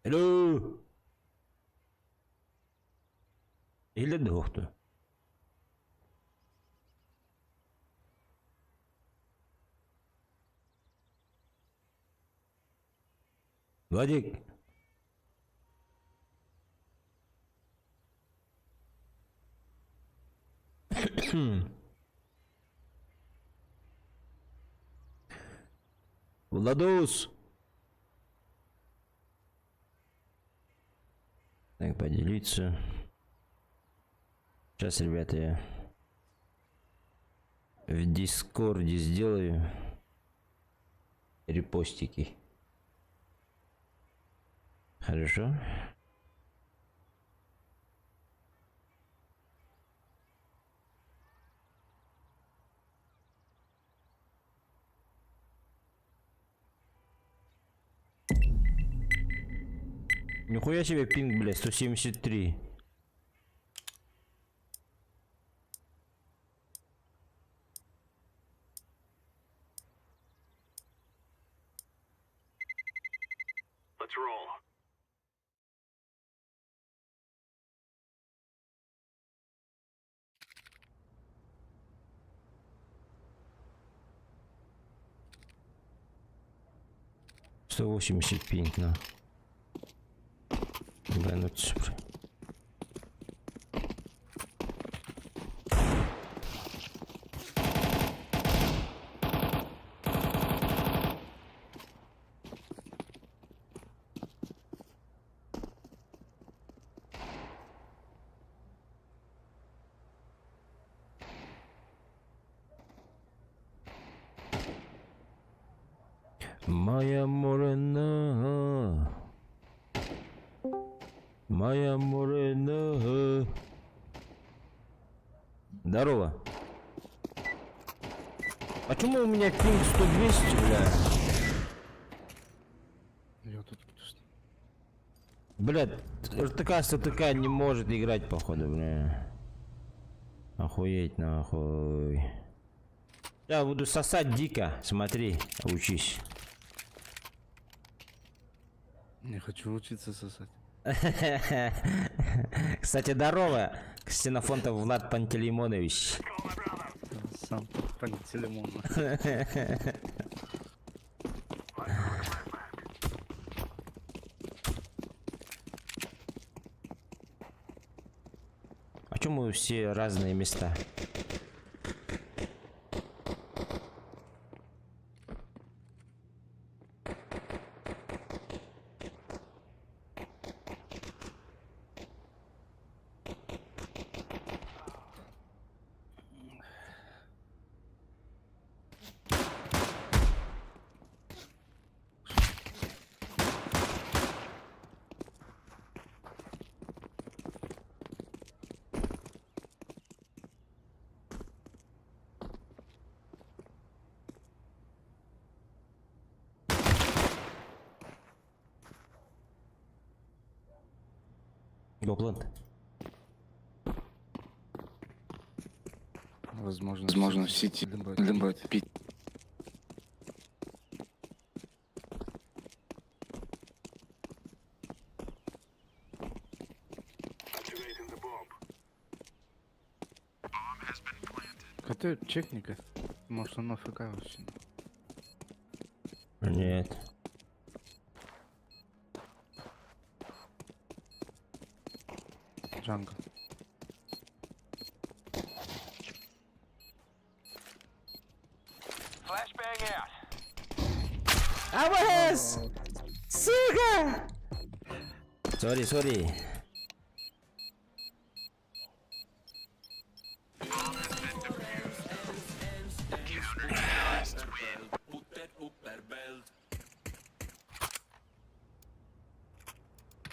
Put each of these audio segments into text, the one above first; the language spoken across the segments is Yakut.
Hello! Иһиллэр да суох дуо? Вадик! Владос! Так, поделиться. Сейчас, ребята, я в Дискорде сделаю репостики. Хорошо. Нихуя себе пинг, блядь, 173. Let's roll. 180 пинг, на. Ебануться, бля. Моя Морена. Моя Морена. Здорово. Почему у меня пинг 100-200, бля? Я тут просто. Бля, РТК СТК не может играть, походу, бля. Охуеть, нахуй. Я буду сосать дико, смотри, учись. Не хочу учиться сосать. Кстати, здорово, Ксенофонтов Влад Пантелеймонович. Сам Пантелеймон. А чё мы все разные места? Go plant. Возможно, Возможно, в сети, либо, либо пить. Activating the bomb. Хотя чекни-ка. Может он AFK вообще. Нет. Jungle. Flashbang out. АВС! Сука! Sorry, sorry.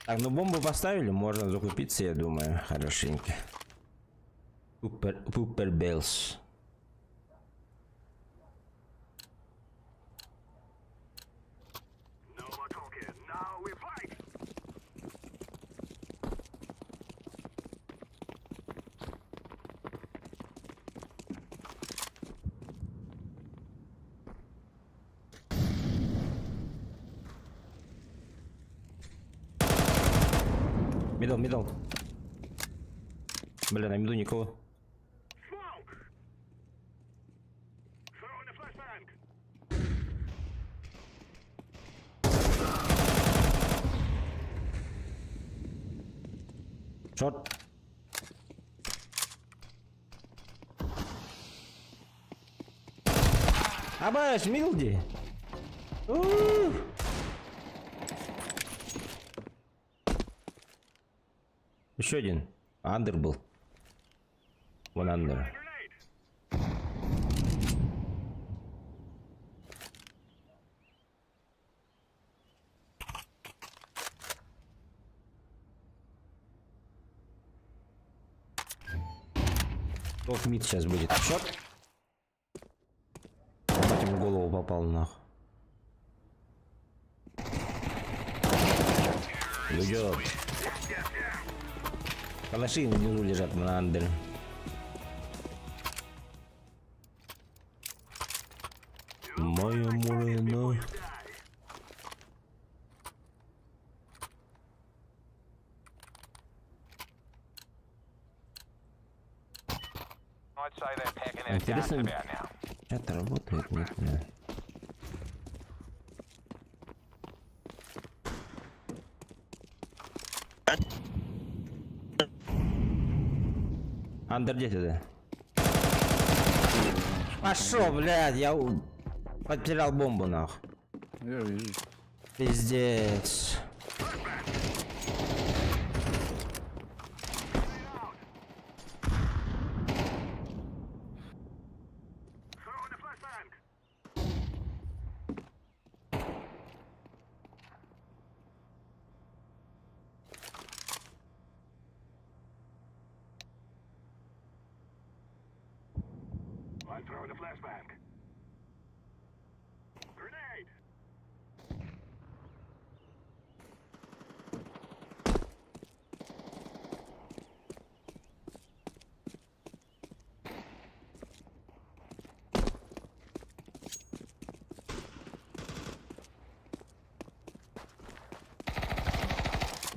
Так, ну бомбу поставили, можно закупиться, я думаю, хорошенько. Пупер, пупер Белс. No more talking. Now we fight. Middle, middle. Бля, на миду никого. Smoke. Throwing a flashbang. Short. Абаш, middle дии. Ух. Еще один. Under был. Вон under. Grenade. Топ mid сейчас будет. Short. Ебать, ему в голову попал нахуй. Уйдет. Калаши внизу лежат на under е. Моя морена. Die. I'd say they're packing their guns Интересно, about now. чат работает, нет, нет. Under где ты? Пошел, блядь, я потерял бомбу, нах. Я вижу. Пиздец. Throwing a flashbang. I'm throwing a flashbang. Grenade.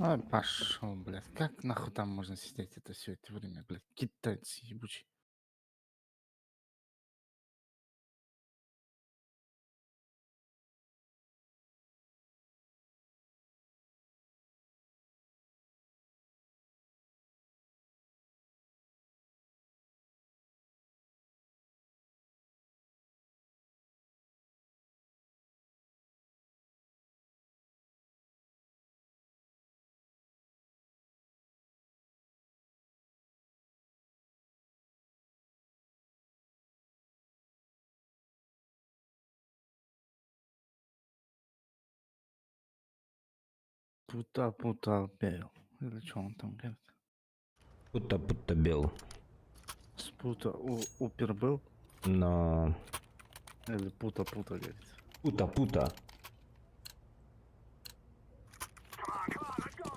Ай, пошел, блядь. Как нахуй там можно сидеть это все это время, блядь? Китайцы ебучие. Puta puta бел. Или что он там говорит? Пута пута бел. Спута у, упер был? Но... Или пута пута говорит. Пута пута. Come on, come on, let's go.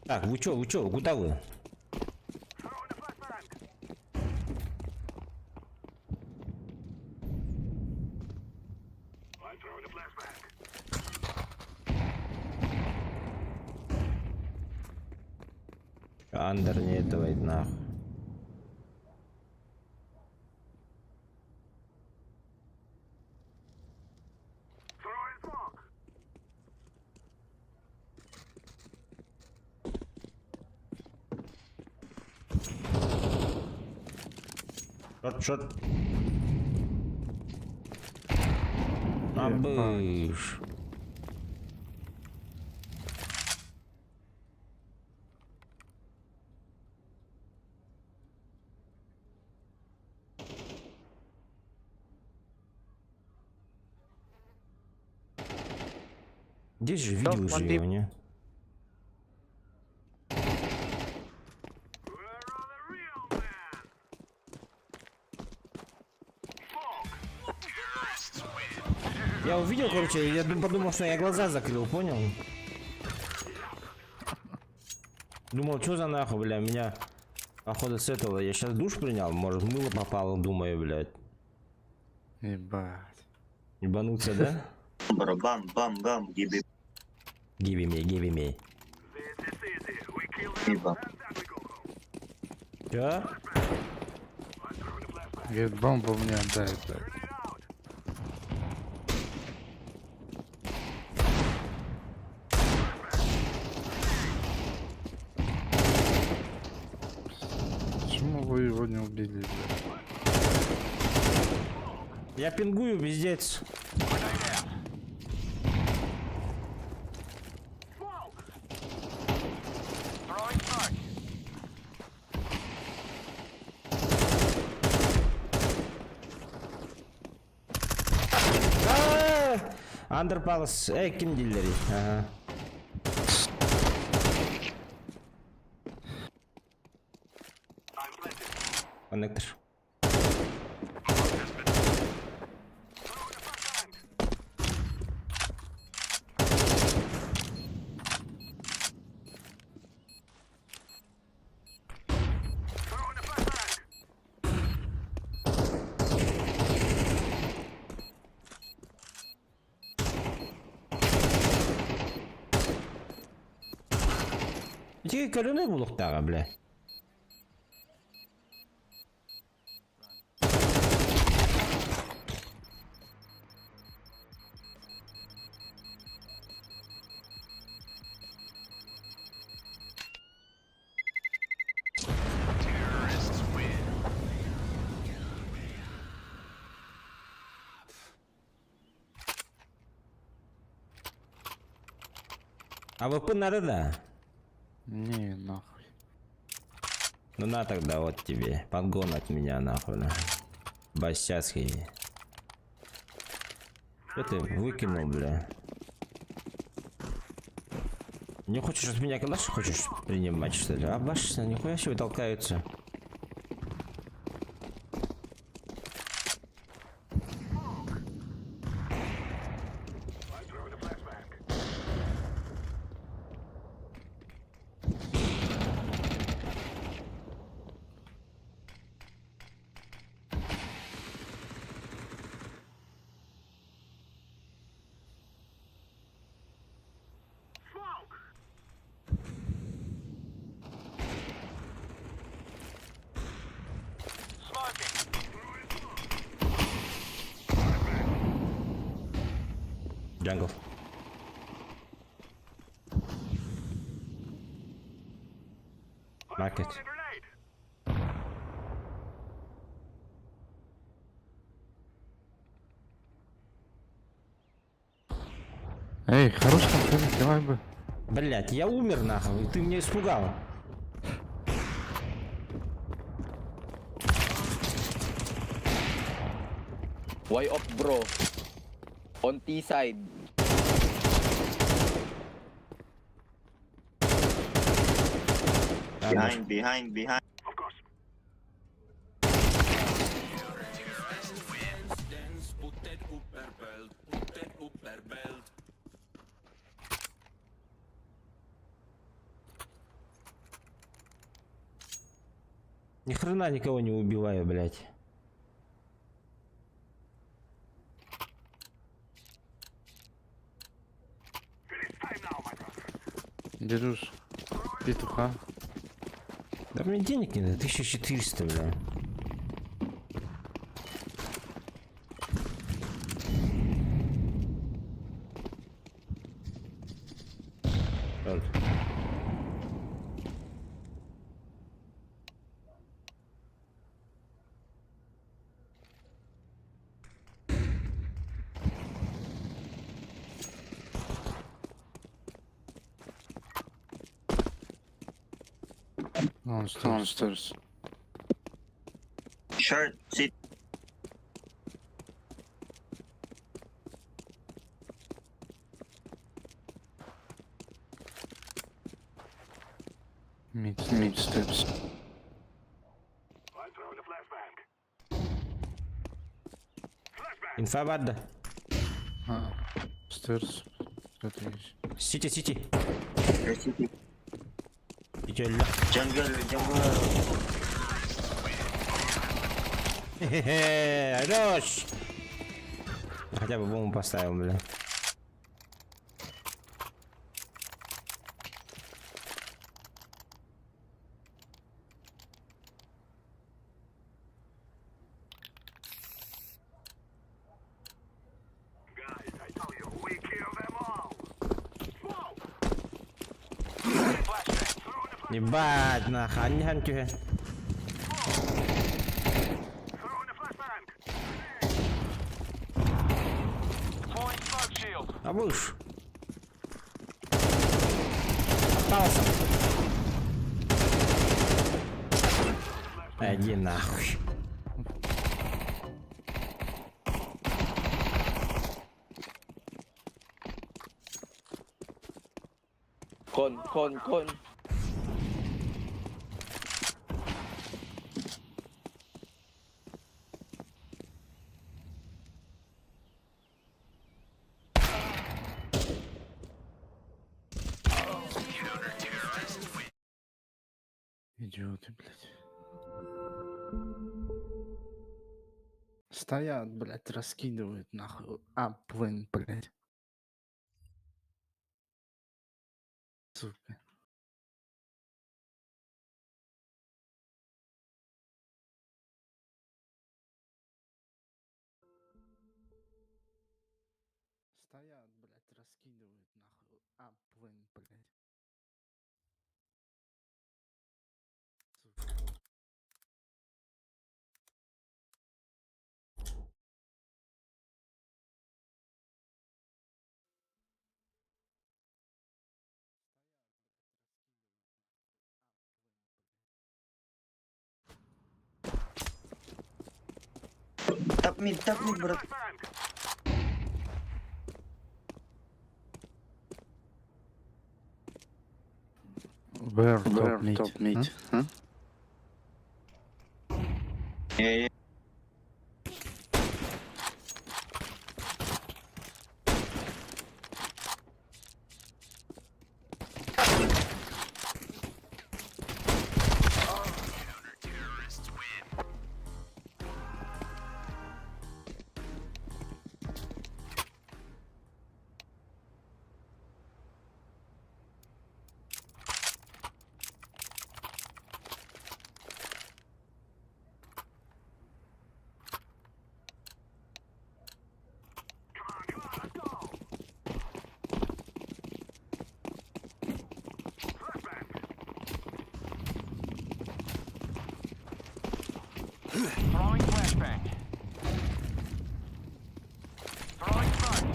Так, вы чё, вы чё, куда вы? Throwing a flashbang. I'm throwing a flashbang. Under не этого нахуй. Throwing smoke. Short, short. Абыш. Здесь же видел же его, не? Where are the real men? Smoke. Я увидел, короче, я подумал, что я глаза закрыл, понял? Думал, что за нахуй, бля, меня походу с этого. Я сейчас душ принял, может, мыло попало, думаю, блядь. Ебать. Ебануться, да? Бам, бам, бам, еби. Give me, give me. Ибо. Чё? Говорит, бомбу мне отдай, блядь. Почему вы его не убили, блядь? Я пингую, пиздец. Throwing smoke. Андерпалас, эй, ким дииллэрий? Ага. Коннектор. Ити көрүнэ булуктаҕа, бля. АВП надо, да? Не, нахуй. Ну на тогда, вот тебе. Подгон от меня, нахуй. На. Босяцкий. Что ты выкинул, бля? Не хочешь от меня калаш хочешь принимать, что ли? А баш, нихуя себе толкаются. Jungle. Market. Эй, хорош там, Фелик, давай бы. Блять, я умер нахуй, ты меня испугал. Why off, bro? On T side. Behind, behind, behind. Ни хрена никого не убиваю, блять. Дедуш, петуха. Да мне денег не надо, 1400, бля. Вот. Он stairs. Short, sit. Mid, mid steps. Инфа баар. А, stairs. Это есть. CT, CT. City. City өллө. Jungle, jungle. Хе-хе, хорош! Хотя бы бомбу поставил, бля. Ебать, нахуй, анньыһан түһэн. Throwing a flashbang. Deploying smoke shield. А будешь? Остался. Иди нахуй. Con, con, con. Идиоты, блядь. Стоят, блядь, раскидывают нахуй. А, плен, блядь. Сука. Стоят, блядь, раскидывают нахуй. А, плен, блядь. Сука. Top mid, bro. Flashbang. Where top mid? Top mid. Huh? Yeah, yeah. Come on, come on, let's go. Flashbang. Throwing flashbang. Throwing smoke.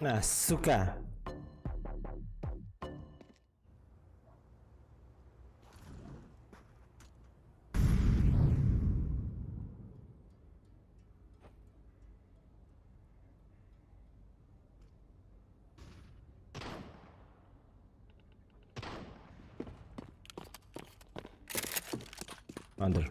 На, сука. Under.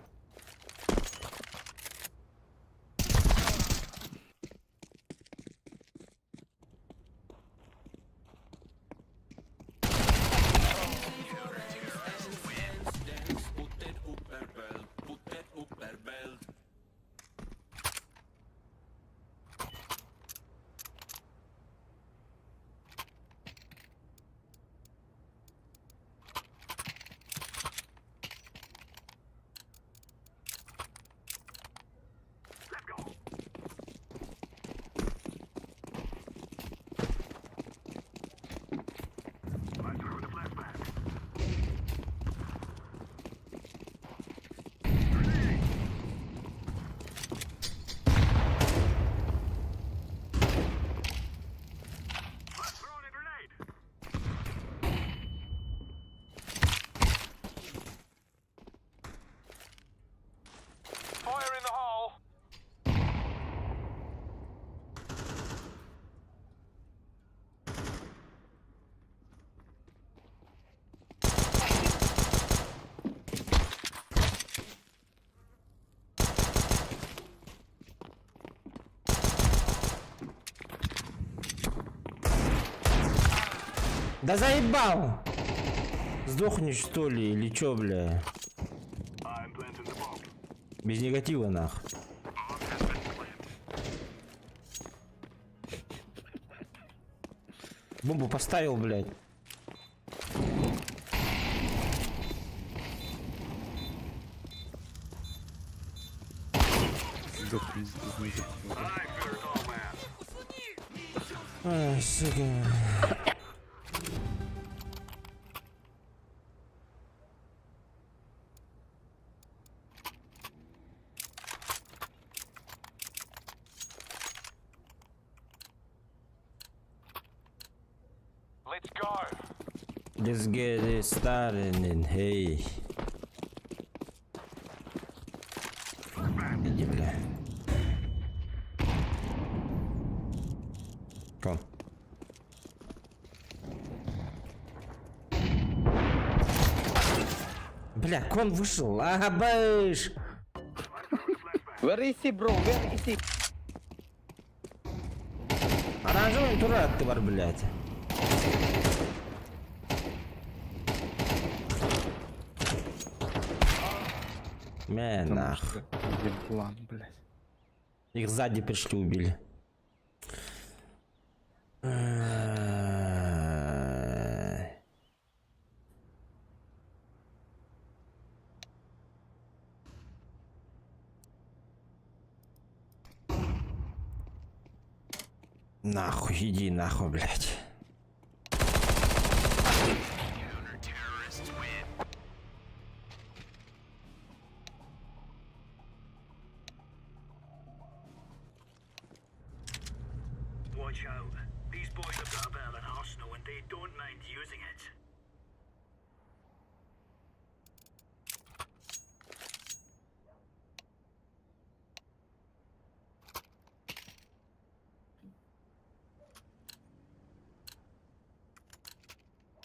Let's go. I threw the flashbang. Grenade. Let's throw a grenade. Fire in the hole. Да заебал! Сдохнешь что ли или чё, бля? Без негатива нах. Бомбу поставил, блядь. Сдохни без негатива. Ай, сука. Let's go. Let's get it started and hey. Иди, бля. Кон. Бля, кон вышел. Ага, бэш. Where is he, bro? Where is he? Оранжевый турат ты бар, блядь. Мэ, Потому нах. что еблан, блядь. Их сзади пришли, убили. Нахуй, иди нахуй, блядь. Watch out. These boys have got a bit of an arsenal and they don't mind using it.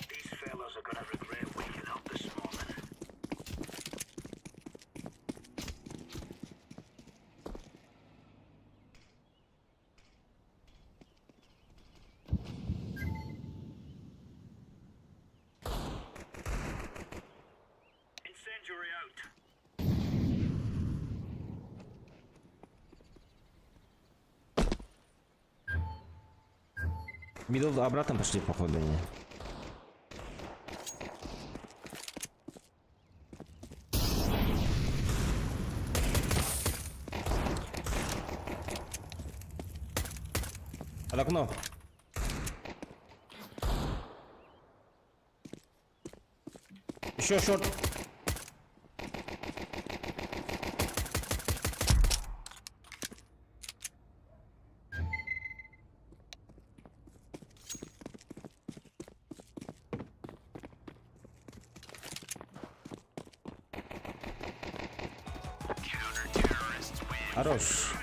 These fellas are gonna regret waking up this morning. Incendiary out. Мидл обратно пошли, походу, они. Под окно. Еще short. Хорош.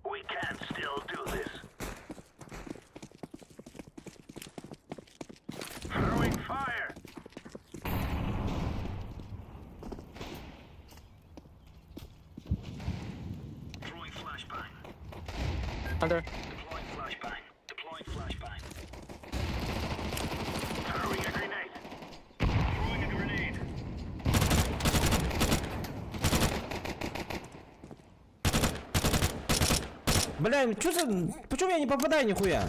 We can still do this. Throwing fire. Throwing flashbang. Under. Deploying flashbang. Deploying flashbang. Throwing a grenade. Throwing a grenade. Бля, что за... Почему я не попадаю нихуя?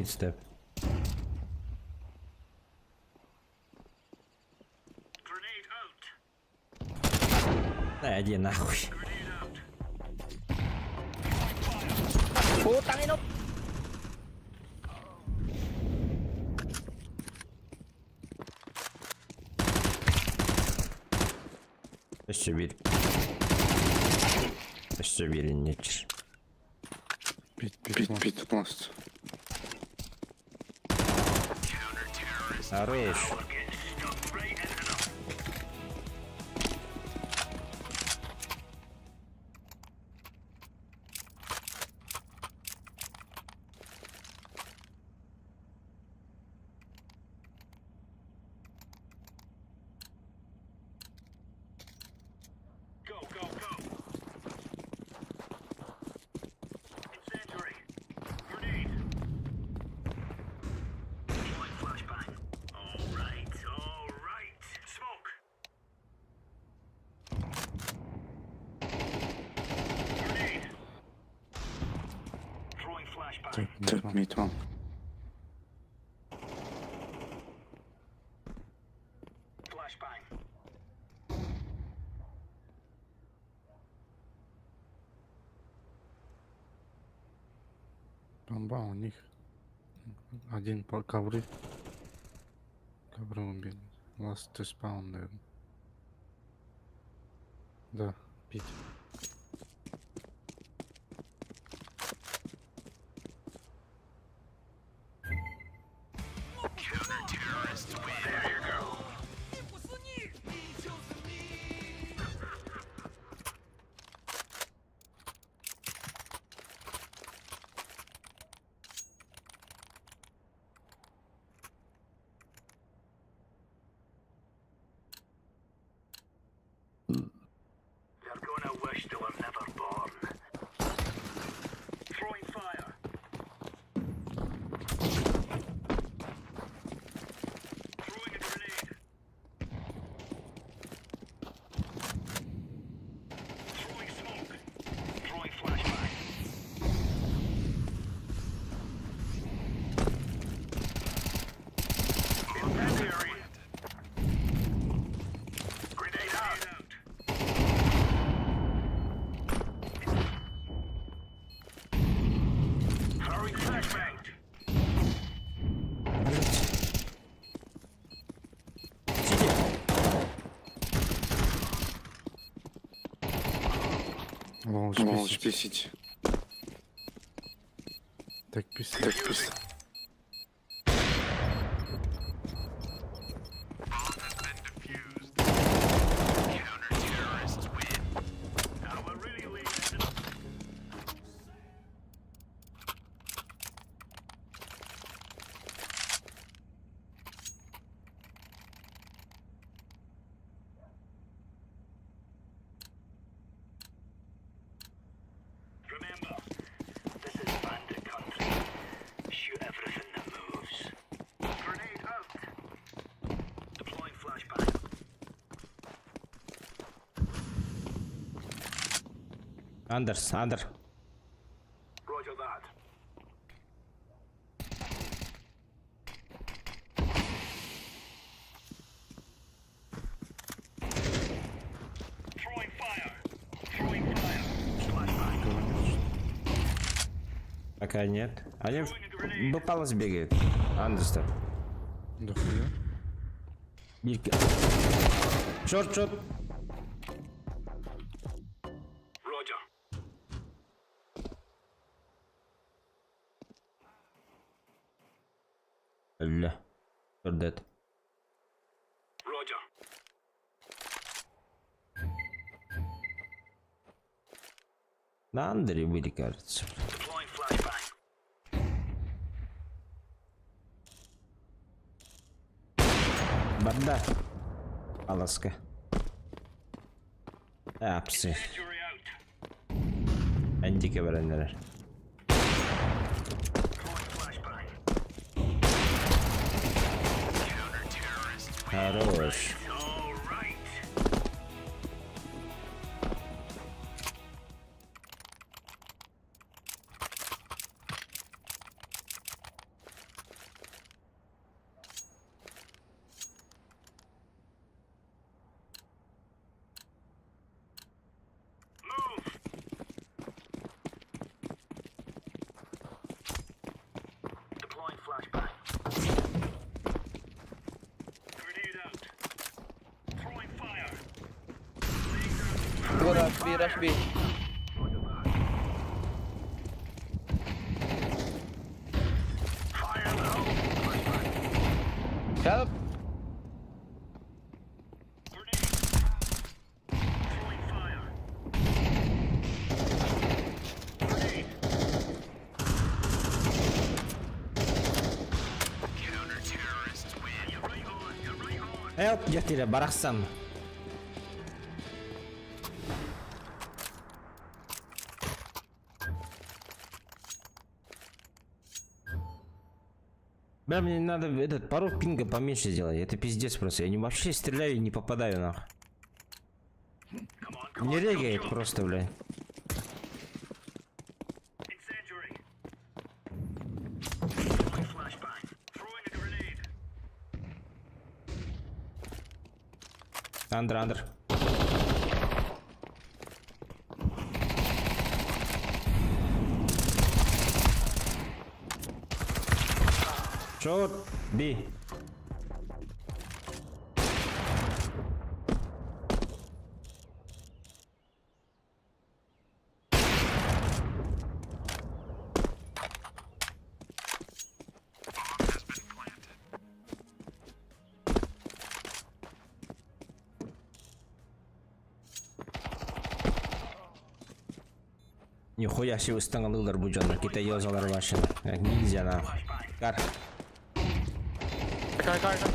Mid step. Grenade out. Да, иди нахуй. Grenade out. Putang ina! Өссө биир. Өссө биир инничер. Pit, pit, pit, last. Хорош. We're getting stuck right into them. Go, go, go. Incendiary. Grenade. Deploying flashbang. All right, all right. Smoke. Grenade. Throwing flashbang. Top mid, top mid one. Flashbang. Бомба у них. Один по ковры. Ковры убили. Last to spawn, наверное. Да, пить. They're gonna wish they were never born. Throwing fire. Throwing a grenade. Throwing smoke. Throwing flashbang. Incendiary. Grenade out. Throwing flashbang. Лол, Лол, писить. писить. Так писать. Так писать. Now we're really laying into Remember, this is bandit country. Shoot everything that moves. Grenade out. Deploying flashbang. Андерс, Андер. Roger that. Throwing fire. Throwing fire. Flashbang. Пока нет. Они в Б палас бегает. Андерс там. Да хуя. Бирки. Short, short. Roger. Ля. Short dead. Roger. На Андере были, кажется. Deploying flashbang. Банда. Паласка. Апсы. Injury out. Эндике бараннар. Throwing flashbang. Хорош. All right. Rush B. Fire in the hole. Flashbang. Help! Grenade. Throwing fire. Grenade. Counter-terrorists win. You're right on. You're right on. Help, дьэ барахсан. Бля, мне надо этот порог пинга поменьше сделать. Это пиздец просто. Я не вообще стреляю и не попадаю нахуй. Come on, come Не on. регает Jump, jump. просто, бля. Incendiary. Throwing flashbang. Throwing a grenade. Андр, андр. Шорт, Би. Нихуя себе ыстаҥалыыллар бу дьоннор. Китай ёзалар вообще. Как ниндзя нахуй. Кар. Car, car, car.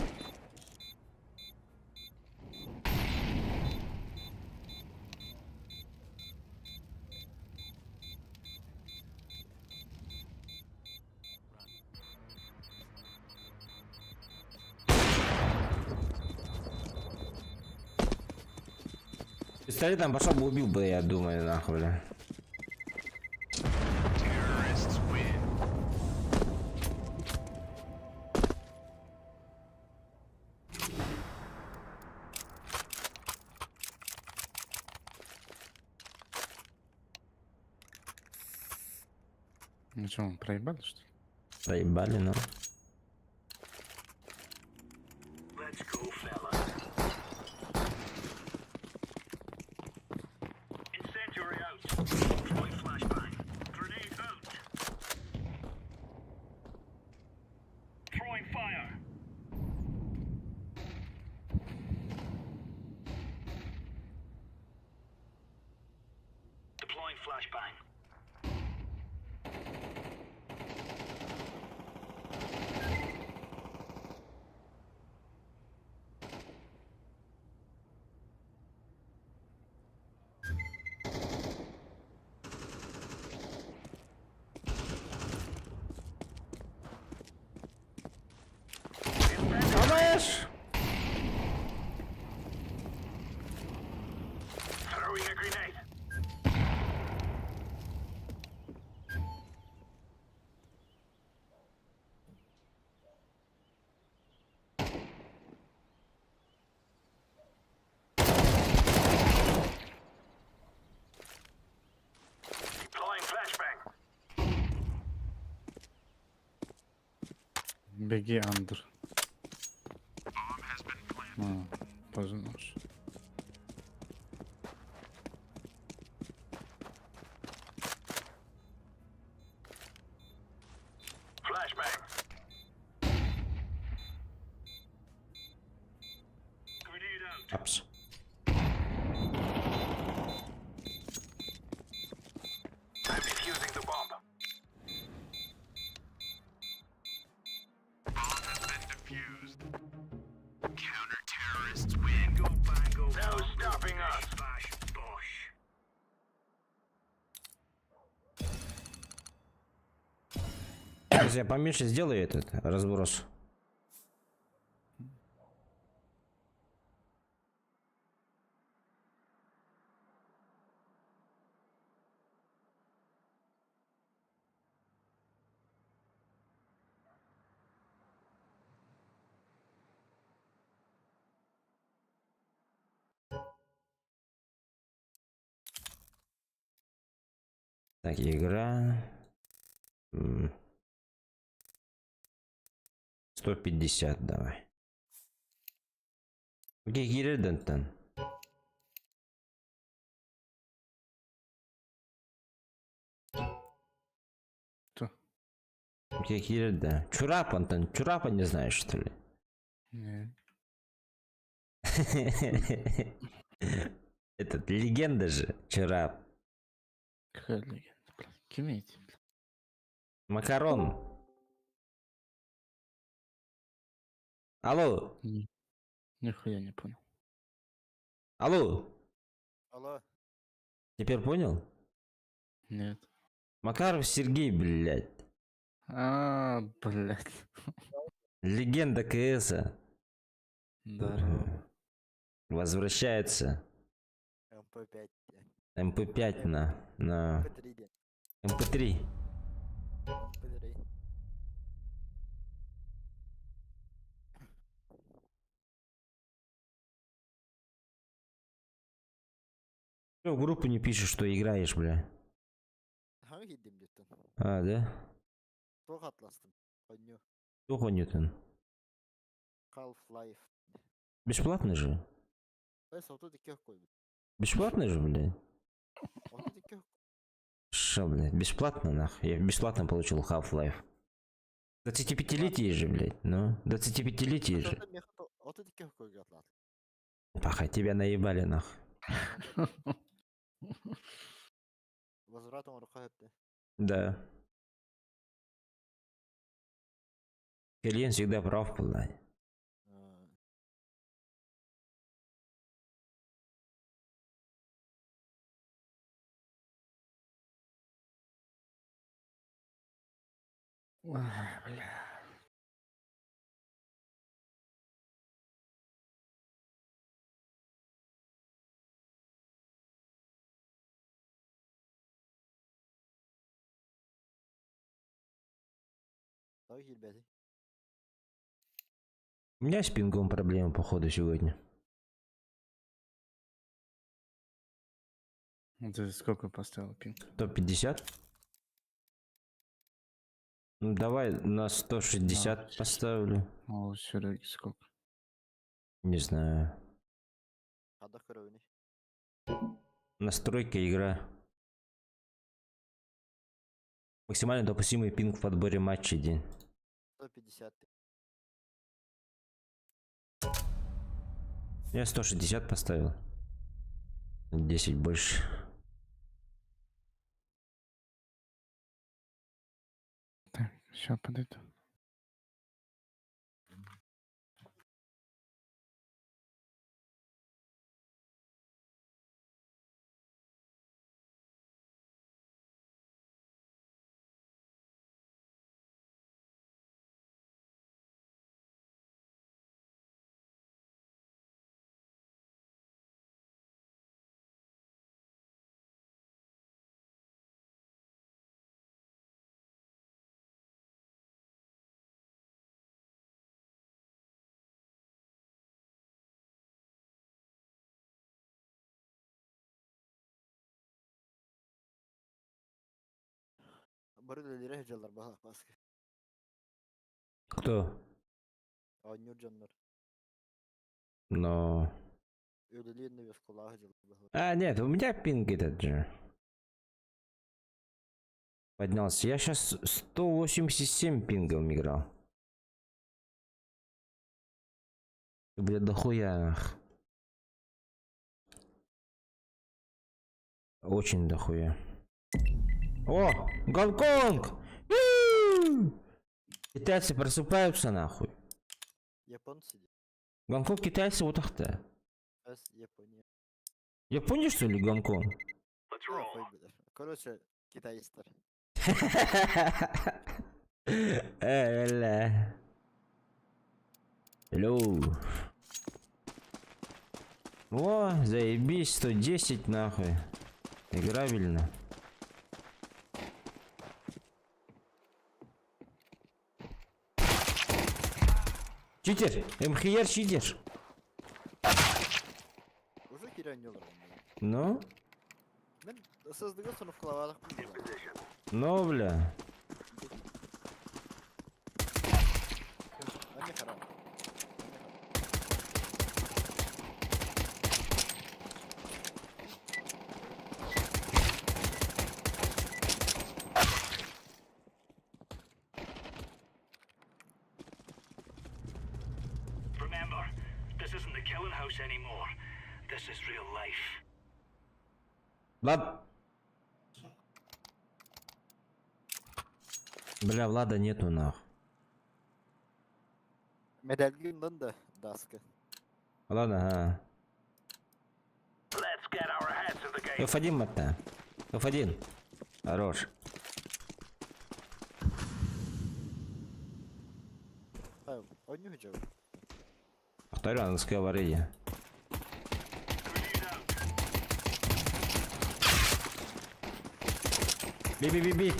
Пистолетом пошел бы убил бы, я думаю, нахуй, бля. Ну что, мы проебали, что ли? Проебали, ну. Let's go, fellas. Incendiary out. Throwing flashbang. Grenade out. Throwing fire. Deploying flashbang. Знаешь? Throwing a grenade. Deploying flashbang. Беги, Андр. А, поздно уж. Flashbang. Grenade out. Апс. I'm defusing the bomb. Counter-terrorists win. Go bango. No stopping us. Bash bosh. Сейчас я поменьше сделаю этот разброс. Так, игра. М. 150 давай. Окей, киирдэ онтон. Киирэр да. Чурап, Антон, Чурапа не знаешь, что ли? Не. Этот, легенда же, Чурап. Какая легенда, блядь? Ким эти, блядь? Макарон. Алло, Не. Нихуя не понял. алло, Алло, теперь понял? Нет. Макаров Сергей, блядь. А, блядь. Легенда КСа. Здорово. Возвращается. МП5, МП5 на МП3, ден. МП3. МП3. Чё в группу не пишешь, что играешь, бля? Hangi gittim cidden? А, да? Çok atlastım. Oynuyor. Сколько Ньютон? Half-Life. Бесплатно же? Ben 32 koydum. Бесплатно же, блядь? 32 Шо, блядь, бесплатно, нахуй? Я бесплатно получил Half-Life. 25-летие же, блядь, ну. 25-летие же. 32 koydu atlat. Паха, тебя наебали, нахуй. Возврат оҥоруохха сөп. Да. Клиент всегда прав, блядь. Ой, бля. Tabii ki У меня с пингом проблемы, походу, сегодня. Ну, Ты сколько поставил пинг? 150? Ну, давай на 160 Да. поставлю. А у Сереги сколько? Не знаю. Настройка игра. Максимально допустимый пинг в подборе матчей день. 150. Я 160 поставил. 10 больше. Так, сейчас подойду. Бары үлэлиирэ сылдьаллар баһаах баска. Кто? Оонньуур дьоннор. Но... Үлэлиир оскуолаҕа сылдьаллар баһаах. А, нет, у меня пинг этот же. Поднялся. Я сейчас 187 пингом играл. Бля, дохуя. Очень дохуя. О, Гонконг! У! Китайцы просыпаются нахуй. Японцы дии. Гонконг китайцы вот так-то. С Япония. Япония что ли Гонконг? Let's А, roll. хуй билэр. Короче, китайстар. Э, бля. Hello. О, заебись, 110 нахуй. Играбельно. Читер! МХР читер! Уже киирэн оонньууллар онно. Ну? Мин ССД-га установкалаабатахпын Position. Ну, бля. Они харам. house anymore. This is real life. Влад! Бля, Влада нету нах. Мэдээлгин ыллын да даска. Ладно, ага. Let's get our heads in the game. F1 матта. F1. Хорош. Ойнуу жоо. Повторю, она сказала ready. Би, би, би, би.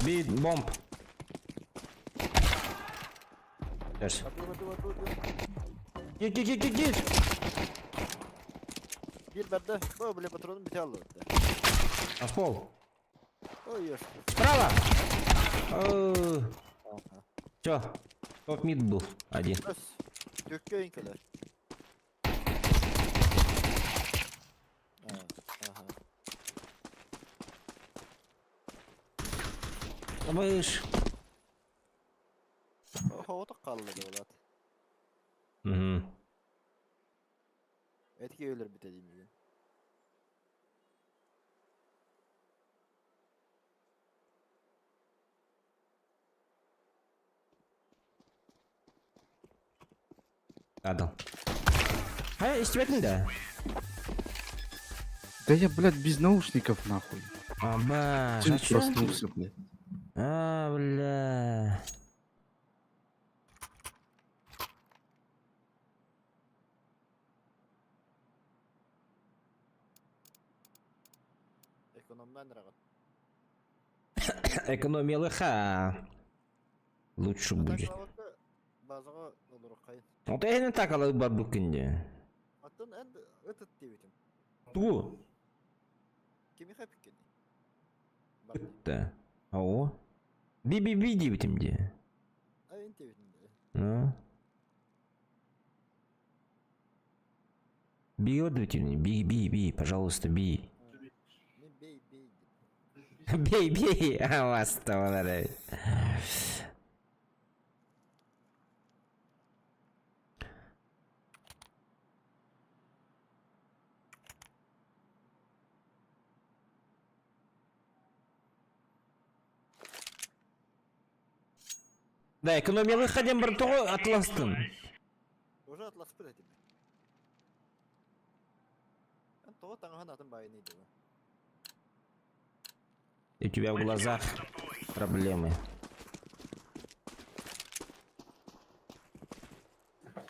Би, бомб. Сейчас. Гир, гир, гир, гир, гир. Биир бэрдэ. Бу бile патронум бүтэ алла. На пол. Ой, ёш. Справа! Все. Топ мид был один. Өс. Төккөйн кэлэр. Ага. Выш. Хооток қалды болады. Угу. Этки өлөр бите деймін. Адал. Хай, истебетин да. Да я, блядь, без наушников нахуй. Аба, Ты проснулся, блядь. А, бля. Экономнан рағат. Экономия лыха. Лучше будет. Базаға олар қайын. Вот я не так алып бар бүкінде. Аттан ән өтіт деп етім. Ту. Кеме қапик кені? Бітті. Ау. Би би би деп етімде. Айын деп етім. Ну. Би ответили, би, би, би, пожалуйста, би. Мен бей бей деп. Бей, бей, а вас там надо. Да, экономия выходим бір тоғы атластын. Уже атласпыт этим. Эн тоға таңған атын байын еді. И у тебя в глазах проблемы.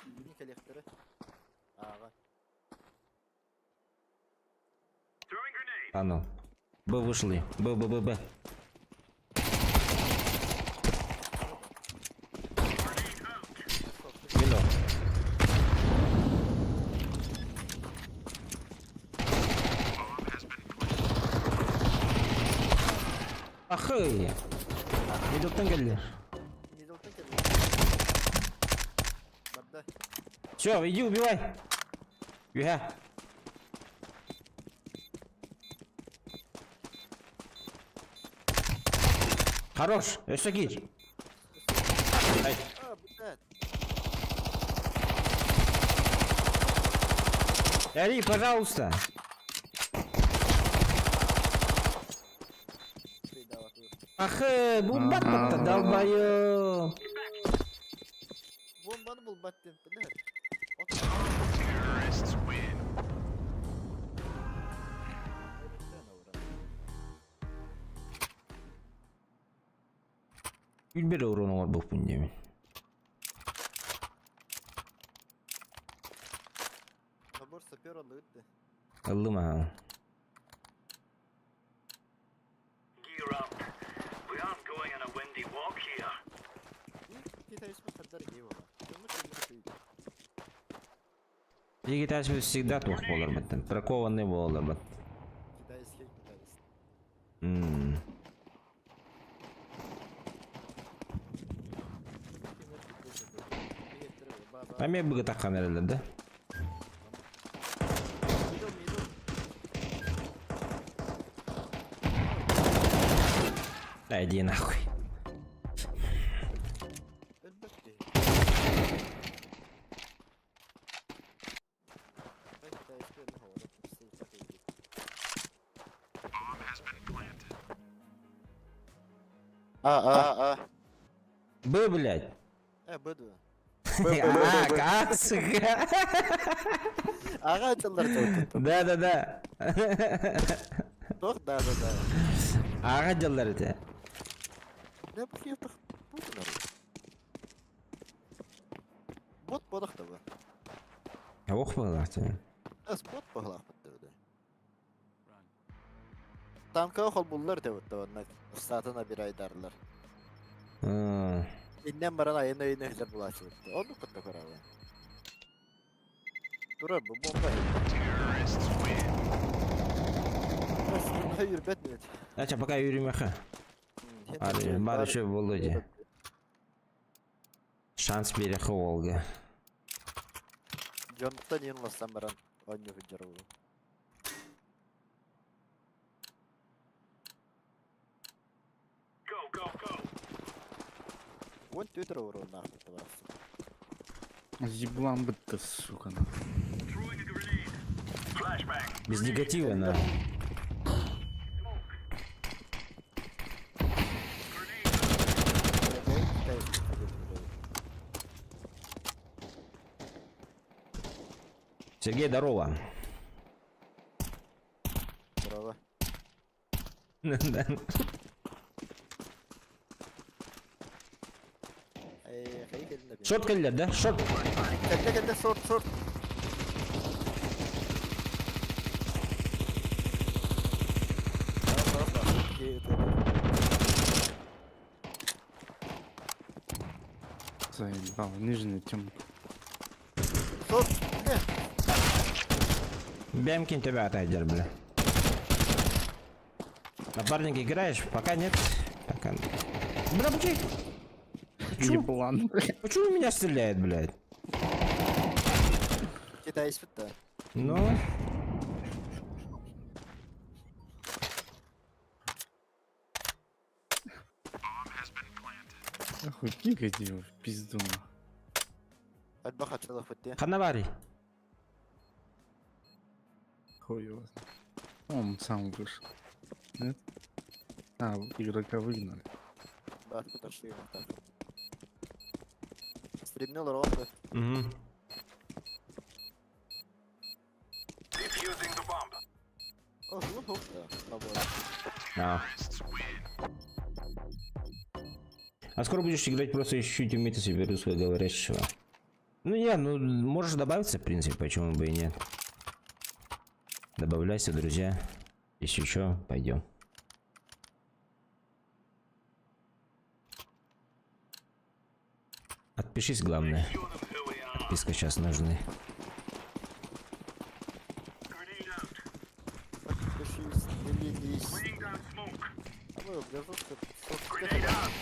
Бini коллекторы. Ага. Throwing grenade. А ну. Б вышли. Б, Б, Б, Б. Вино. Ахы! Миддлтон келді. Миддлтон келді. Барда. Все, иди убивай. Юха. Хорош, өссө кир. Ай, А, блядь. Эри, пожалуйста. Ах, булбат батта, долбоёб. Бомбаны булбат деп, блядь. Terrorists win. Үлбер урон бар бұл деймін. Набор сапер алды өтті. Ыллым аға. Gear up. We aren't going on a windy walk here. Китайский хаддар гей бола. Көмір көмір көй. Китайский всегда тух болар баттан. Бракованный болар бат. Китайский китайский. М. А мен бүгі таққан әрелер да? Мидл, мидл. Да иди нахуй. Өлбөк дей. А, А, А. Б, блядь. Э, Б дуо? А, А, сука. Аҕа дьыллар дьылтыттан. Да, да, да. Туох да, да, да. Аҕа дьыллар этэ. Не бу киһи бу Бот бодох да бу. Ох быһылаах дии. Эс бот быһылаахпыт дии. Танка холбуллар деп онна ыстаатын абирайдарлар. Иннен баран айын өйүнө иһилэр булааччыбыт. Оннук кытта көрөбүн. Турар бу бомба. Үрбэт нет. Ача пока үрүмэхэ. Бар еще Володя. Шанс биэрэхэ уолга. Дьонтон иин лассан баран оонньуу сылдьар буолуо. Go, go, go. 14 эрэ урууннаахпыт барахсан. Еблан бы ты, сука. Нахуй. Throwing a grenade. Flashbang. Без негатива, на. Smoke. Grenade. Сергей, здорово. Здорово. Да. Эй, хайы кэллэ. Шорт кэллэ, да? Шорт. Кэллэ кэллэ шорт шорт. Заебал. Нижняя темка. Шорт. Не. Бямкин тебя отойдер, бля. Напарник играешь? Пока нет. Пока. Бля, почему? Почему? Еблан, блядь. Почему меня стреляет, блядь? Китайский да. Ну. Нахуй кикайте его в пизду. Нахуй. Альба хотела хоть Ханавари. Хуй его знает. Он сам вышел. Нет? А, игрока выгнали. Да, подошли так. Стремнул ровно. Угу. Defusing the bomb. О, ну, ух, да, набор. А. А скоро будешь играть просто еще чуть уметь себе русскоговорящего. Ну не, ну можешь добавиться, в принципе, почему бы и нет. Добавляйся, друзья. Если еще, пойдем. Отпишись, главное. Show them who we are. Подписка сейчас нужны. Grenade out. Подпишись, делись. Laying down smoke. А мы гляжу, что Grenade out.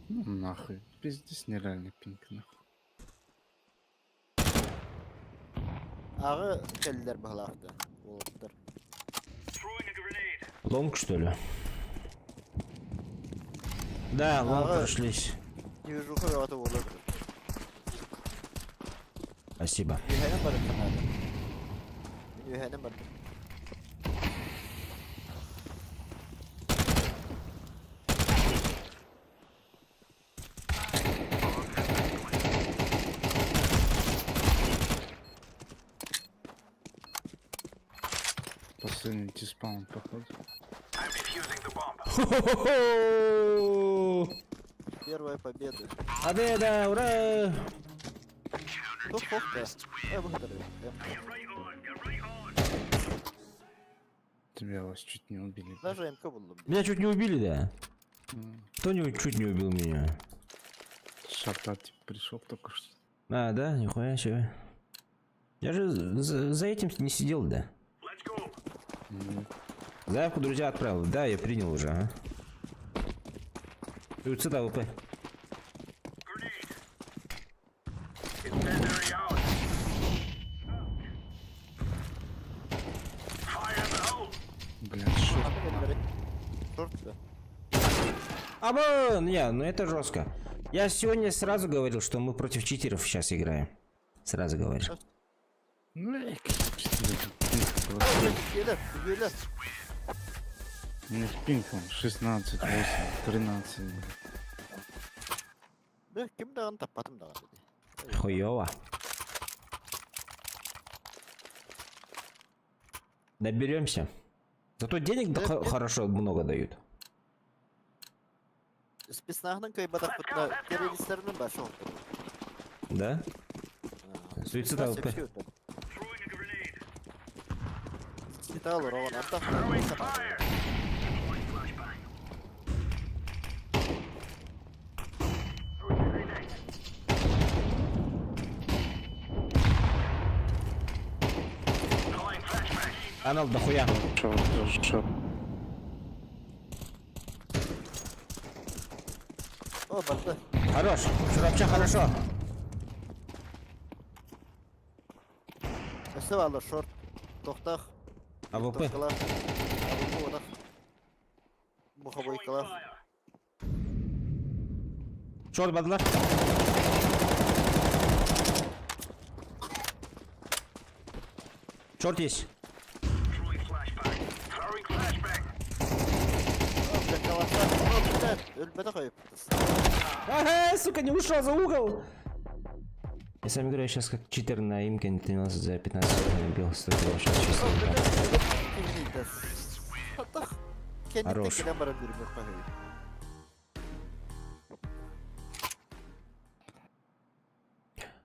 Ну нахуй. Пиздец нереальный пинг, нахуй. Аҕа кэллэр баһылаахта. Уолаттар. Throwing a grenade. Long, что ли? Да, long Ага. прошлись. Движуха бөҕөтө буолар. Спасибо. Үһэнэн барыахха наада. Мин үһэнэн бардым. Последний T-spawn, походу. I'm defusing the bomb. Хо-хо-хо! Первая победа. Победа! Ура! Топ-топ-то. Э, благодарю. Get right on. Get right on. Тебя вас чуть не убили. блядь. Даже МК буллум. Меня чуть не убили, да? М, Кто-нибудь чуть не убил меня? Шарта типа пришел только что. А, да? Нихуя себе. Я же за этим не сидел, да? Let's go. Нет. Заявку друзья отправил. Да, я принял уже, а. Суицид АВП. Grenade. Incendiary out. Fire in the hole. Блядь, шорт. Шорт, да. Аба, не, ну это жестко. Я сегодня сразу говорил, что мы против читеров сейчас играем. Сразу говорю. Ну, эй, читеры, пизд просто. Кэлэр, кэлэр. У них пинг он 16, 8, 13. Бля, ким даҕаны таппатым даҕаны дии. Хуёво. Доберемся. Зато денег да хорошо много дают. Спецназынан кыайбатахпытына террористарынан башы оҥордум. Да? Суицид Спецназ АВП. сөпсүү өттө. Throwing a grenade. Ситал Рован антах. Throwing fire. Deploying flashbang. Throwing a grenade. Deploying flashbang. Анал дохуя. Short, short. О, барда. Хорош. Чурапча хорошо. Өссө бааллар short. Тохтах. АВП. Тохталах. АВП одах. Throwing Мухобойкалах. fire. Шорт бадлар. Шорт есть. Throwing flashbang. Throwing flashbang. О, бля, калаша. О, бля, өлбөтө коюп. Ага, сука, не ушел за угол. Я сам играю сейчас как читер на имке, не тренировался за 15 секунд, набил 100 кило, сейчас чисто. Бля, Хатах. Кенниттен Хорош. кэлэн баран бүрүмүк баһыы.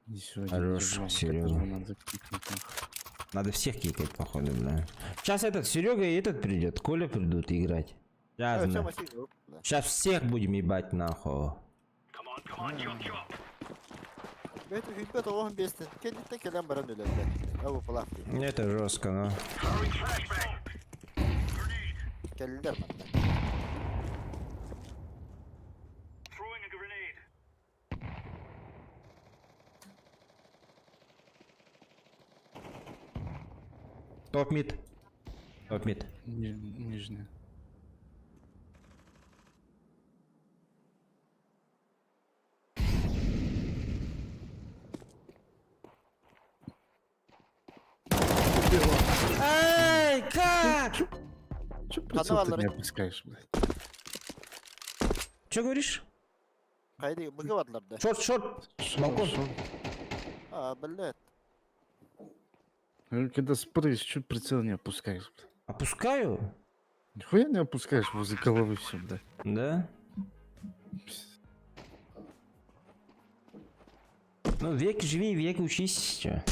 Еще один Хорош, еблан, Серега. которого надо кикнуть, нахуй. Надо всех кикать, походу, бля. Сейчас этот Серега и этот придет, Коля придут играть. Сейчас, Э, бля. Сейчас всех будем ебать нахуй. Come on, come on, chop, chop. Бэт хүлбэт оҕон биэстен. Кенниттен кэлэн баран өлөллөр. АВПлаах дии. Это жестко, но. Throwing flashbang. Grenade. Кэллилэр манна. Throwing a grenade. Топ мид. Топ мид. Нижняя. Эй, как? Че прицел ты Каналары. не опускаешь, блядь? Че говоришь? Хайди быгы бардылар да. Шорт, шорт. Шо, Балкон. шо? А, блядь. Ну, когда спрыгаешь, че прицел не опускаешь, блядь? Опускаю? Нихуя не опускаешь возле головы все, блядь. Да. Ну, век живи, век учись. Чё?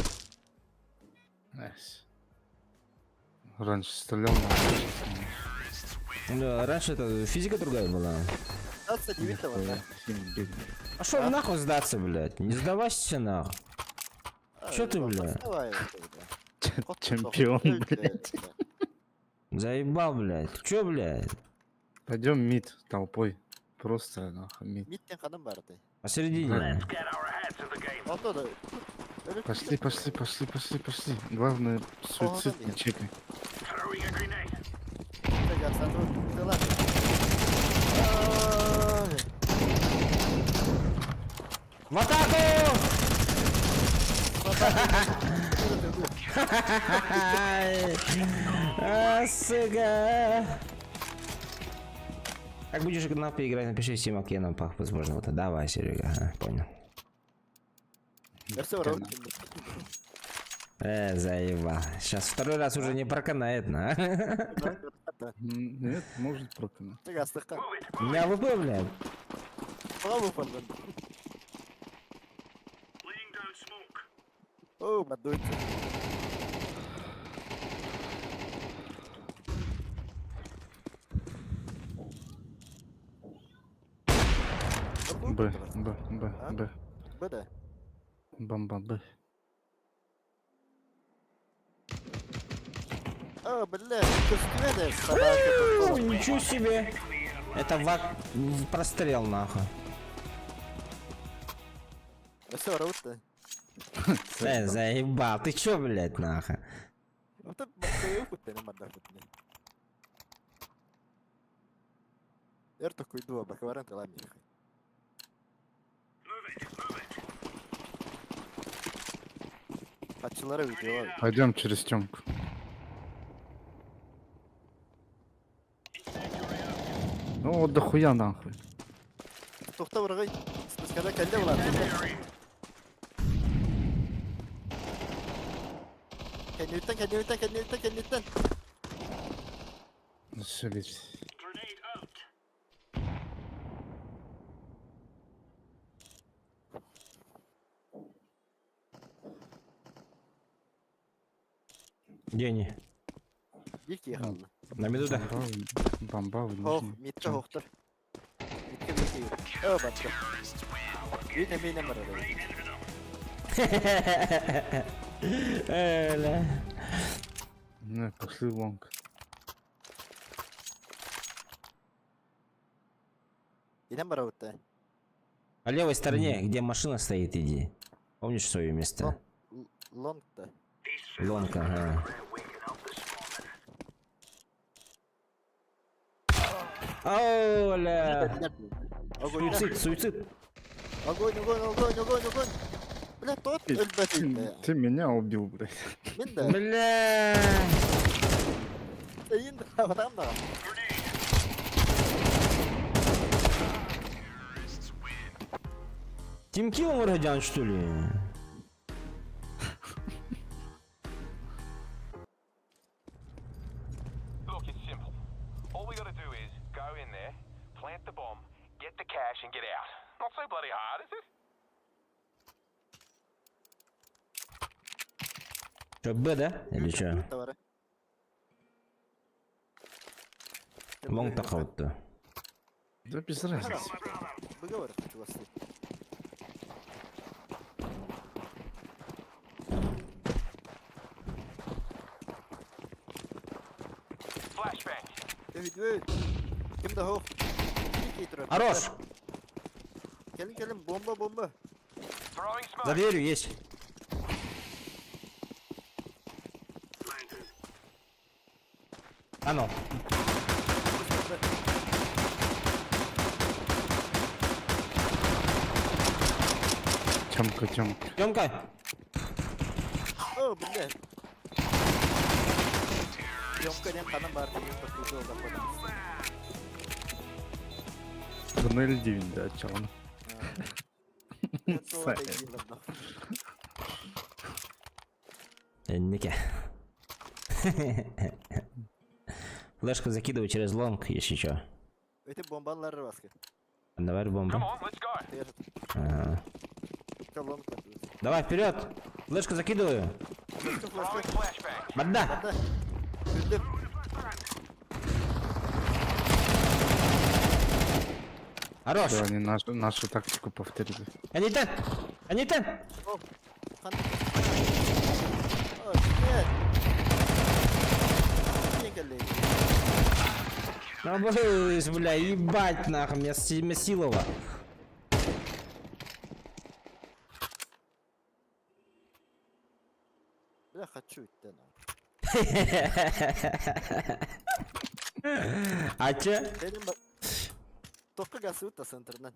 Nice. Раньше стрелял, но сейчас не. Да, раньше это физика другая была. 29 Нихуя, да. всем бегает. А шо нахуй сдаться, блядь? Не сдавайся нахуй. Чё ты, бля? Чемпион, блядь. Заебал, блядь. Чё, блядь? Пойдем мид толпой. Просто нахуй мид. Миттен ханым барды. Посередине. Get our heads in the game. Онда да. Пошли, пошли, пошли, пошли, пошли. Главное, суицид не чекай. Throwing a grenade. В атаку! А, сука! Как будешь на играть, напиши всем окей, пах, возможно. Вот, давай, Серега, ага, понял. Заебал. Сейчас второй раз уже не проканает, на. Нет, может проканать. У меня АВП, блядь. Laying down smoke. О, мадуйте. Б, Б, Б, А? Б. Б, да. Бомба Б. О, бля, көстүбэдэ, собака. Фу, Ничего себе. Это вак... прострел, нахуй. Все, раутта. Заебал. Ты чё, блядь, нахуй? Вот это Эр такой дуа, бакаваран талами. Move it, move it. Ачылары видео. Пойдем через темку. Ну, вот дохуя нахуй. Тухта бырагай. Спускада кэллэ булар. Кэнниттэн, кэнниттэн, кэнниттэн, кэнниттэн. Все ведь. Grenade out. Где они? Биир киһи хаалла. На миду да. Бомба, бомба в Хоох, нижней. митка хоохтор. Митка биир киһи. Оо, батта. Биир эмиэнэн барар эбит. Эля. Не, пошли в лонг. Инэн барабыт По левой стороне, где машина стоит, иди. Помнишь свое место? Лонг-то. Лонг, ага. Оля! Огонь, Суицид, суицид. огонь, огонь, огонь, огонь, огонь. Бля, тот Ты, өлбөт ты меня убил, блядь. Мин да. Бля! Эйин да, батам да. Тимкил Мурадян, что ли? Look, it's simple. All we gotta do is go in there, plant the bomb, get the cash, and get out. Not so bloody hard, is it? Что, Б, да? Или что? Товары. Лонг тахаутта. Да без разницы. Выговор хочу вас. Flashbang. Өйдөө. Ким да хоох. Хорош! Келин келин бомба бомба. Throwing smoke. За дверью есть. А ну. Тёмка, Тёмка. Тёмка! О, бля. Ёмка ден канан бар деген токтуду олдан Туннель 9, да, чё он? Нике. Флешку закидываю через лонг, если чё. Эти бомбалары баскы. Давай бомбу. Come on, let's go. Ага. Колонка. Давай, вперед! Флешку закидываю. Throwing flashbang. Банда! Күлдүм. Хорош! Да, они нашу тактику повторили. Они там! Они там! Хан. О, нет. Не келли. Ну, бля, ебать нахуй, меня Силова. Бля, хочу идти на. А че? Benim bak. Тоққа гасы өтті центрінен.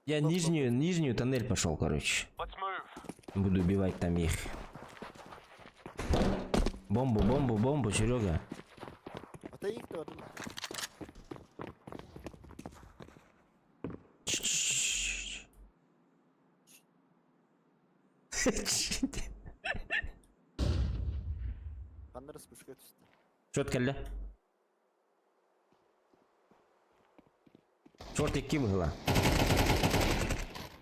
Я нижнюю тоннель пошел, короче. Let's move. Буду убивать там их. Бомбу, бомбу, бомбу, Серега. Ата иң тордым. Қандарыс бүшке түсті. Чет келді. Шорт екі было.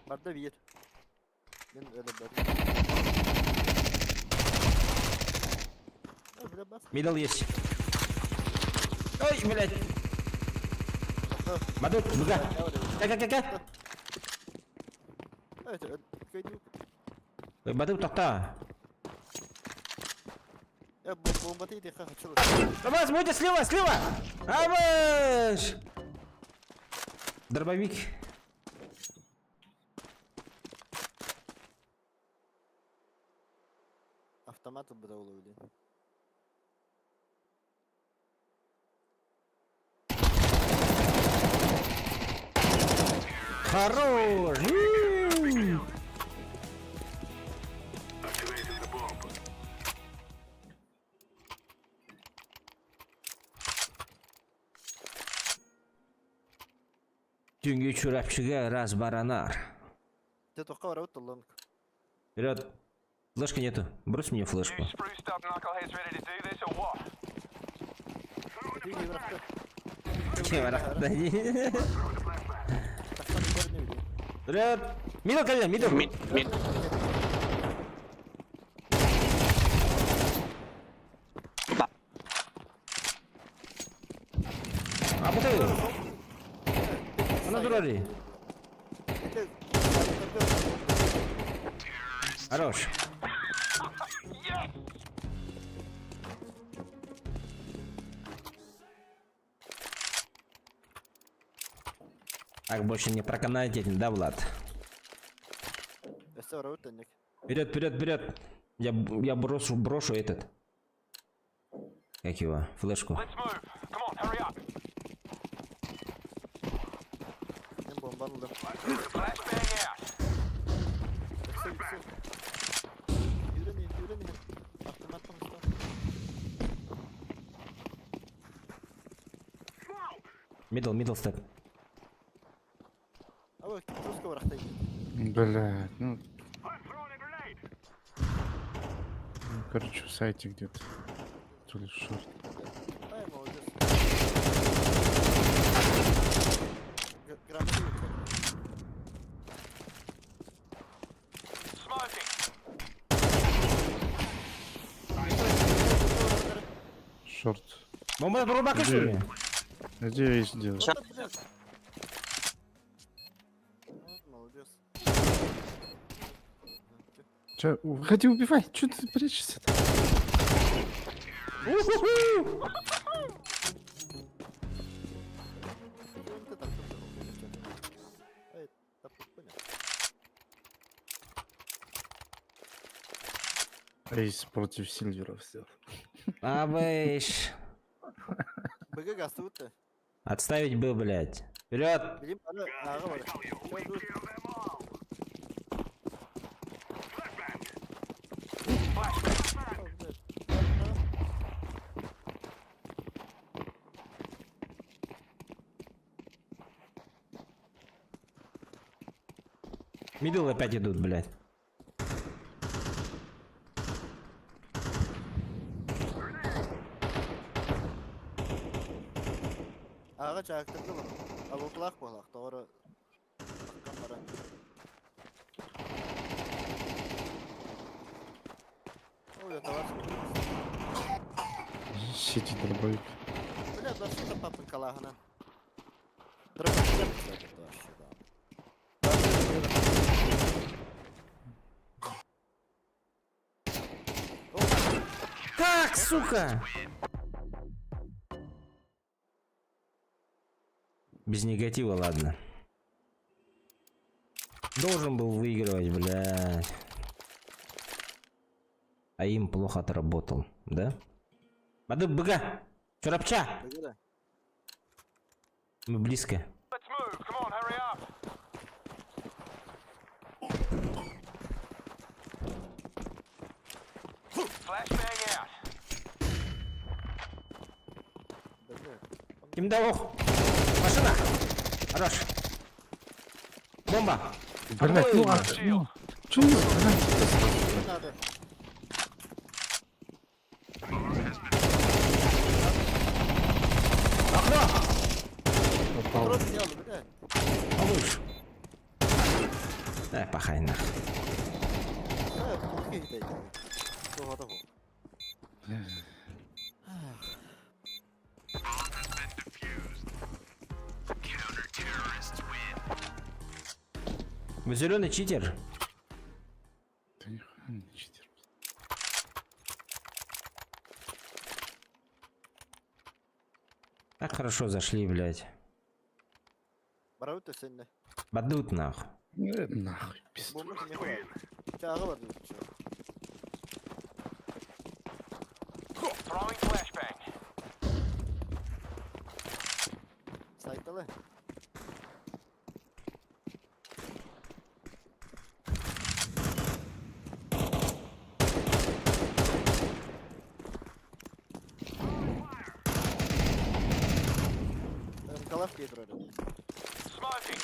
Барда бір. Мен өлі бардым. Ой, бля, бас. Мидл есть. Ой, блядь. Бадут, буга. Ка, ка, ка, ка. Evet, көйдүк. Ой, Бадут, тоқта. Я бомба тиді, хочу. Абас, будете слева, слева! Абаш! Дробовик. Автомат бұда олы өлі. Хорош! Ю! Activating the bomb. Түҥү Чурапчыга раз баранар. Дьэ тохха барабыт толлонук. Вперед. Флешки нету. Брось мне You флешку. spruced up knuckleheads ready to do this or what? Дии бырахта. Тахсан көрүнэ билин. Вперед. Мидл, калина, мидл. Mid, mid. А вот это. Она дурари. Хорош. Так больше не проканаете, да, Влад? Өссө барабыт төннүк. Вперед, вперед, вперед. Я брошу этот. Как его? Флешку. Let's move. Come on, hurry up. Мен бомбаны ылдым. Flashbang out. Өссө өссө. Yürü ne yürü ne. Attım attım usta. Мидл, мидл степ. Аба жестко барахта. Блядь, ну... Ну, короче, в сайте где-то. То ли short. Ай, молодец. Грамотно. Smoking. Short. Бомба рубака, что ли? Надеюсь, сделать. Вот, блядь. Вот, молодец. Че, выходи, убивай! Че ты прячешься-то? Ты так Ай, так понял. Ace против Сильверов сделал. Абыш. БГ гасты Отставить бы, блядь. Вперед! Билим бары ага бар. Чё тут? О, блядь. Мидл опять идут, блядь. Ага чактырды бу. А бу кулак болак, doğru. Баккан бара. Ой, это ваш. Сити дробовик. Бля, да что папа калагана. Дробовик, кстати, тоже, да. Как, сука? Без негатива, ладно. Должен был выигрывать, блядь. А им плохо отработал, да? Бады быга! Чурапча! Бегу, Мы близко. Let's move. Come on, hurry up. Flashbang out. бегу. Ким да ох! Машина! Хорош! Бомба! Блядь, ну а... Ну, че вы, блядь? Не надо. Окно! Попал. Дрон сделал, бля. Получше. Да, пахай нахуй. Да, плохие идеи. Того того. Вы зеленый читер? Да нихуя не читер. Так хорошо зашли, блядь. Барабыт өсөннө. Бадут нахуй. Нахуй, пизду. Бомба кимге бар? Чагы бар дейт. Throwing flashbang. Сайталы. Калаш кейдір. smoking.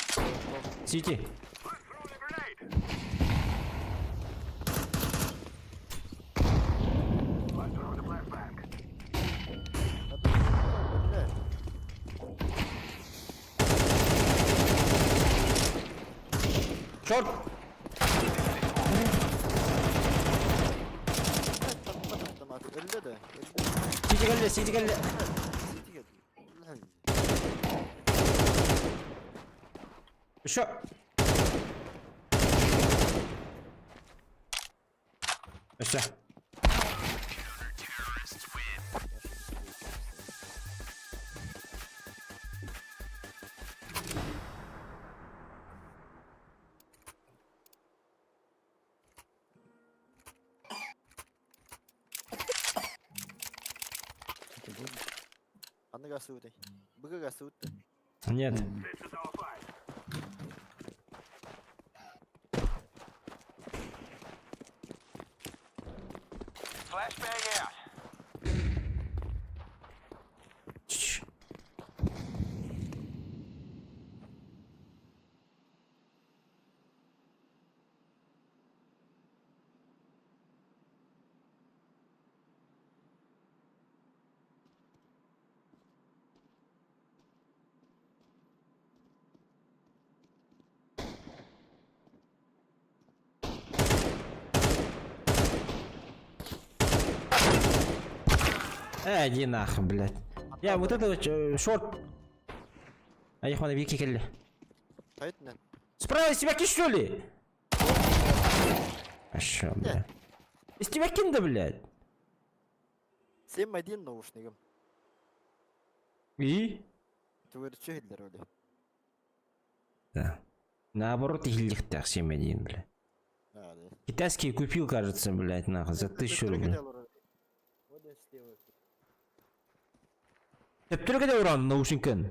Сити. I'm throwing a grenade. I'm throwing a flashbang. Бля. Шорт! Таппат автомат. Өллө да. Сити кэллэ, сити кэллэ. Сити кэллэ. Еще. Еще. Ханнык асыытай? Быгык асыытта. Нет. This is our fight. Flashbang out. Чш. Э, иди нахуй, блядь. Я вот это вот шорт. А их вики кэллэ. Хайтнан. Справа из тебя ки, что ли? А шо, бля? Из тебя кинда, блядь. 7-1 наушнигым. И? Түгәрче хиллер өле. Да. Наоборот, их 7-1, бля. А, да. Китайский купил, кажется, блядь, нахуй, за 1000 рублей. Төптөргө да уран наушникын.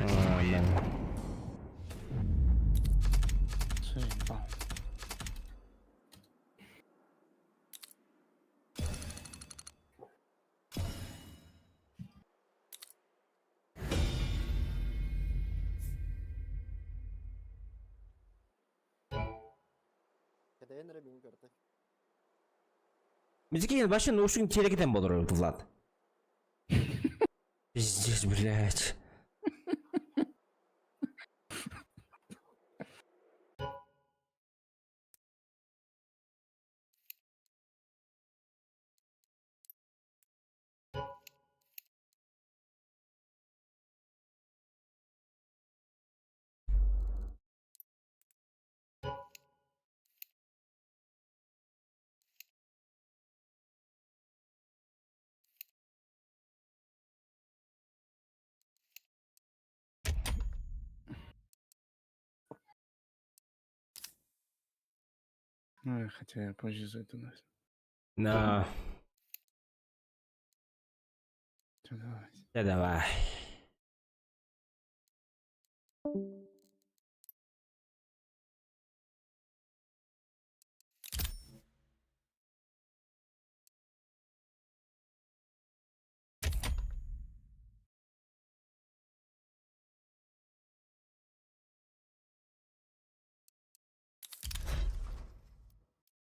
Ой, блин. Заебал. Мизикин вообще наушник телекетен болор Влад. Пиздец, блядь. Ну, хотя я позже зайду на. На. Всё, давай. Да давай.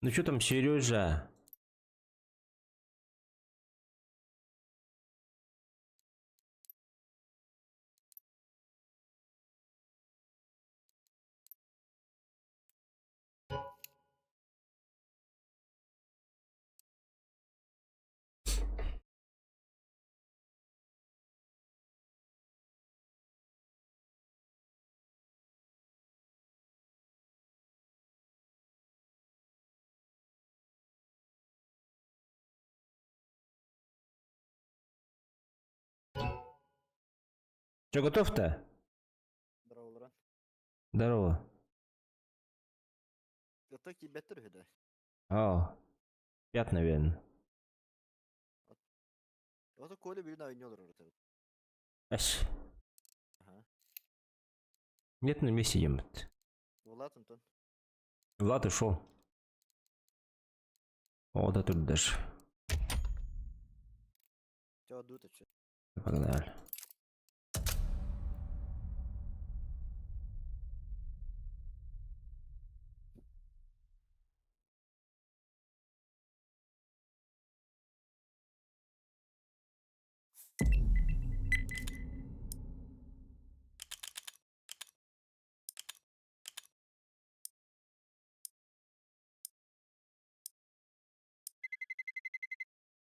Ну что там, Сережа? Че, готов-то? Здорово. Здорово. Это кибетер хеде. О, пят, наверное. Ото Коля бир ойнолор orada. Эш. Нет, на месте сидим. Влад Антон. Влад ушел. Вот это тут даже. Чё, дута, чё? Погнали.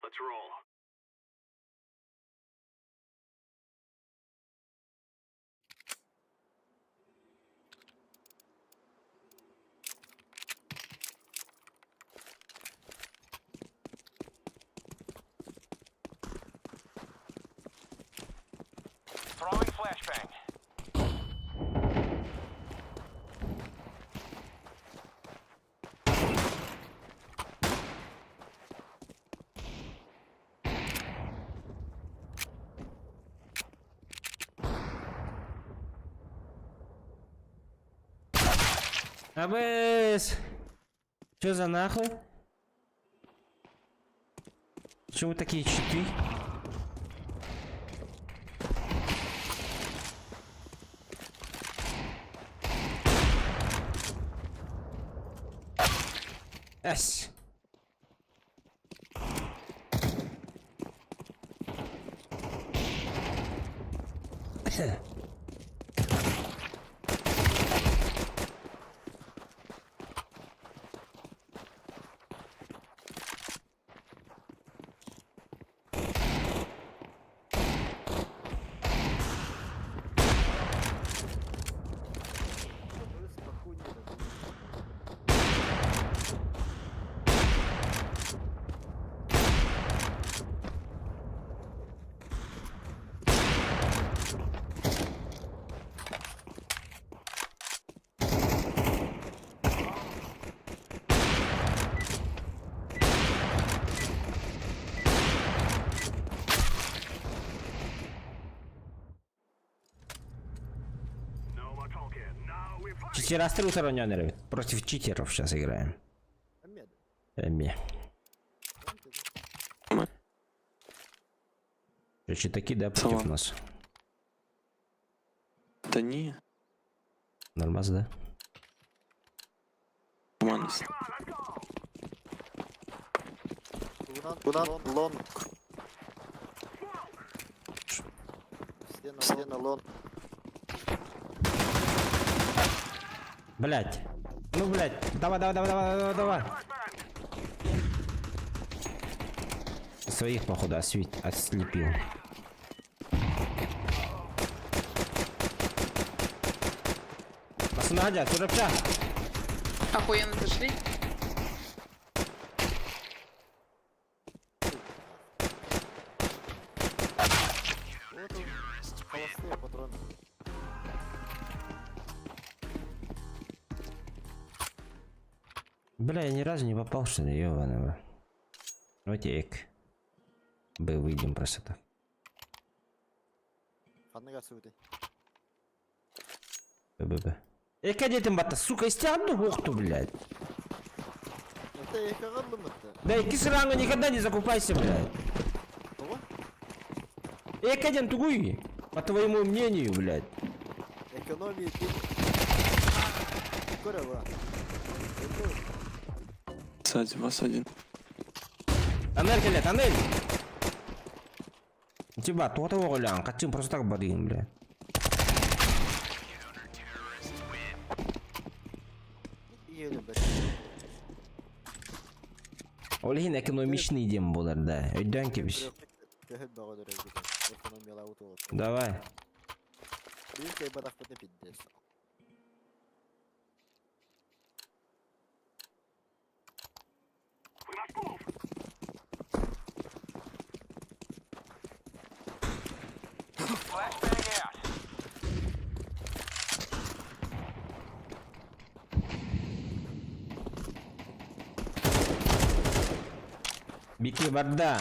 Let's roll. Throwing flashbang. АБС! Чё за нахуй? Почему такие читы? Эс! Вы спокойнее. No more talking. Now we fight. Читерастры утроненные. Против читеров сейчас играем. Амед. Эми. Читаки, да, против Салам. нас. Та ні, Нормас, да? нормально. Лунан, лон, лон. Все на лон. Блять. Ну, блять. Давай, давай, давай, давай, давай, давай. Своих, походу, освит, ослепил. Надя, турапча. Охуенно зашли. Вот он. Холостые патроны. Бля, я ни разу не попал, что ли, ёбаного. Давайте эк. Б выйдем просто так. Ханныга сүбүтэ. Б, Б, Б. Эка детем бата, сука, истяну бухту, блядь. Это экагаллымытты. Да и кисрангу никогда не закупайся, блядь. Того? Эка ден тугуй. По твоему мнению, блядь. Экономия денег. Корева. Сзади вас один. Тоннель, блядь, тоннель! Тебя, то того гулян, хотим просто так барин, бля. Еле, блядь. Олегин экономичный дем болар, да. Өйдөн кебис. Төһөт бөҕө дөрөйгүтэ. Экономиялаабыт уолаттар. Давай. Биир кыайбатахпытына пиздец. We must move. Flashbang out. Бики барда.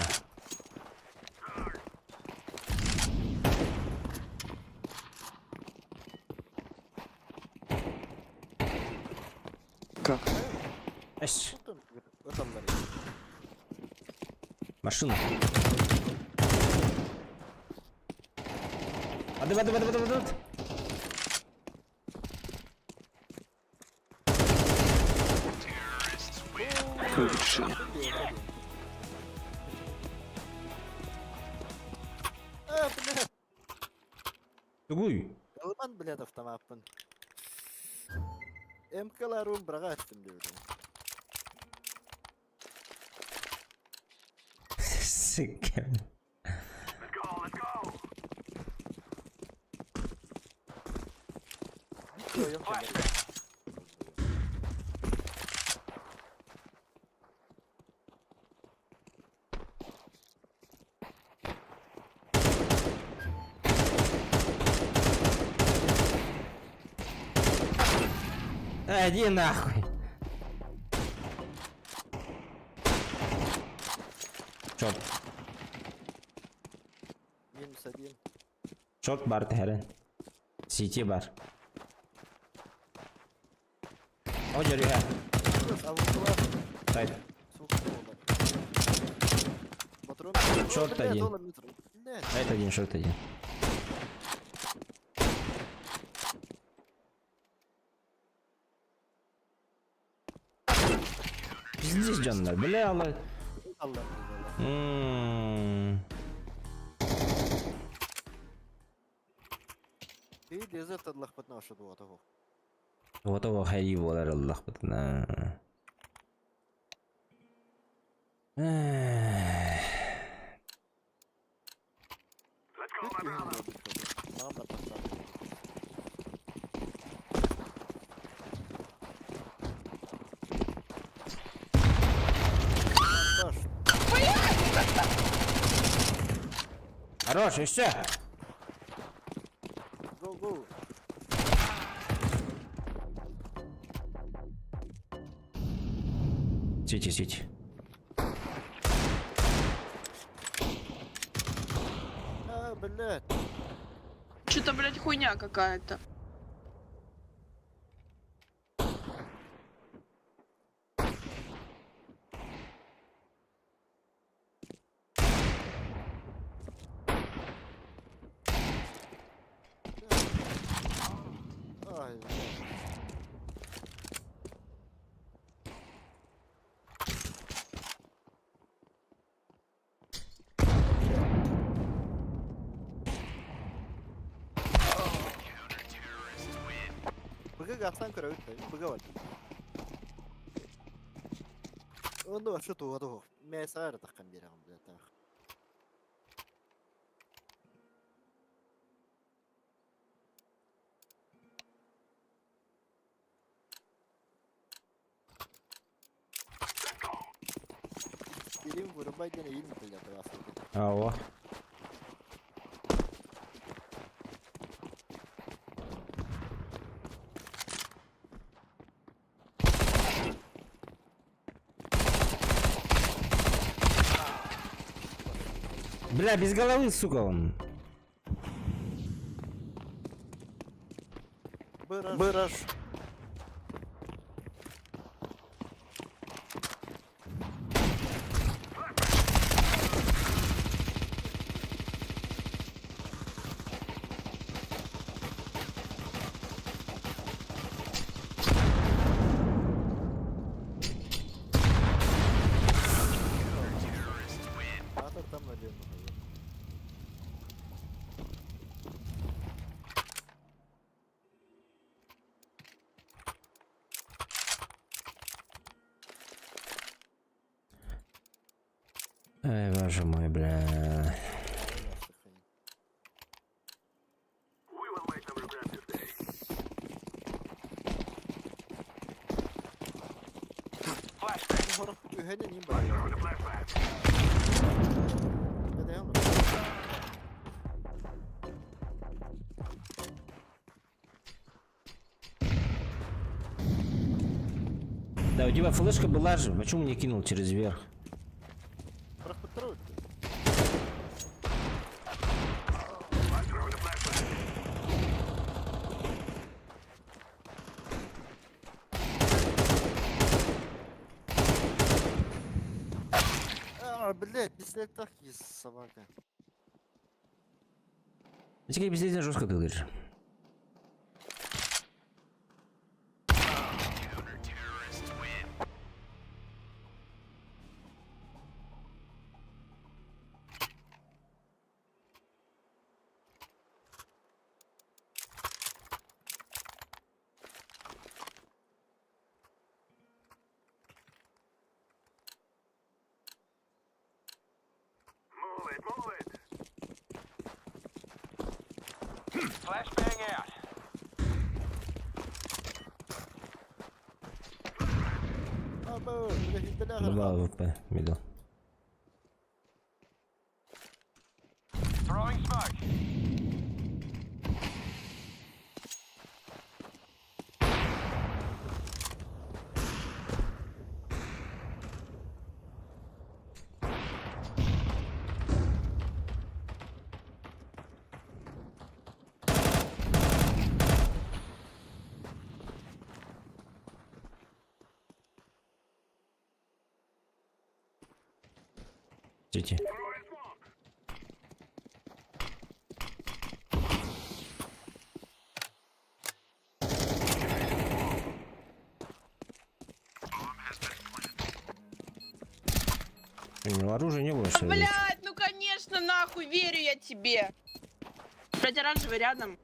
Ыталлар. Машина. Воды, воды, воды, воды, воды. Лучше. Э, блядь. Тугуй. Ылман, блядь, автомаппын. МК-ларым быраҕа эттим диэбитим. Сука. Let's go, let's go. Ойон кэлэр. А, иди нахуй. Шорт. Минус один. Шорт бар тэһэрэн. Сити бар. О, дьөрүһэ. А вот была Сайт. сука буолар. Патрон. Шорт один. Блядь. Сайт один, шорт один. Пиздец, дьоннор. Бля, алла. Алла. М. Ты дезерт адлахпытна ошо дуа того. Вот его хари буолар ыллахпытына. Эх. Let's go, my brother. Мам барбахтар. Баш. Хорош, и все. Go, go. Свети, свети. А, блядь. Что-то, блядь, хуйня какая-то. Ай, блядь. Быга аттан көрөбүт быга бар. Онно вообще туга тугу. Мен саар тахкан берем, блядь. Так. Билим вырубай диэн иин блядь, басты. Алло. Бля, без головы, сука, он. Быраш. Быраш. Атор там налево. Эй, боже мой, бля. We will make them regret this day. Flashbang. Үһэнэ ним бар. Throwing a flashbang. Эдэ Да, у тебя флешка была же, почему не кинул через верх? Бырахпыттар I'm throwing a flashbang. А, блядь, пистолет есть собака. Теперь пиздец жестко ты говоришь. Move it, move it. Flashbang out. Два АВП, middle. Throwing smoke. Тити. У него оружия не было, что ли? Блять, ну конечно, нахуй, верю я тебе. Блять, оранжевый рядом.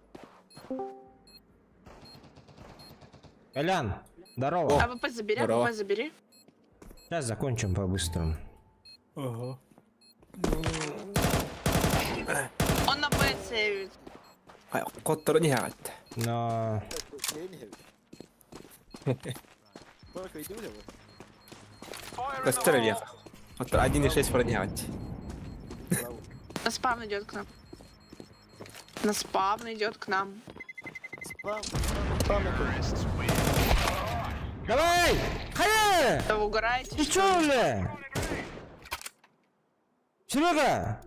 Колян, здорово. АВП забери, Здорово. АВП забери. Сейчас закончим по-быстрому. Ага. Он на Б сейвит. Хотторон иһэҕит. Но... Fire in the Көстөр hole. элиэх. Хоттор 1.6 баран иһэҕит. На спавн идет к нам. На спавн идет к нам. Спам, спам, спам. Давай! Харе! Да вы угораете? Ты чё, бля? Серега!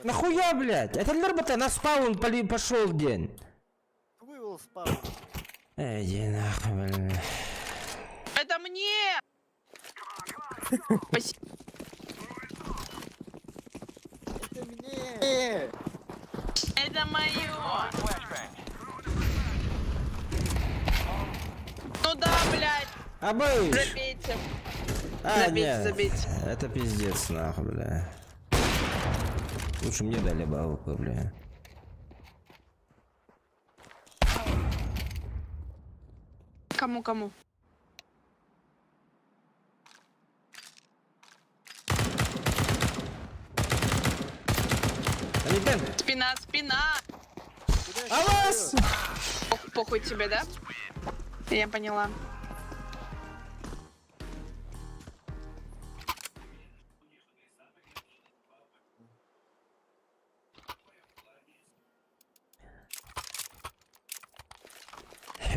Нахуя, блядь? Это Лербота на спаун поли пошел день. Вывел спам. Эй, иди нахуй, блин. Это мне! Спасибо. Это мне! Это мое! Flashbang. Ну да, блядь, Абыш! забейте. А, Забейте, нет. забейте. Это пиздец, нахуй, бля. Лучше мне дали бы АВП, бля. Кому, кому? Алитен! Спина, спина! Авас! Пох- похуй тебе, да? Я поняла.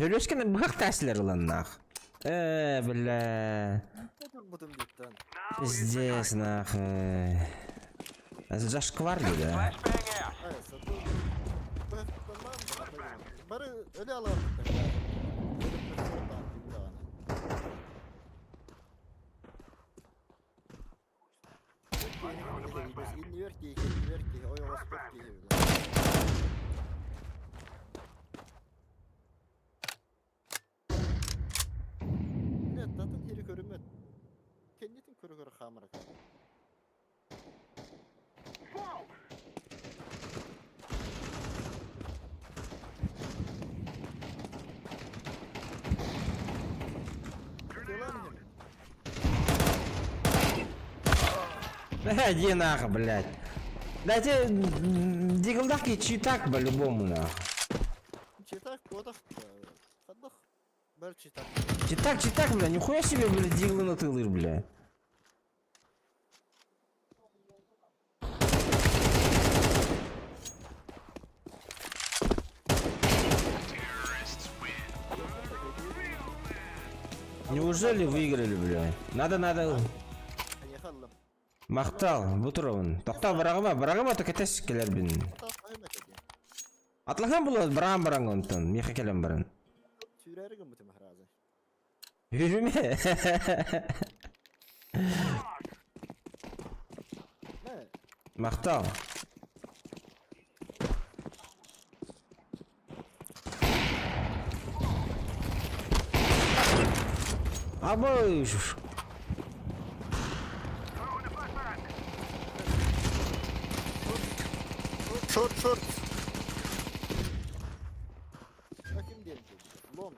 Өлөскені бұғақ тәсілер ұлан нах. Э, бля. Будем диттен. Пиздец, нахуй. Это зашквар ли, да? Flashbang out. Ay, сату. Бары öyle alalım. Иди нахуй, блядь. Дайте диглдаки читак по-любому нахуй. Читак, кодах, хадах, бер читак. Читак, читак, бля, нихуя себе, бля, диглы на тылыр, бля. Неужели выиграли, бля? Надо, надо. Хайахаллам. Махтал, Бутуровын. Тоқта, барағыма, барағыма, то кетес келер бин. Атлахан болады, барам баран онтон, меха келем баран. Сүүрэригин бу тимахразы. Yürüme. Махтал. Абы! Short short. Ким диэн Long.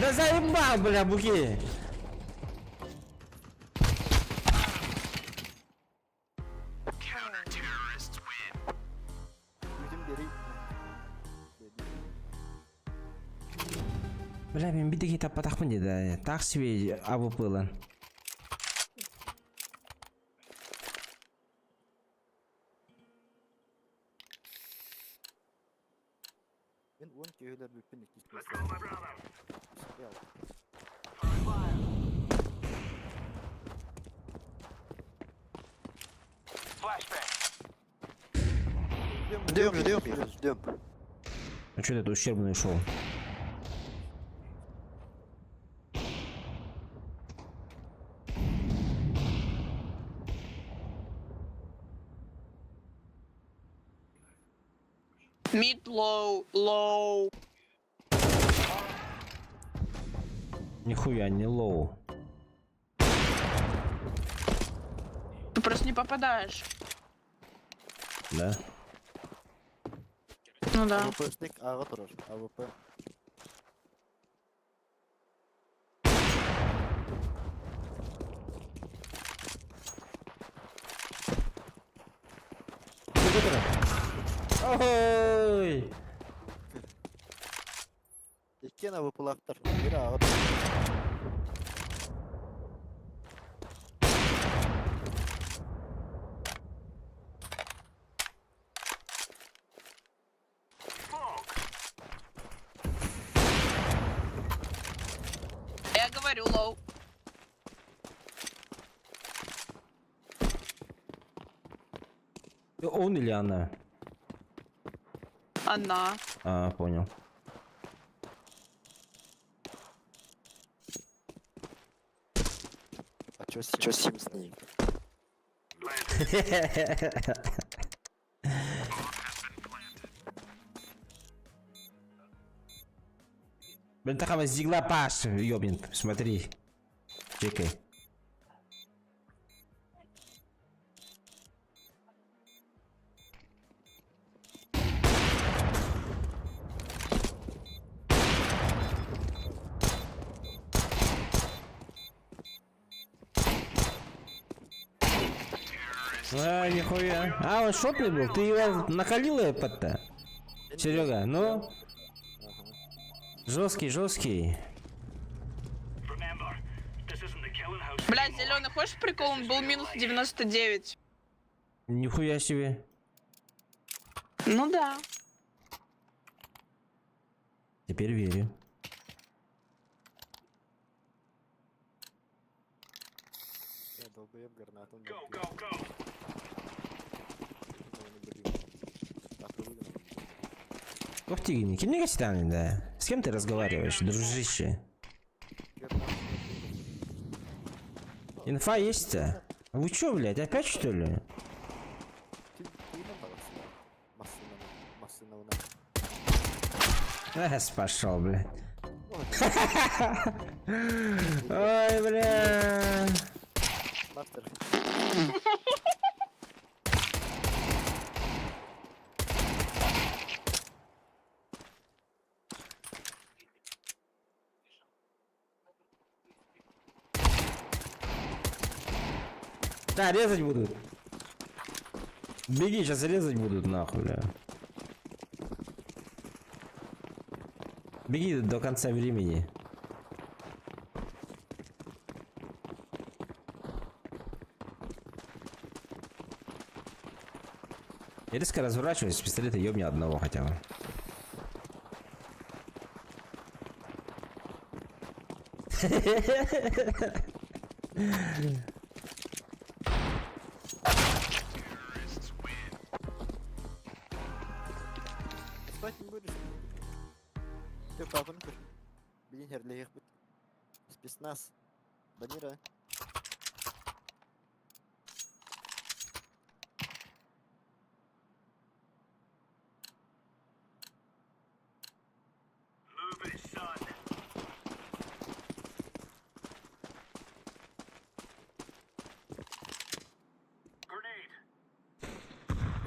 Да заебал, бля, буки! Бүтүн бери. Бля, мин биир таппатахпын дии Так себе АВП ылан. Мин 10 киһилэр бүппүн иккис Ждем, ждем, ждем. Ну что ты ущербный ушел? Mid low, low. Нихуя не low. Ты просто не попадаешь. Да? Ну да. АВПшник аҕа турар. АВП. Ой! Иккиэн АВПлаахтар. Биир аҕа турар. Я говорю low. Он или она? Она. А, понял. А чё с чё с ним? Блин, такая зигла паш, ёбнет, смотри. Чекай. А, нихуя. А, он шотный был? Ты его накалил под-то? Серега, ну? Жесткий, жесткий. Бля, зеленый, хочешь прикол? Он был минус 99. Нихуя себе. Ну да. Теперь верю. Я долбоеб гранатом. Go, go, go. Ух ты, кем не да? С кем ты разговариваешь, дружище? Инфа есть-то? Вы чё, блядь, опять что ли? Эх, пошел, блядь. Ой, бля. Мастер. Да, резать будут. Беги, сейчас резать будут, нахуй, бля. Беги до конца времени. Я резко разворачиваюсь, с пистолета ёбни одного хотя бы. Спать не будешь? Ты папа көр. Билин херлэһиэхпит. Спецназ. Банира. Move it, son. Grenade.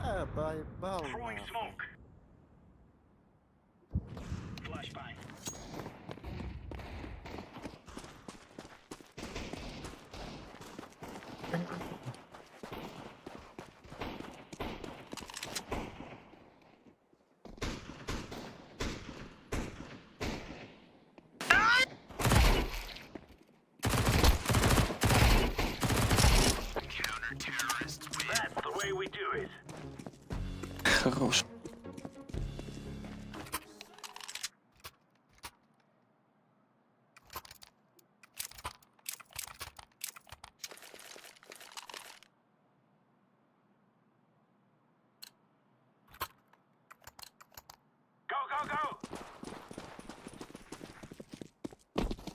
А, бай, бал Throwing нахуй. smoke. Flashbang. That's the way we do it. Хорош. Go, go, go!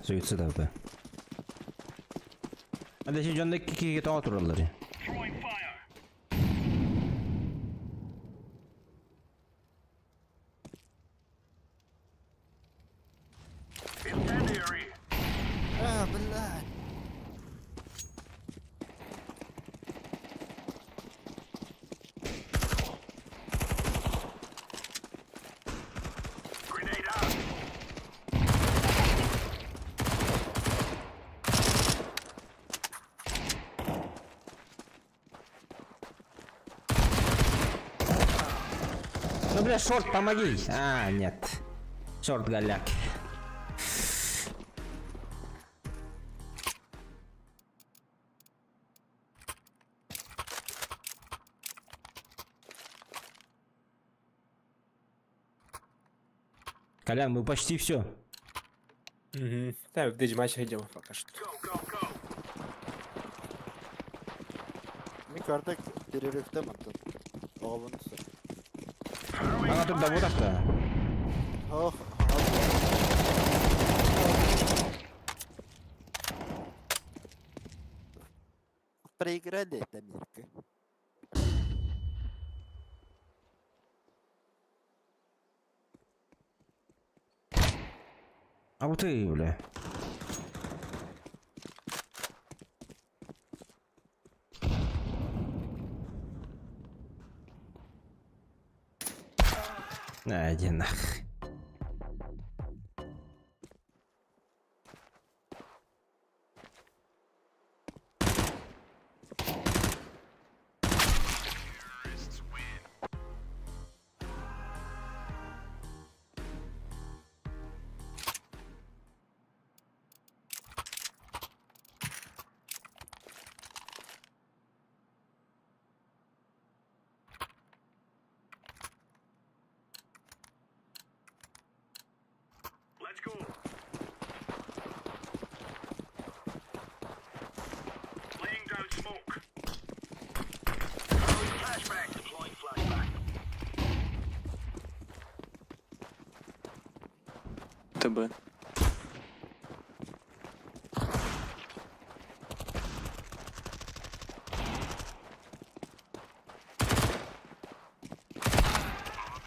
Суицид АВП. Hadi şimdi candaki iki тоҕо тураллар. Throwing fire. Incendiary. А, блядь. Grenade out. Ну бля, шорт, помоги! А, нет. Шорт голяк. Колян, мы почти все. Угу. Да, в матч идем пока что. Go, go, go. Мин картак перерывтем антон. Оҕобун сыр. Ана тут да вот так-то. Ох, Проиграли, Дамирка. А вот и, бля. На, иди нах. Let's go. Laying down smoke. Throwing flashbang. Deploying flashbang. ТБ.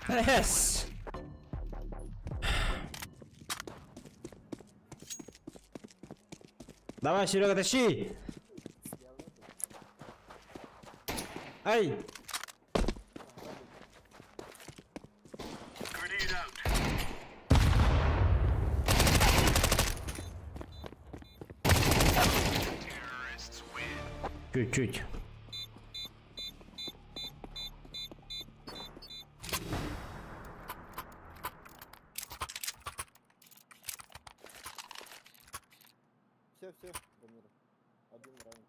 Yes! Давай, Серега, тащи! Ай! Grenade out. Чуть-чуть. Все, все, Дамира. Один раунд.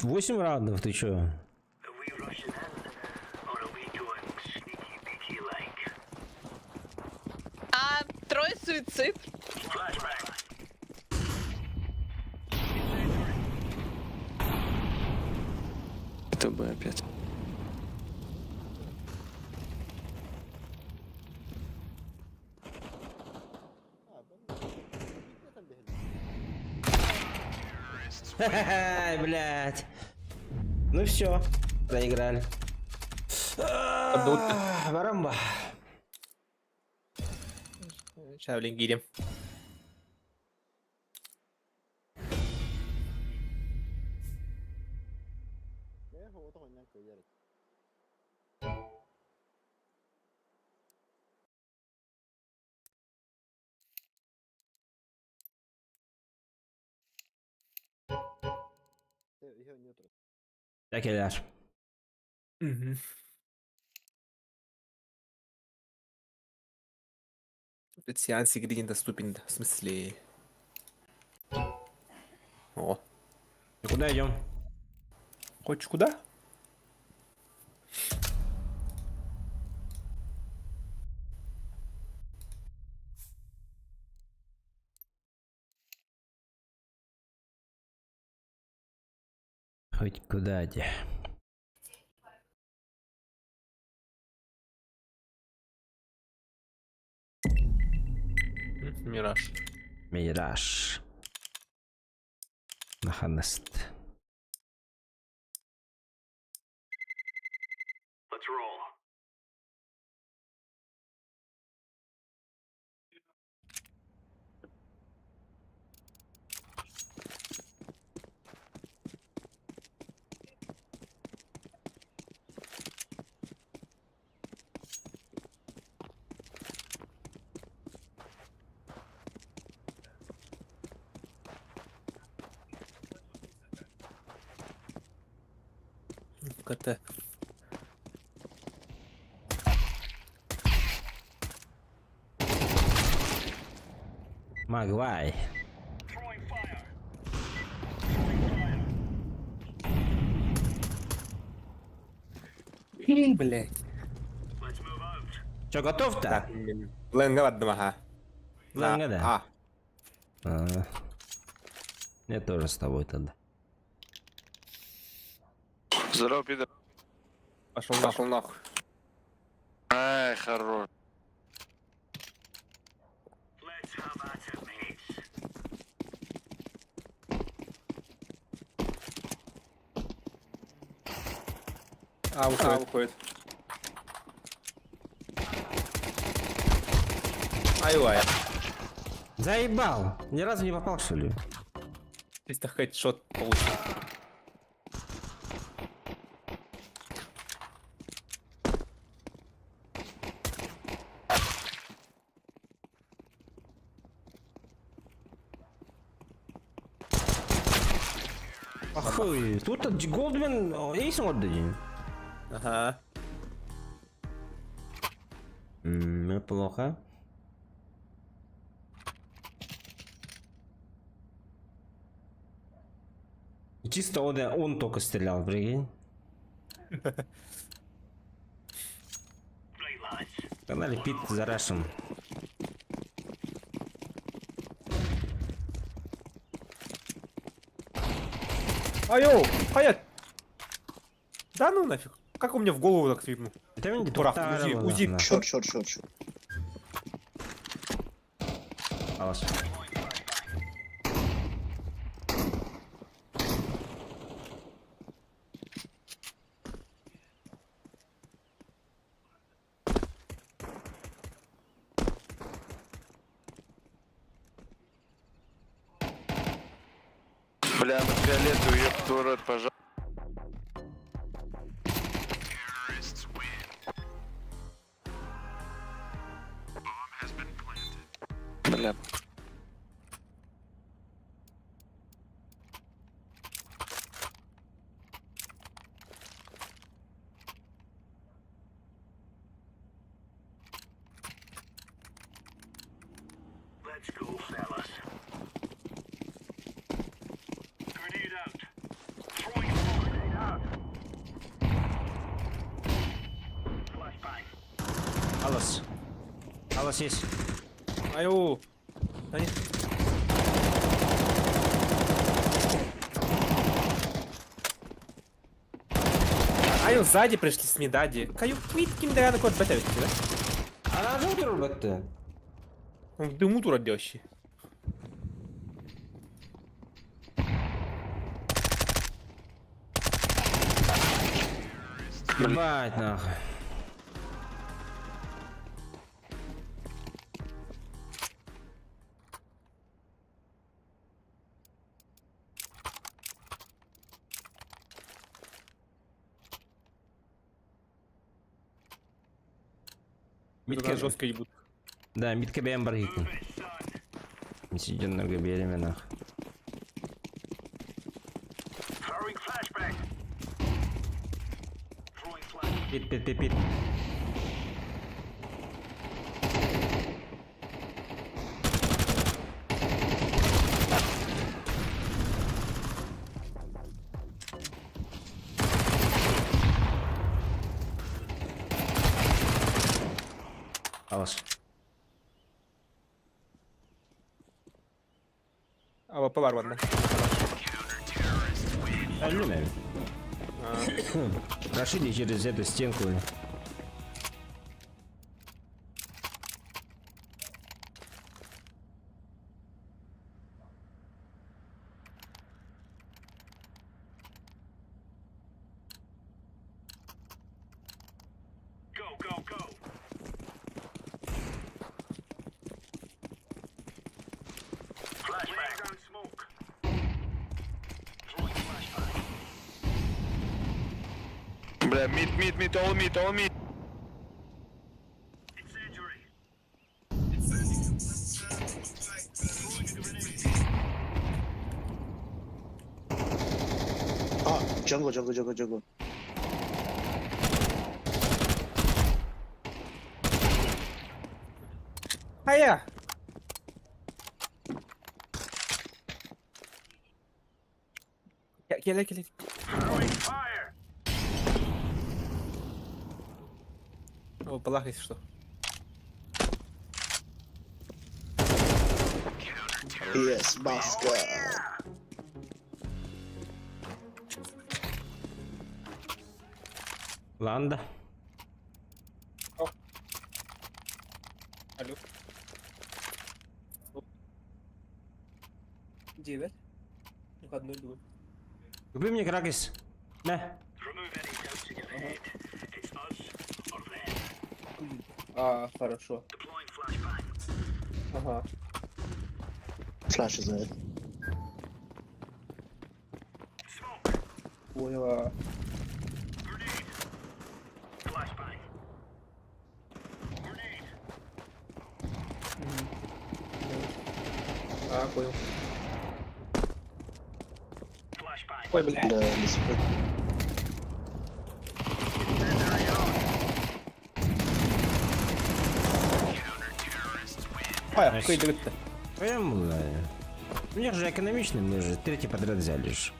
8 раундов, ты чё? Are we rushing in, or are we going sneaky beaky like? А трое суицид. Flashbang. ТБ опять. Ай, блядь. Ну все, проиграли. Барамба. Шавлин киирим. Кэлэр. Этот сеанс игры недоступен, в смысле... О. Куда идем? Хочешь куда? Хоть куда где. Мираж. Мираж. Наханаст. Let's roll. КТ. Магвай. Throwing fire. Throwing fire. Блять. Let's move out. Че, готов-то? Так, Ленга ладно, ага. Ленга, да. А. А. Я тоже с тобой тогда. Здорово, пидор. Пошел нахуй. Пошел нахуй. Ай, хорош. Let's have at it, mates. А, уходит. А, уходит. Ай-вай. Заебал! Ни разу не попал, что ли? Чисто хедшот получил. Охуй, тут Голдмен эйс отдадим. Ага. Неплохо. И Чисто он, он только стрелял, прикинь. Right, lads. Канале Пит за Рашем. Айоу, хаят. Да ну нафиг. Как он мне в голову так свипнул? Это мне Дурак, УЗИ, УЗИ. Short, short, short, short. Алаш. Бля, на фиолетовый, ёб твой рот, пожалуйста. Бля. Let's go, fellas. Grenade out. Throwing a grenade out. Flashbang. Алас. Алас есть. Айоу. Да нет. Айо, сзади пришли с медади. Каю квитким да код бета да? Она же утро бетте. Он в дыму тура дёщи. Ебать нахуй. Митка жестко ебут. Да, митка бэйэм баргикин. Сиденнерге биэриме нах. Пит, пит, пит, пит. Алаш. АВП бар манна. Алюмин. Прошли через эту стенку. Бля, mid, mid, mid, all mid, all mid. А, jungle, jungle, jungle, jungle. Хайа! Кэлэ кэлэ. О, балах, если что. Yes, Баска. Ланда. Алло. 9. Выходной будет. Купи мне кракис. На. А, хорошо. Ага. Flash is ahead. Поняла. А, понял. Ой, бля. Да, не супер. Ой, кыйдырытты. Прям, бля. У них же экономичный, мы же третий подряд взяли ж.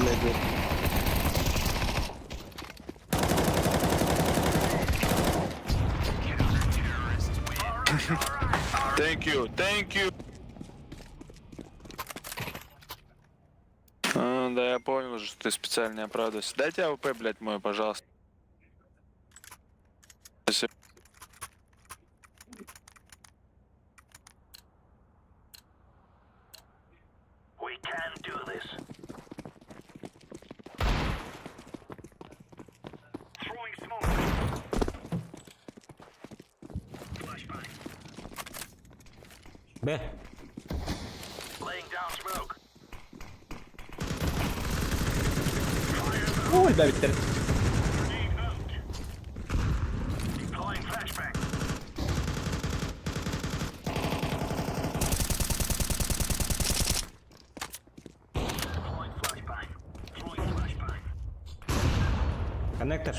Mid one. Thank you, thank you. А, да, я понял уже, что ты специально не оправдываешься. Дайте АВП, блядь, мой, пожалуйста. Спасибо. Б. Ой, да, ведь Коннектор.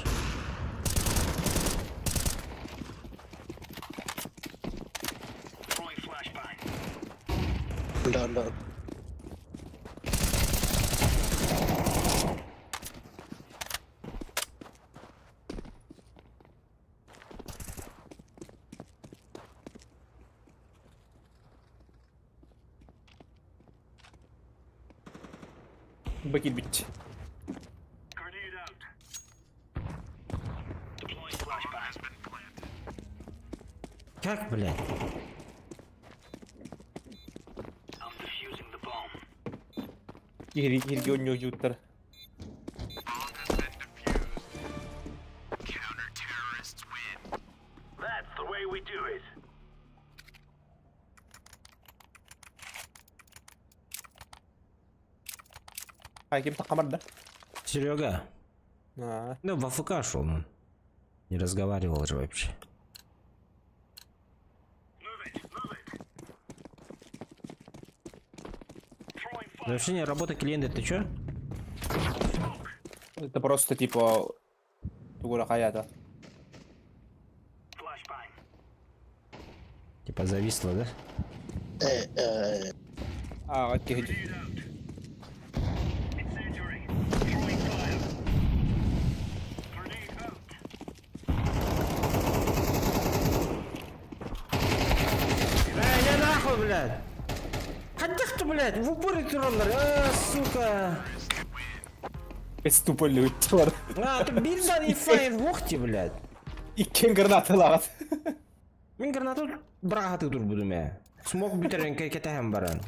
Down, down. Б киирбит. Grenade out. Deploying flashbang. Как, блядь? I'm defusing the bomb. Киһири киһирги оонньуу That's the way we do it. Хай ким тахха барда? Серега. Аа. Ну, в АФК шел он. Не разговаривал же вообще. Move it, move it. Throwing fire. Завершение работы клиента, ты чё? Это просто типа тугура хаята. Flashbang. Типа зависло, да? Э, э, Аа, киһи. Grenade out. Incendiary. Throwing fire. Grenade out. Эй, не нахуй, блядь! Хотя ты, блядь, в упоре троллер, а, сука! Тупо лютер. А, ты бильдан и файн в ухте, блядь! Иккен граната лаҕат. Мин гранату быраҕа турбутум ээ. Смог бүтэрэн кэтэһэн баран.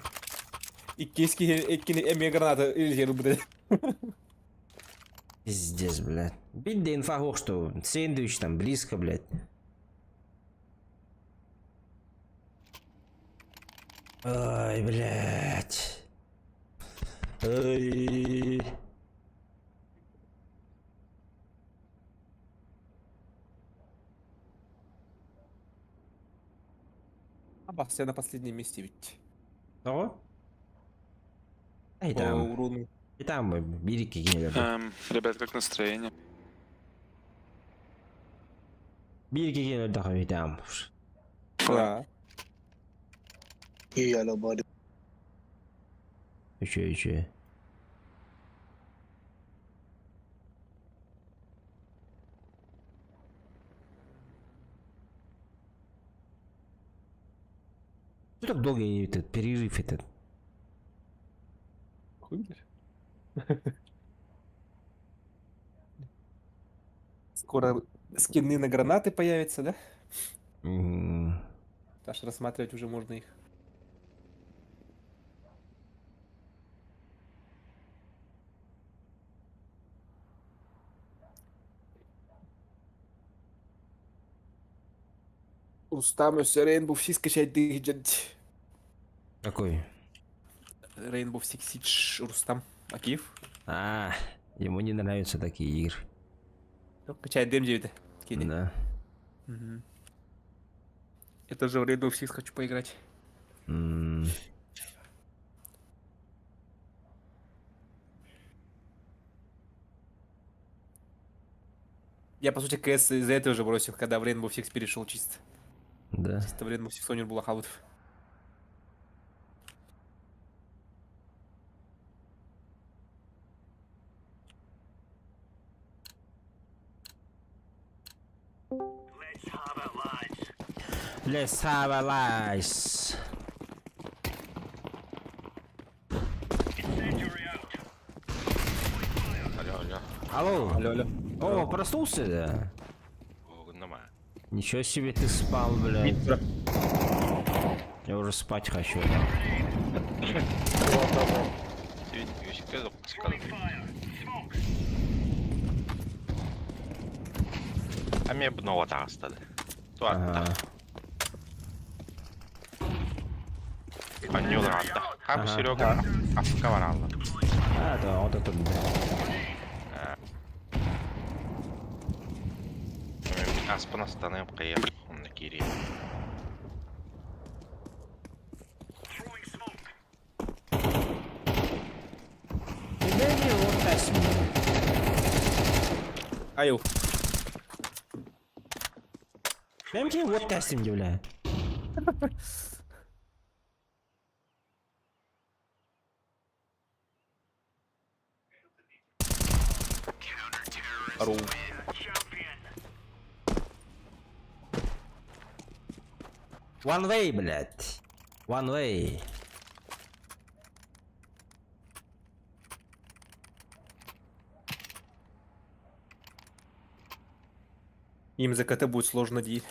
Иккис киһи иккини эмиэ граната илдьэр бу. Пиздец, блядь. Бить да инфа ох, что сэндвич там близко, блядь. Ай, блядь. Ай. Абас, я на последнем месте ведь. Того? Ай По там. урону. И там бирики кинулер. Ребят, как настроение? Бирики кинулер и там. Да. You yellow body. Еще, еще. Что так долго этот перерыв этот? Хуй, блядь. Скоро скины на гранаты появятся, да? М, Аж рассматривать уже можно их. Рустам өссө Rainbow Six скачать дыгдет. Какой? Rainbow Six Siege Рустам Акиев. А, ему не нравятся такие игры. Качает ДМ9. Кини. Да. Мгм. Я тоже в Rainbow Six хочу поиграть. М, Я, по сути, КС из-за этого уже бросил, когда в Rainbow Six перешел чисто. Да. Чисто в Rainbow Six Сонер Булахаутов. Let's have it, lads. Let's have a lice. Incendiary out. Алло, алло. Алло. Алло, алло. О, проснулся, да? О, нема. Ничего себе ты спал, блядь. Я уже спать хочу. Throwing fire. Smoke. А мне б нового тастали. Ага. Анюлата. Хаб Ага. Серега Афкаваралла. А, да, вот это, блядь. Аспанастаным кыйыр. Онны кири. Throwing smoke. Тебе не вот так себе. Аю. Прям тебе вот так себе, бля. Ару. Champion. One way, блядь. One way. Им за КТ будет сложно дии.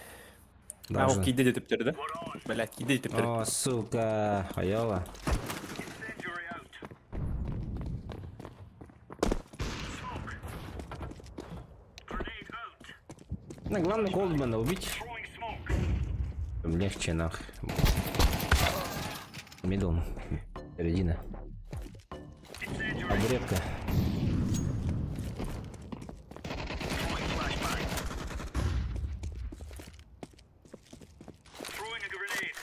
А, ол Должен. киирдэ дии төптөрү да? Бля, киирдэ дии төптөрү. О, сука, хайала. Incendiary out. Smoke. Grenade out. Ну, главное Колдмана убить. Throwing smoke. Легче нах. Мидл. Середина. Обрезка. Throwing flashbang. Throwing a grenade.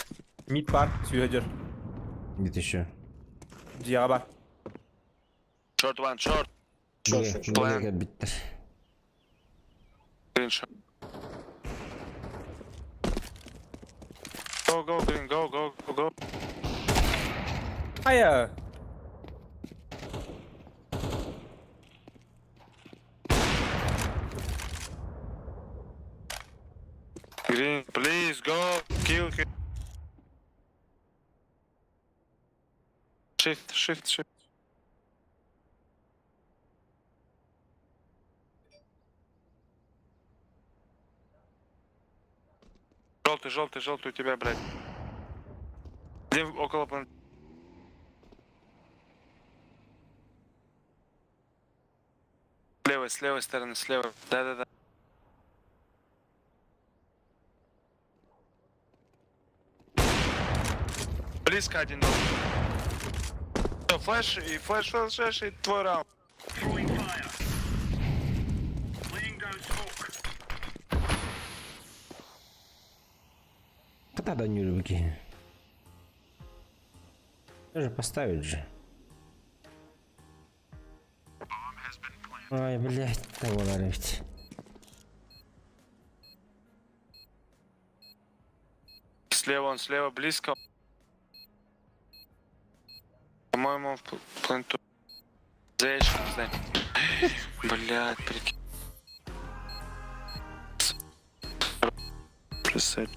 Мид бар, сүйөдер. Где-то еще. Дьиэҕэ бар. Short one, short. Short, short, short. План. Биттер. Green short. Go, go, green, go, go, go, go. Хайа! Green, please go. Kill him. Shift, shift, shift. Желтый, желтый, желтый у тебя, блядь. Где около план... С левой, с левой стороны, с левой. Да-да-да. Близко один был. Всё, Flash и flash, flash, flash и твой раунд. Throwing fire. Laying down smoke. Когда не руки. Даже поставить же. Ай, блядь, того ведь. Слева он, слева близко. По-моему, он в пленту. За ящиком, знай. Блядь, прикинь. Присядь.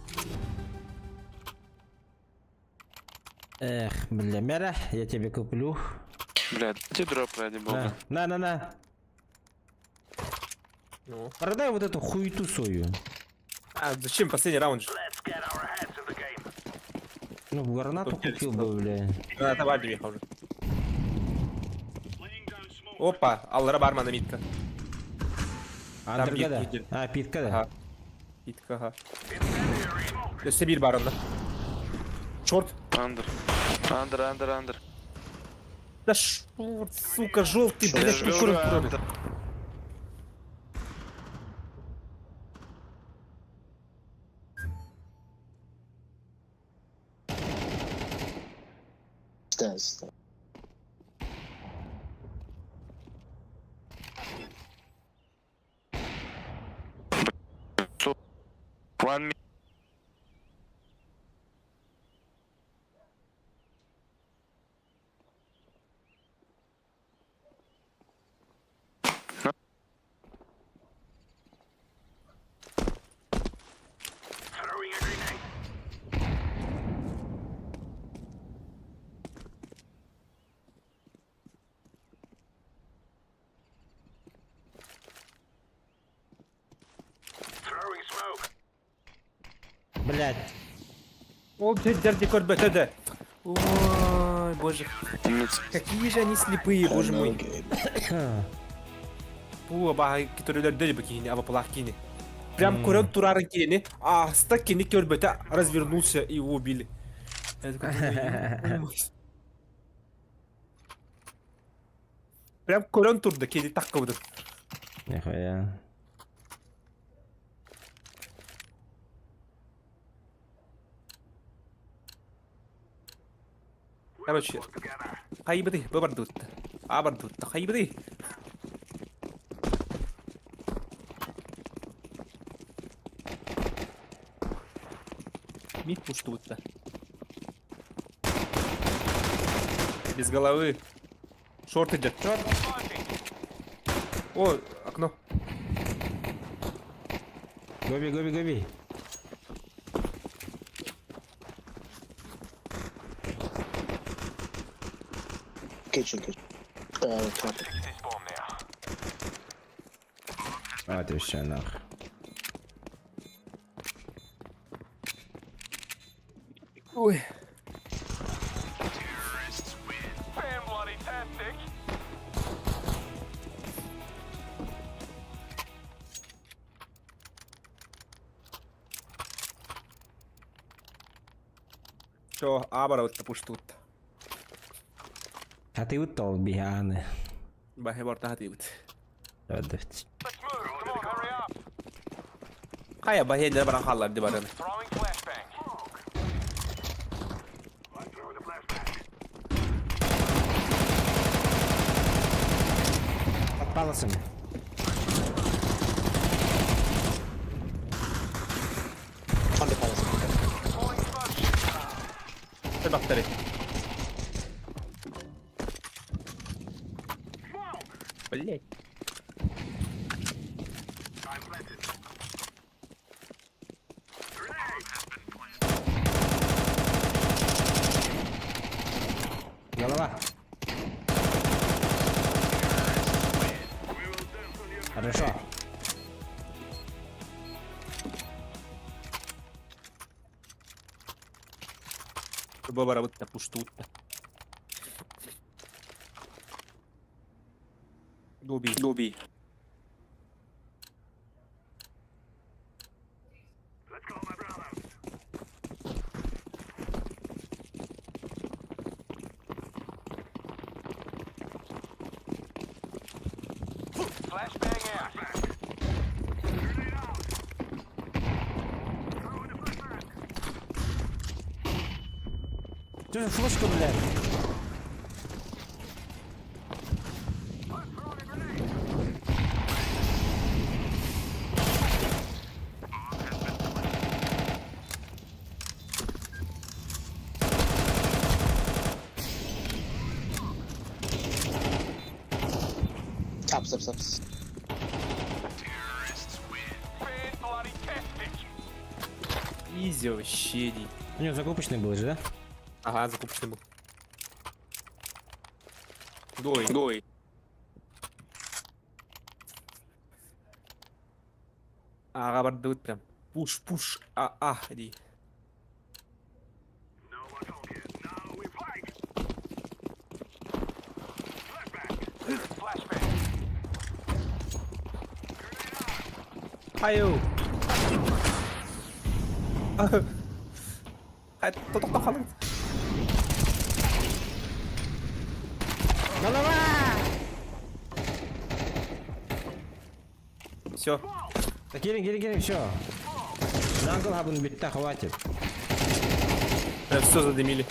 Эх, бля, Мера, я тебе куплю. Блядь, где дроп, ради бога. На, на, на, на. Ну. Продай вот эту хуету свою. А, зачем последний раунд же? Let's get our heads in the game. Ну, гранату Тут купил бы, бля. Граната бар дии уже. Laying down smoke. Опа, аллара бар мана мидка. Андергада. бит- А, питка, да. Ага. Мидка, ага. Өссө биир бар онно. Черт. Under. Under, under, under. Да шорт, сука, желтый, Я блядь, же ну говорю, куры under. Stairs. stairs. One minute. Throwing a grenade. Throwing smoke. Блядь. Ол дерди көрбөтө да. Ой, боже. Умница. Какие же они слепые, боже Hello, мой. game. Бу баһа киторилер бу киһини, аба кини. Прям көрөн турарын кини, аста кини көрбөтө развернулся и его убили. Я такой думаю, «Ё мать». Прям көрөн турда кини таккыбыды. Нихуя. Короче, хайбыды, бу бардытты. А бардытты, хайбыды. Мид пуштутта. Без головы. Шорт идет. Шорт. О, окно. Гоби, гоби, гоби. Kitchen, kitchen. Top. This bomb now. Вот и все, нахуй. Ой. Fan-bloody-tastic. Все, абара пуштут. А ты вот биһааны. Бахе барта хатыбыт. Let's move. Come on, hurry up. Хайа бахе дэ баран халлар ди барын. Throwing flashbang. Под паласами. Under palace. Deploying smoke. Бактары. Блять. Голова. Хорошо. Бабара вот пуштут. Гоби. Гоби. Flashbang out. Что за флешка, блядь? Ups, ups, ups. Fan-bloody-tastic. Изи вообще. ди. У него закупочный был же, да? Ага, закупочный был. Гой. Гой. Ага, бардыбыт прям. Пуш, пуш, а, а, ди. Flashbang. Хайу. Хай, тотоқтап. Голова! Все. Так, кирин, кирин, кирин, все. Джангл хабын битта, хватит. Все задымили.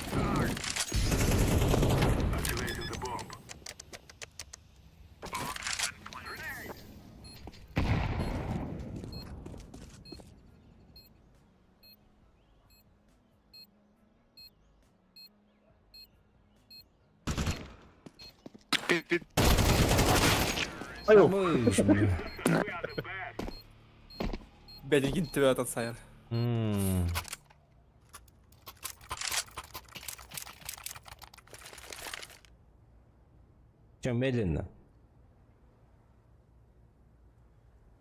Пит, пит. Мышь, бля. Бедненький тебя этот сайр. Че, медленно?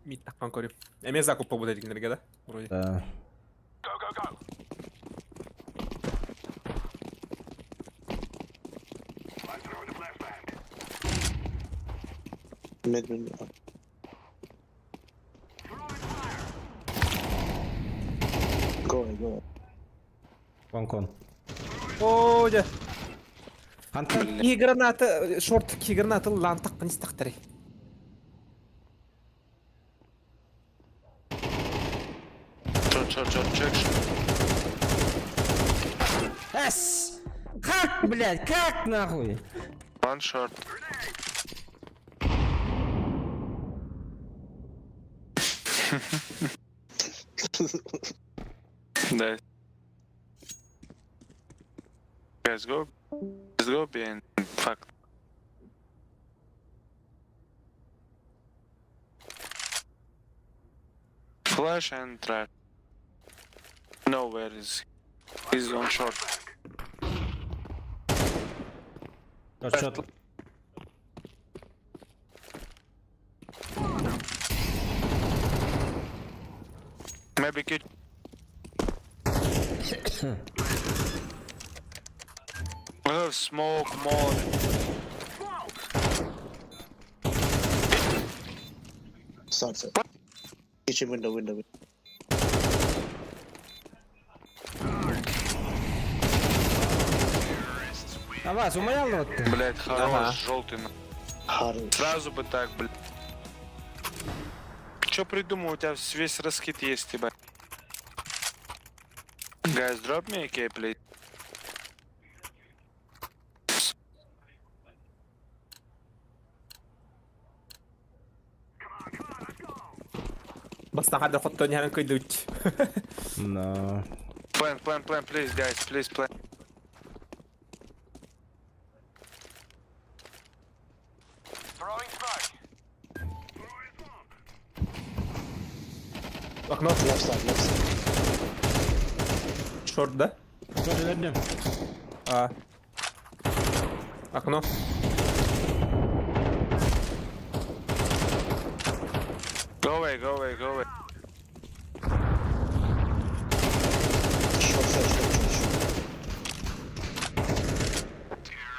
Мид таққан көрем. Эме закуп побудет да? Вроде. Да. Go, go, go. Mid, mid, up. Go, go. Вон кон. О, дя. Антон. Ки граната, шорт ки граната лан таққан истақтары. Short, short, short, check. Эс! Как, блядь, как нахуй? One short. Да. Guys, go. Let's go B and fuck. Flash and trash. No, where is he's on short. Шот, шот. Maybe kitchen. We have smoke, molly. Side, side. Kitchen window, window, window. А вас умолял вот ты? Блять, хорош, Ага. желтый. на. Хорош. Сразу бы так, блядь. Чё придумал, у тебя весь раскид есть, ебать. Guys, drop me AK, please. Бастаха да хоттон яһан көйдүч. Но. Plant, plant, plant, please, guys, please, plant. Throwing smoke. Окно. Left side, left side. Шорт, да? Көрдүм. А. Окно. Go away, go away, go away. Short, short, short, short, short.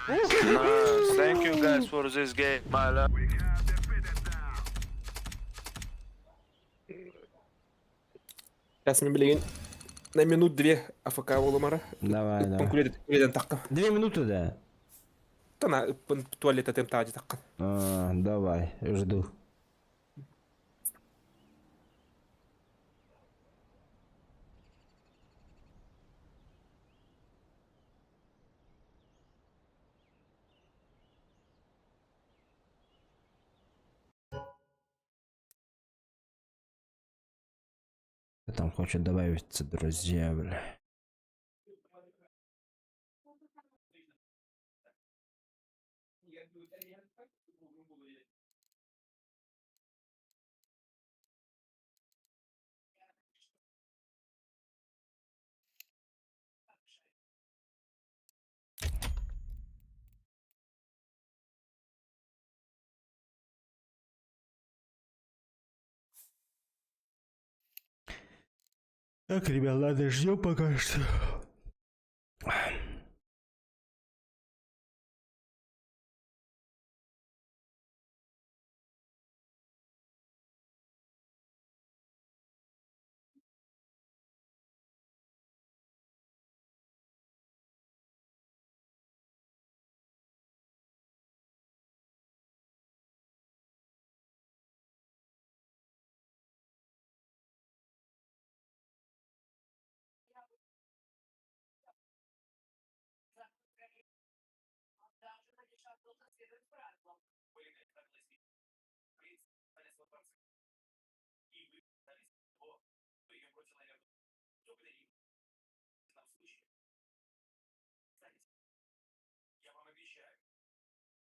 Nice. Thank you guys for this game, my love. Сейчас мы, блин, на минут две АФК Воломара. Давай, давай. Күледен таққа. 2 минуты, да? Тана туалет атым таажы таққа. А, давай, жду. Кто там хочет добавиться, друзья, бля. Так, ребят, ладно, ждем пока что.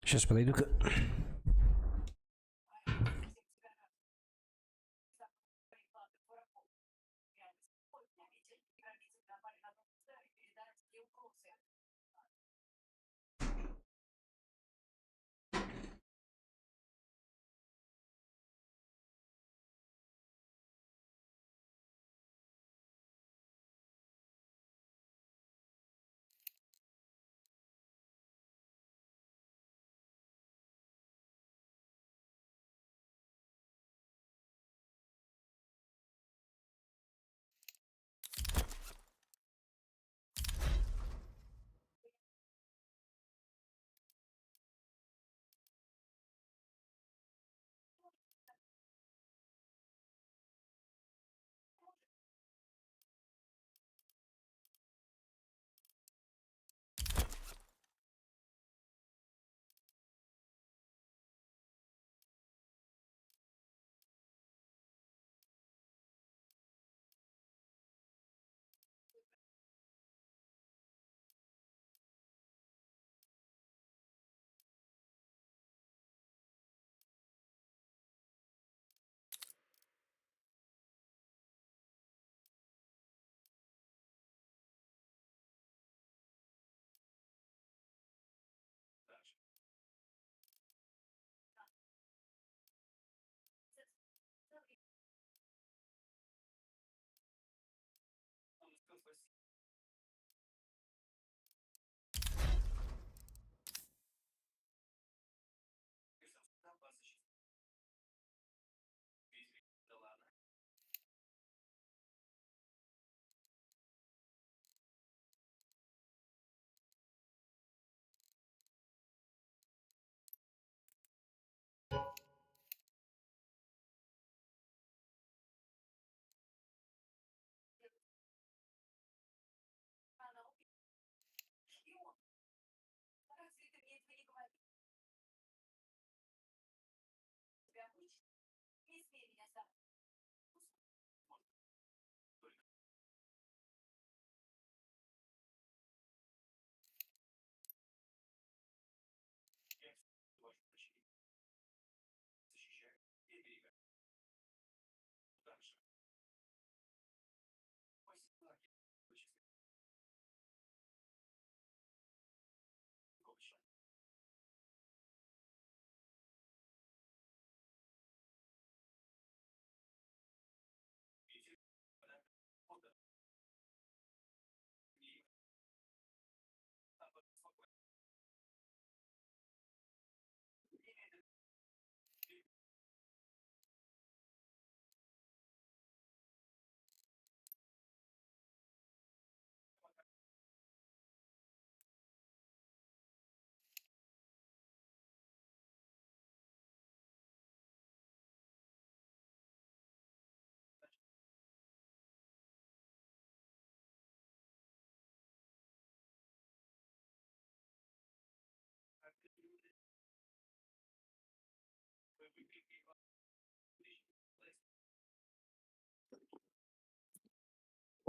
Сейчас подойду-ка.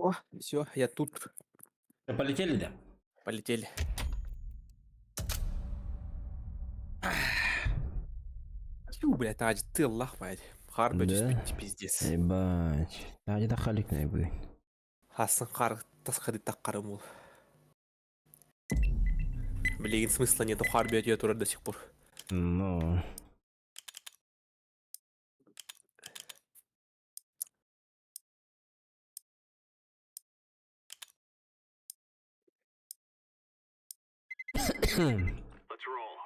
О, все, я тут. Полетели, да? Полетели. Тю, блядь, Адь, ты лах, блядь. Хар, блядь, Да. түспүт, пиздец. Ебать. А где халик наебы. Хасын хар, тасқады таққарым ол. Блин, смысла нету, хар, блядь, я турар до сих пор. Ну. Let's roll.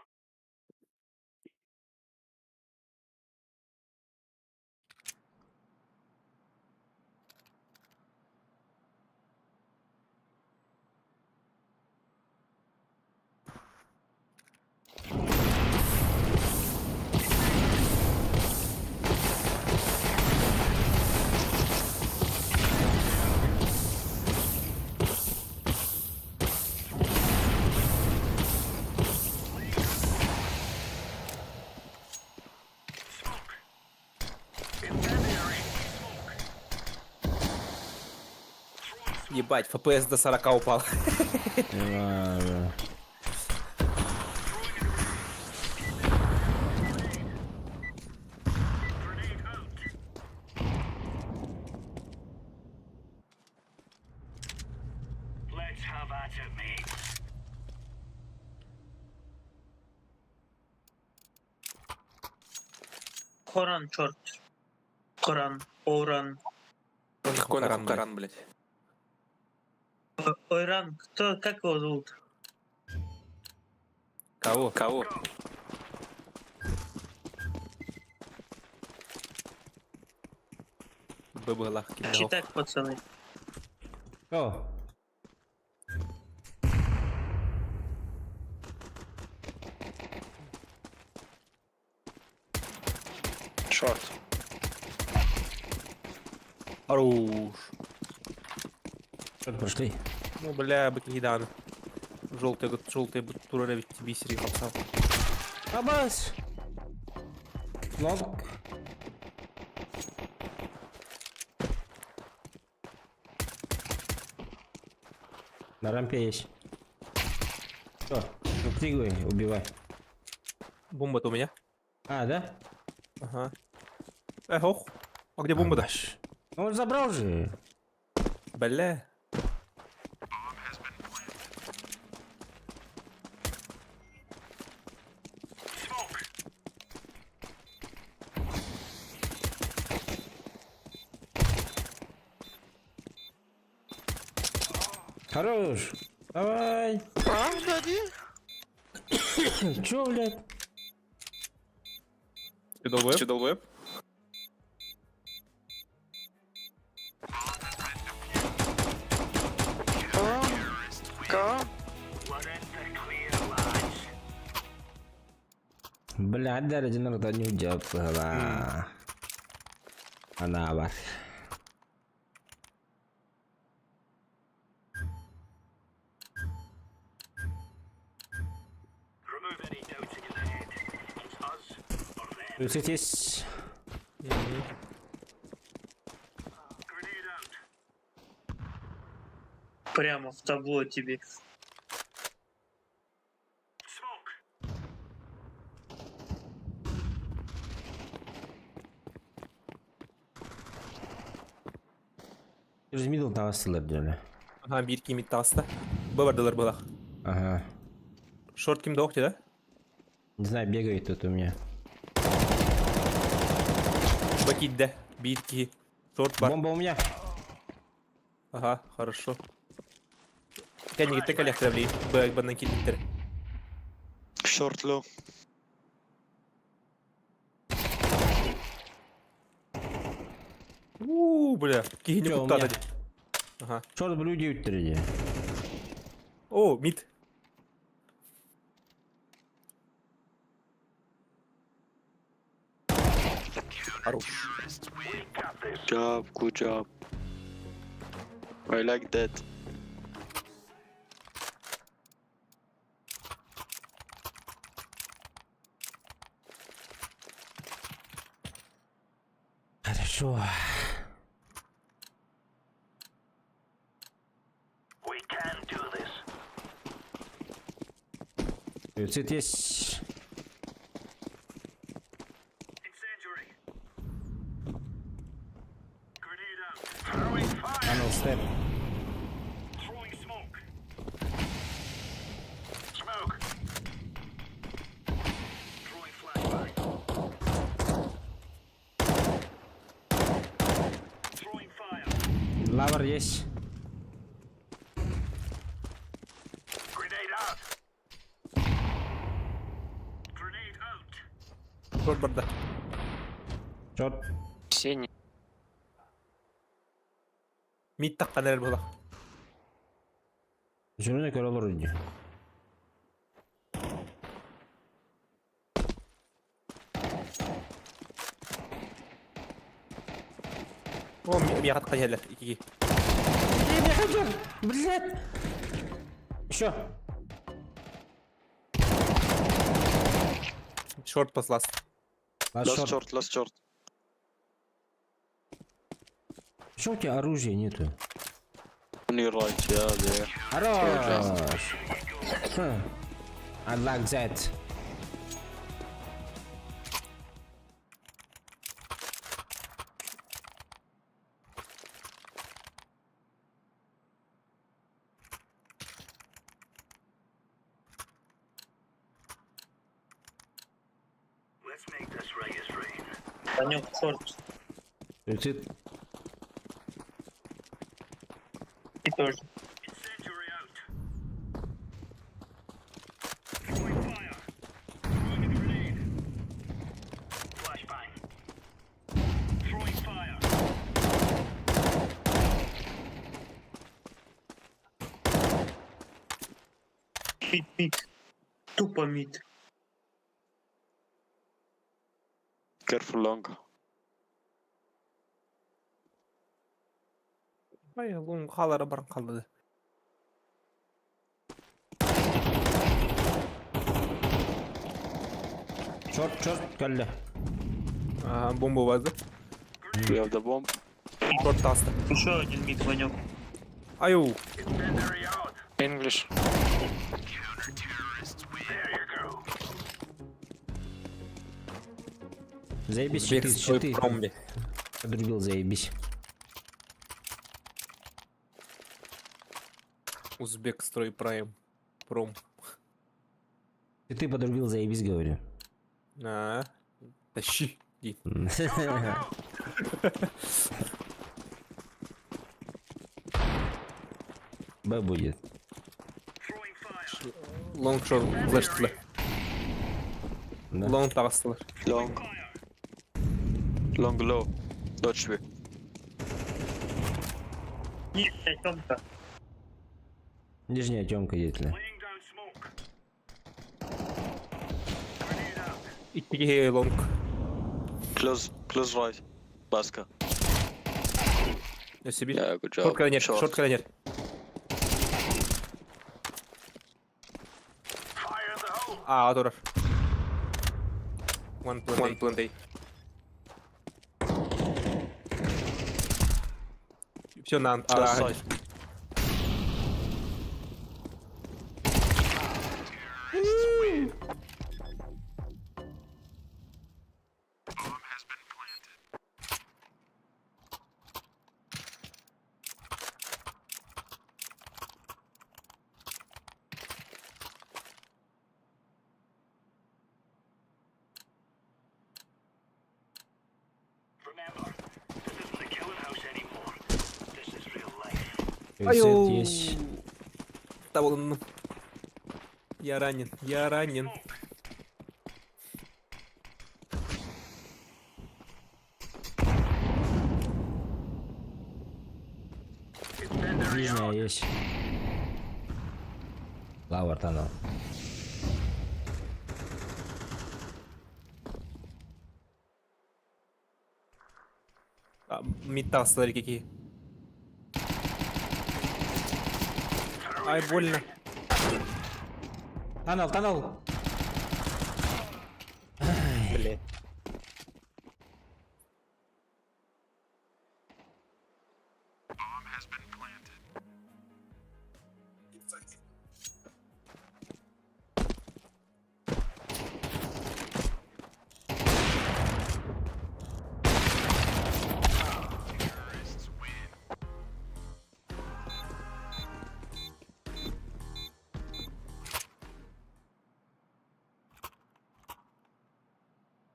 Ебать, FPS до 40 упал. Ладно. Let's have at it, mate. Коран, черт. Коран, Оран. Какой нахуй Коран, блядь? Ойран, кто, как его зовут? Кого? Кого? ББ лах, кидал. Читать, пацаны. О, Шорт. Хорош. что прошли? Ну, бля, бакидан. Желтый, желтый турара ведь тебе сери хапсал. Абас! Лонг. На рампе есть. Что? Выпрыгивай, убивай. Бомба-то у меня. А, да? Ага. Эх, ох. А где бомба-то? Абаш. Ну он забрал же. Бля. Хорош. Давай. А, сзади? Чё, блядь? Ты долбоеб? Че, долбоеб? Кого? We're in the clear, lads. Бля, дәрежені не жапыла. Ана бар. Remove any doubts in your head. It's us or them. Плюс есть. Мгм. Прямо в табло тебе. Через мидл таҕыстылар дьоно. Ага, биир кимит таҕыста. Бу бардылар былах. Ага. Шорт ким да да? Не знаю, бегает тут у меня. Бакидде. Биир киһи. Шорт бар. Бомба у меня. Ага, хорошо. Кэннигиттэ кэлиэхтэрэ билигин. Б баннан киирбиттэр. Short low. Уу, бля, киһини Чё, у куттаата меня? дии. Ага. Шорт блю диэбиттэр О, мид. Хорош. Job, good job. I like that. Хорошо. We can do this. Суицид есть. Incendiary. Grenade out. Throwing fire. Tunnel step. Throwing smoke. Smoke. Throwing flashbang. Throwing fire. Лавр есть. Grenade out. Grenade out. Шорт барда. Шорт. Сеня. Мид таххан эрэр буолах. Сүрүнэ көрө олорор дии. О, миэхэ хайалар икки. Блядь! Еще. Шорт пас last. Last Last short. short, last short. Чё у тебя оружия нету? On your right, yeah, there. Хорош! Хм. I like that. Let's make this right as rain. Санек, шорт. Суицид. И тоже. Incendiary out. Throwing fire. Throwing a grenade. Flashbang. Throwing fire. Мид, мид. Тупо мид. Careful long. Ай, лун халара баран қалды. Шорт, шорт, кэллэ. А, бомба у вас, да? We have the bomb. Шорт таста. Еще один мид, Ванек. Аю, Incendiary out. English. There you go. Заебись, Узбек щиты, стой щиты. промби. Подрубил, заебись. Узбек строй прайм. Пром. Щиты подрубил, заебись, говорю. А, тащи. Ди. Б будет. Throwing fire. Лонг шорт флештылар. Да. Лонг таҕыстылар. Long. Long low. Dodge me. Нижняя темка. Нижняя темка есть ли? Laying down smoke. Grenade out. Икки лонг. Close, close right. Baska. Себе. Yeah, good job. Шорт кэлэн, Short. шорт кэлэн. Fire in the hole. А, турар. One plant One plant A. Все на Last А. side. Рецепт есть. Табылынным. Я ранен, я ранен. Ближняя есть. Лавр тонал. Мид таҕыстылар икки Ай, больно. Тонал, тонал. Блин.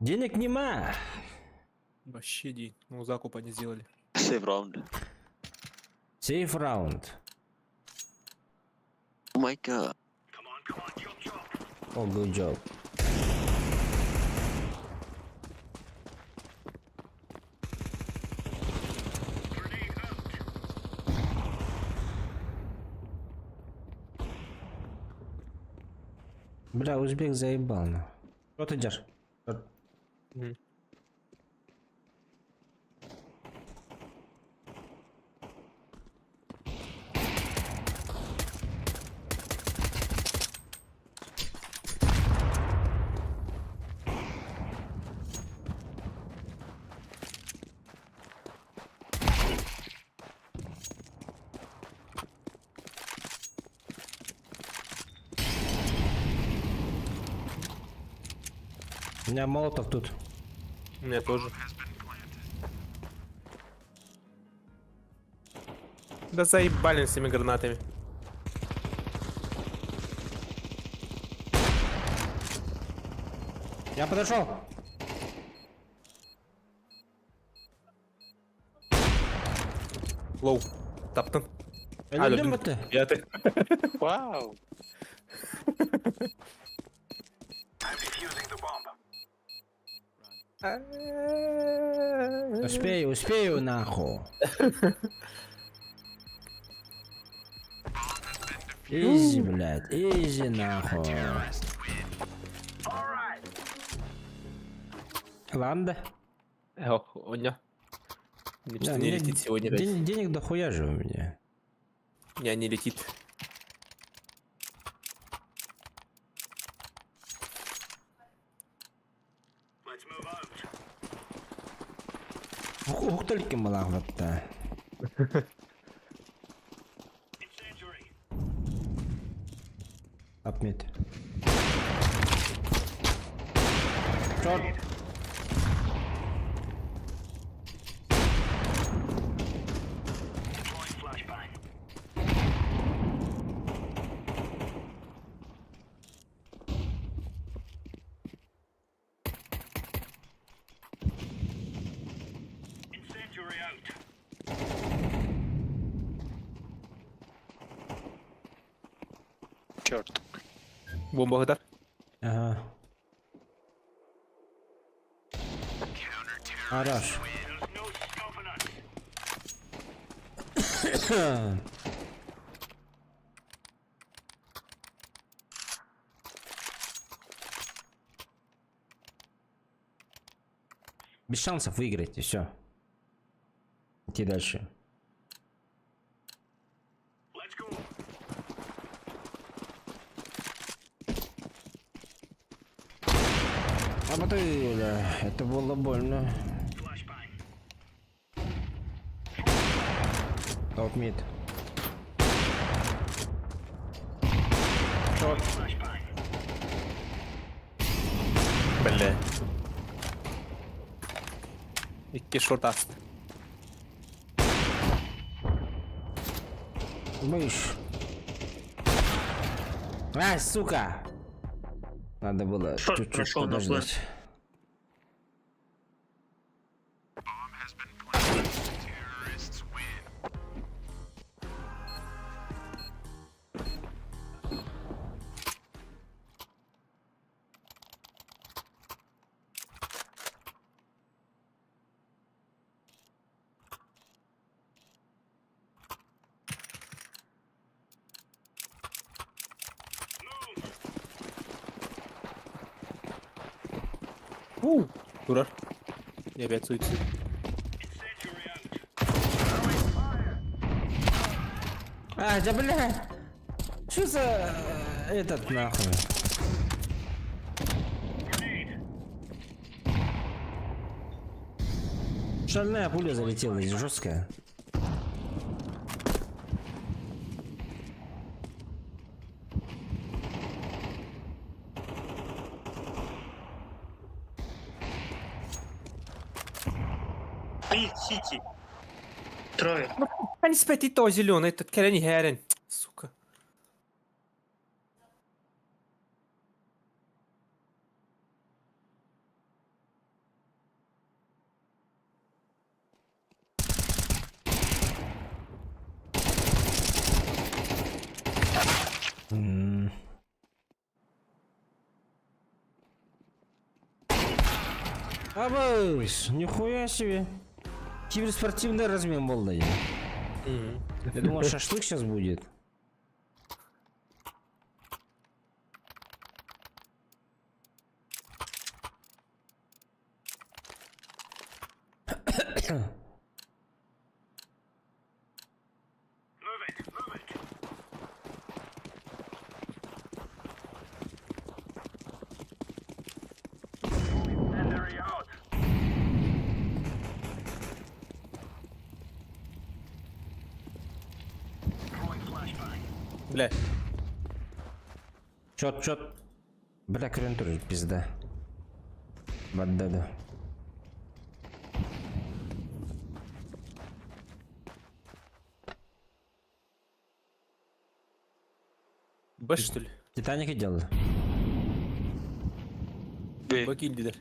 Денег нема. Вообще день. Ну, закуп они сделали. Save round. Сейф раунд. Oh my god. Oh, good job. Бля, узбек заебал, ну. Что ты делаешь? Мгм. У меня молотов тут. У меня тоже. Да заебали с этими гранатами. Я подошел. Low. Таптың. Өлдүм бітті. Я ты. Вау. Успею, успею нахуй. Easy, блядь, easy нахуй. Ладно. Ох, у меня. Да, Не мне летит сегодня, блядь. Денег дохуя же у меня. У меня не летит. Ух, была вот да. Апмит. Short. Черт. Бомба готов. Ага. Хорош. Без шансов выиграть, и все. Идти дальше. А вот и, бля, это было больно. Top mid. Short. Бля. Икки short аст. Мышь. А, сука! Надо было Short чуть-чуть прошел на подождать. Турар. И опять суицид. А, да бля! Что за этот нахуй? Шальная пуля залетела, жесткая. Мид, сити. Трое. Они спят и то зеленый, этот кэлэн иһээрин. Сука. М. Абыш, нихуя себе. Киберспортивный размен был, да. Я Я думал, шашлык сейчас будет. Move it, move it. Incendiary out. Throwing flashbang. Бля. Чет, чет. Бля, крен тоже пизда. Баддада. Б что ли? Титаник делал. Б киирдилэр.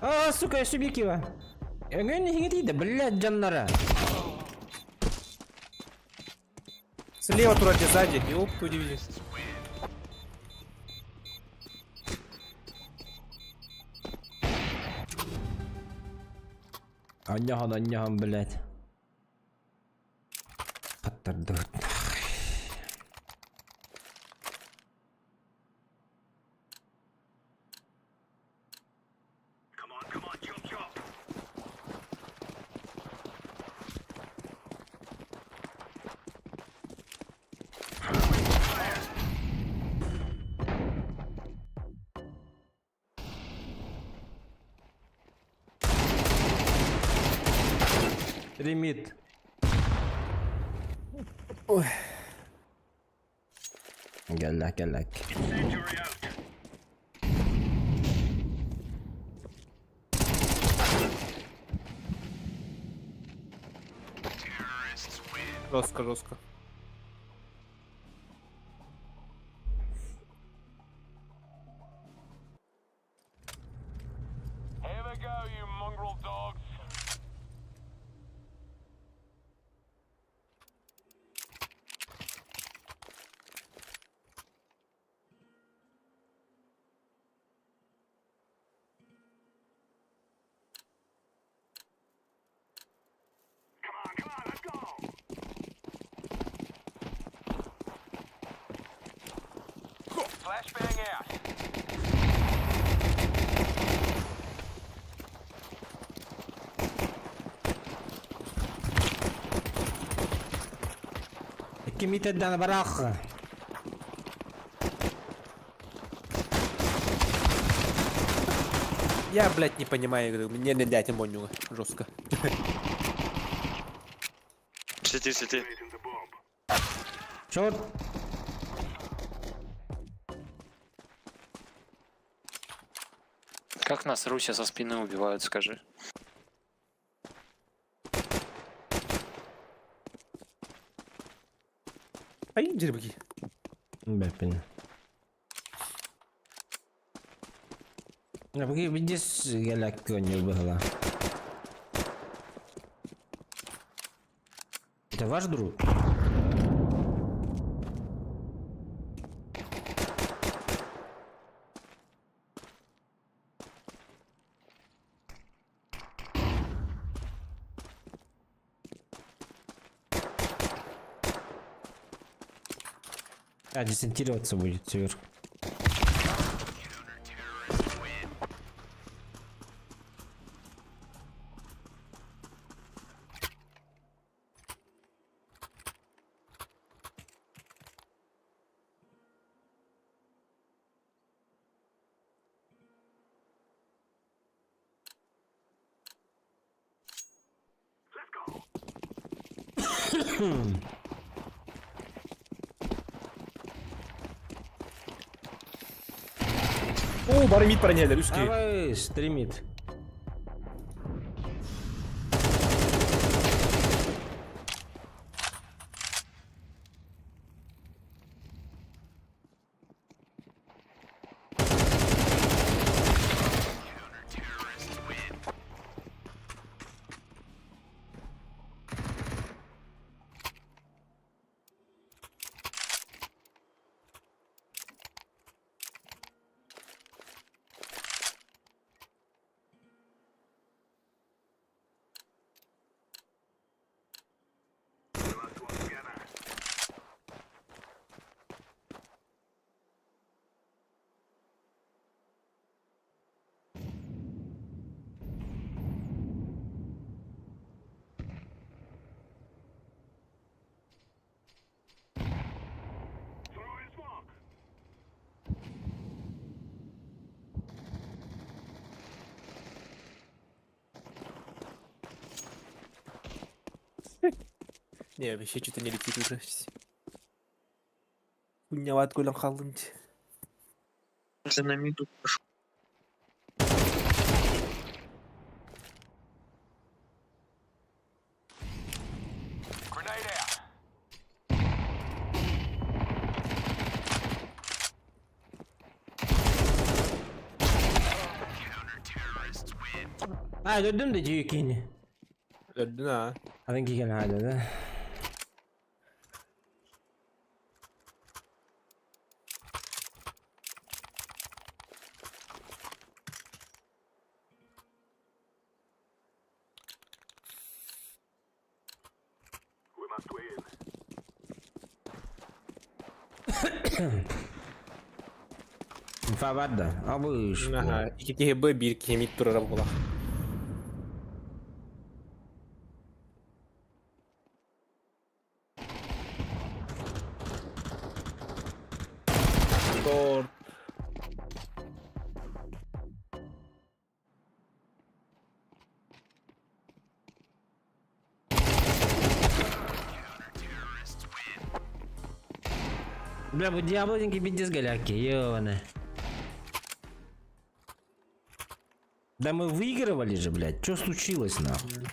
А, сука, Субикива. Да, блядь, Джаннара. Слева турар сзади. Ёп, удивили. Аньяхан, аньяхан, блядь. Хаттардыбыт. Come on, come on, chop, chop. Лимит. Ой. Галак, галак. Incendiary out. Жестко, жестко. Here we go, you mongrel dogs. Come on, come on, let's go. Flashbang out. Кимитеддан барах. Я, блядь, не понимаю, говорю, мне не дядя монюга. Жестко. Сети, сети. Чёрт. Как нас Руся со спины убивают, скажи. Ай, дербаки. Бэпин. Видишь, галак коню была. Это ваш друг? А, десантироваться будет сверху. Оо, бары мид паранелер, үс киһи. Давай, стримит. Не, вообще что-то не летит уже. Хуйняват көлөн хааллым дии. Уже на миду пошел. Grenade out. А, өлдүм да жүйкені. Өлдүн аа. Адам келген хада да. We must win. Инфа бар да. Абыш. Аха, икки киһи Б, биир киһи мид турара буолар. Торт. Бля, бу дьяволенький пиздец голяки, ёбаный. Да мы выигрывали же, блядь. Что случилось, нахуй?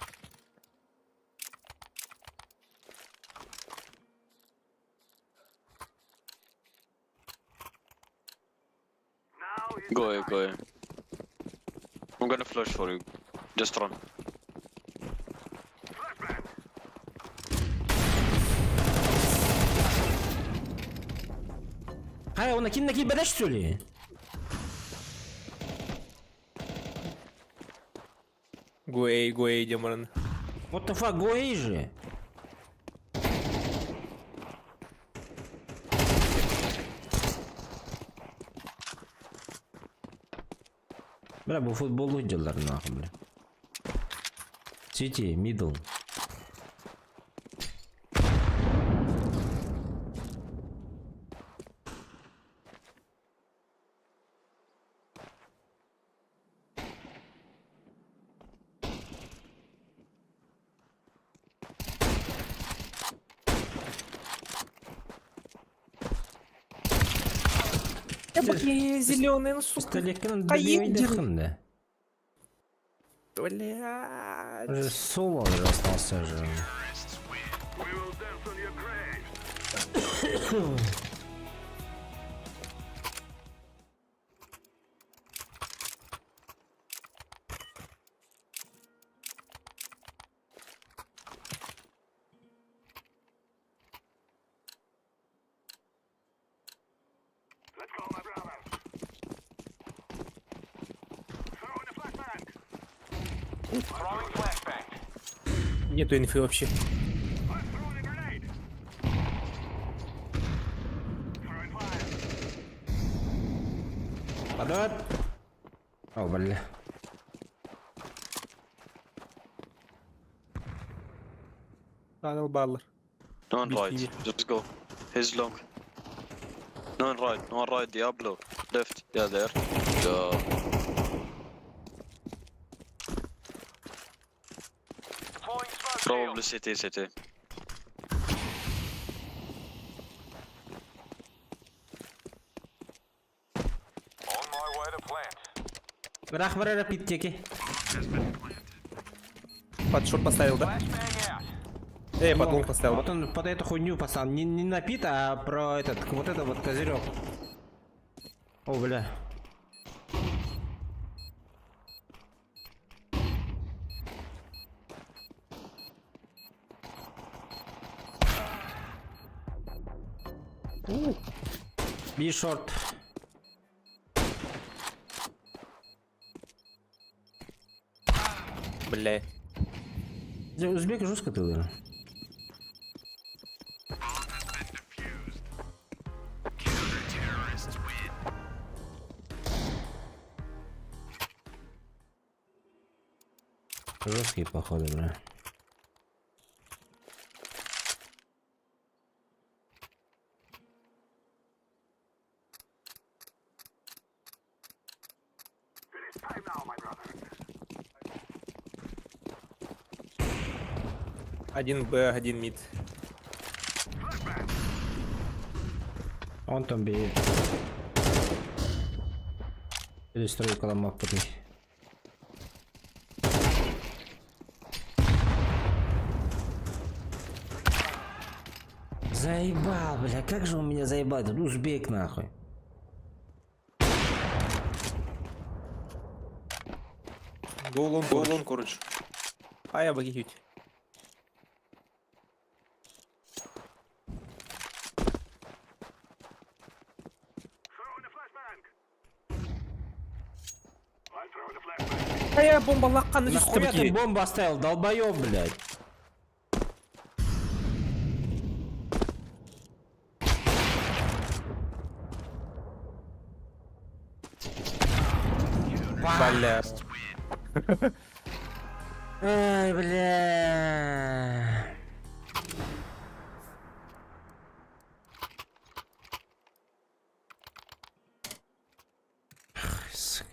Go away, go away. I'm gonna flash for you. Just run. Хай, он накинь накинь бадаш, что ли? Go A, go A диэн баран. What the fuck, go A же. Бля, бу футбол дьаллар нахуй, бля. Сити, мидл. Зеленый, ну сука. Пистолеткен Каин да. Блядь. Уже соло уже остался же. We will dance on your graves. Let's go, my brothers. Throw in a flashbang. Throwing flashbang. Нету инфы вообще. I'm throwing a grenade. Подот. О, бля. Анал бааллар. No one Big right. TV. Just go. He's long. No one right. No one right. Diablo. Left. Yeah, there. Yeah. Deploying smoke shield. Probably city, city. On my way to plant. Рах барара питтеки. Под short поставил, да? Flashbang out. Эй, под long поставил. Вот он под эту хуйню поставил. Не на pit, а про этот, вот это вот козырек. О, бля. B short. Бля. Узбек жестко ты ударил. Жесткие походы, бля. Один Б, один mid. Он там бей. Перестройка ломак потом. Заебал, бля, как же он меня заебал, этот узбек нахуй. Go long, go long, короче. А я баги А я бомба лаққаны Нахуя ты бомбу оставил, долбоёб, блядь? Бля. Ай, бля. Ах, сука.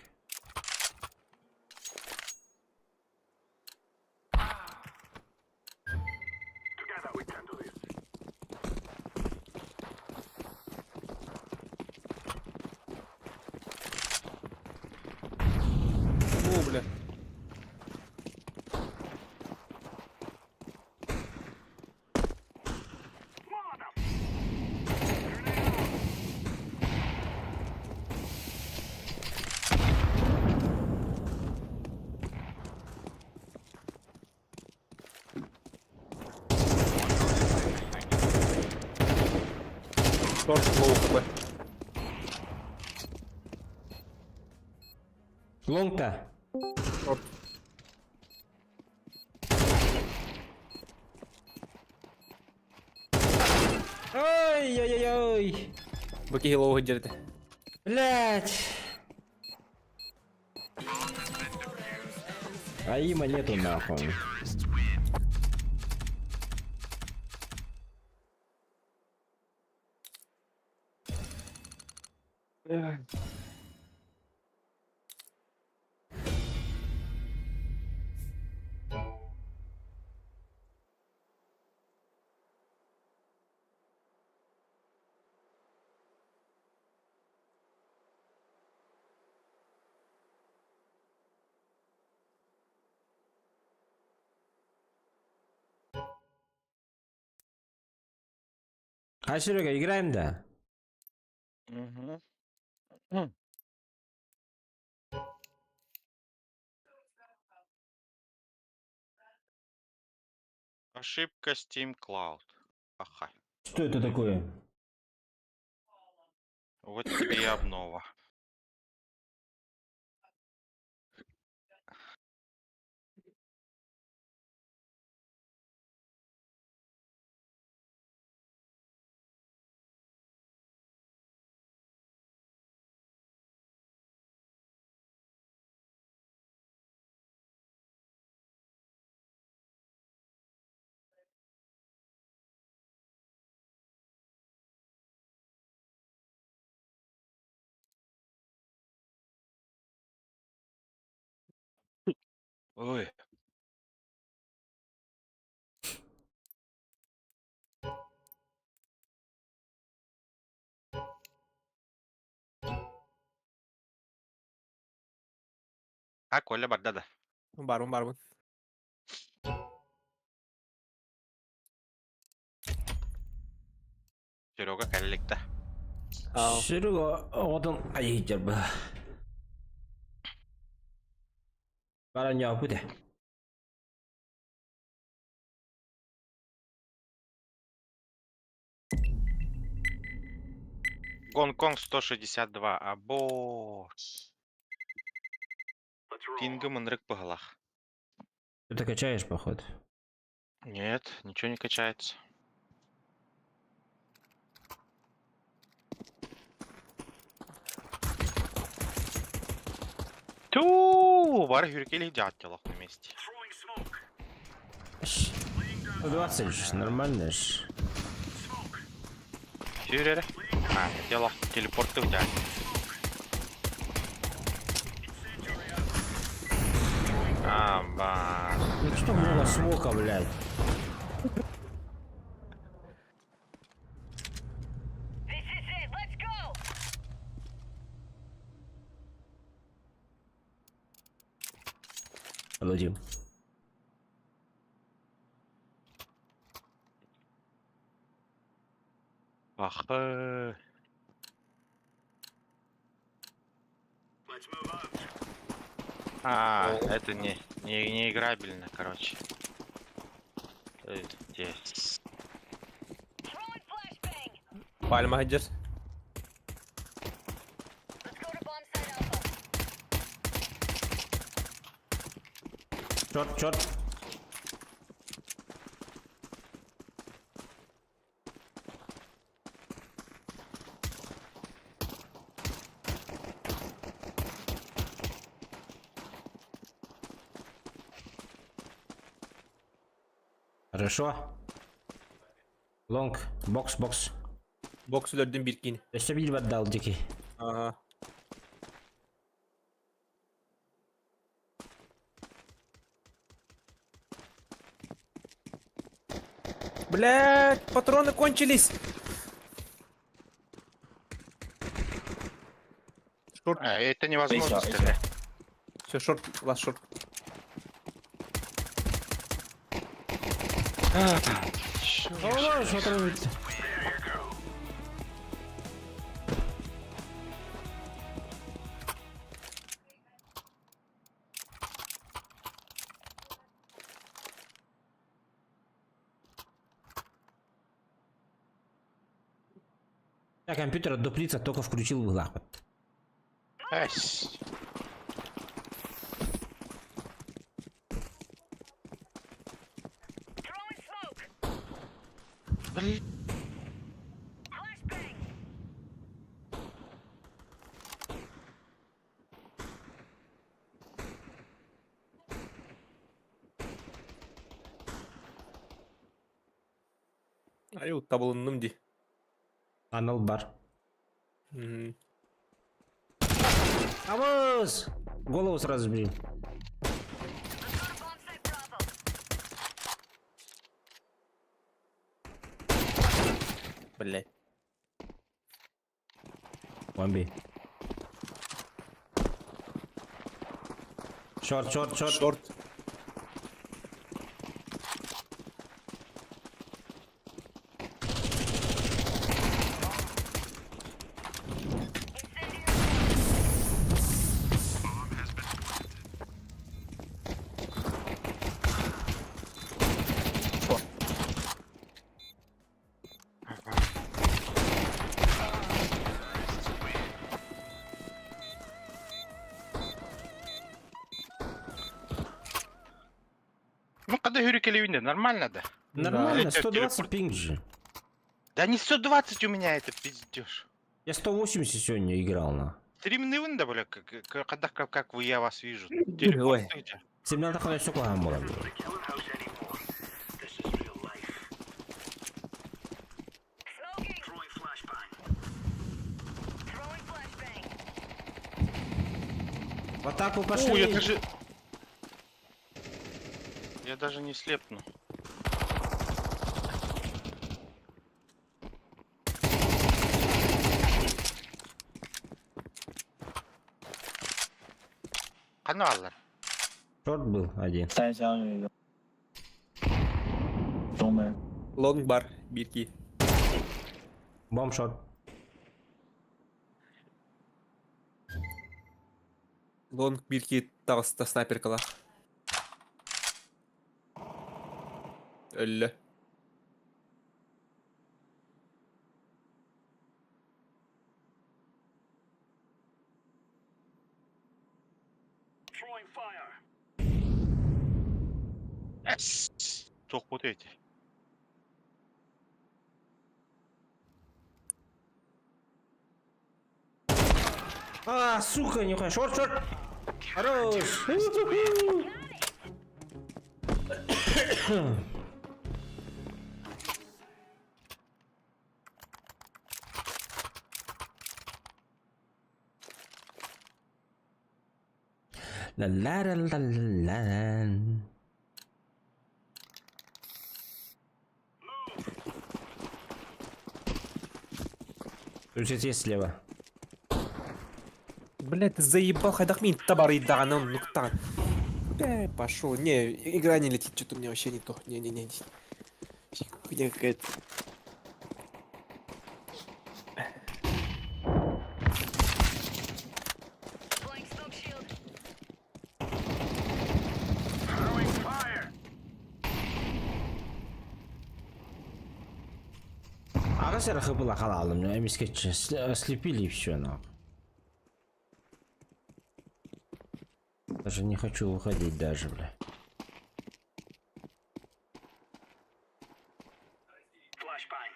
О, бля. Short low HP. Long-то. Short. Ой-ой-ой-ой. Баки low держите. Блять. А има нету нахуй. А, Серега, играем, да? Угу. Ошибка Steam Cloud. Аха. Что это такое? Вот тебе и обнова. Ой. А, Коля барда да. Барбын, барбын. Серега кэлликта. Серега оҕотун хайыһыйдьар быһа. Баран ньооппут ээ. Гонконг 162. Або. Пингом ынырык быһылах. Ты качаешь, походу? Нет, ничего не качается. Ту, бары хүркели дьаатталах на месте. 120 ж, нормально ж. Сүүрэрэ. А, дело телепорты в дядь. А, ба. Ну что много смока, блядь. Владим. Ах. А, это не играбельно, короче. Здесь. Пальма сылдьар. Черт, черт. Хорошо. Лонг, бокс, бокс. Бокс өлөрдүм биир киһини. Өссө биир бардал дики. Ага. Блять, патроны кончились. Short. А, это невозможно стрелять. Все, short, last short. О, смотри. Я компьютер отдуплиться только включил в лахмат. Ась. Блин. Ай, табылынным дии. Анал бар. Мгм. Авос! Голову сразу бери. Блять. Бомби. Short, short, short. Short. Ну, когда Хюрикелевинде, нормально, да? Нормально, Да. 120 пинг же. Да не 120 у меня это, пиздешь. Я 180 сегодня играл на. Стримный да, бля, когда как вы, я вас вижу. Ой. 17 хана все клагам была. В атаку пошли. О, я даже... Я даже не слепну. Ханна бааллар? Шорт был один. Лонг бар, бирки. Бомб шорт. Лонг бирки таҕыста снайперкалаах. Өллө. Throwing fire. Туох эти. А, сука, нихуя. Шорт, шорт. Хорош. La la la la la la. Тут есть слева. Блять, ты заебал, хайдах мин табарыйдаҕына оннуктаан. Бля, пошел. Не, игра не летит, что-то у меня вообще не то. Не-не-не. Хуйня какая-то. Throwing fire. Аҕыс эрэ хыбыла халаалым, эмискэччи ослепили и все нахуй. Даже не хочу выходить даже, бля. Flashbang.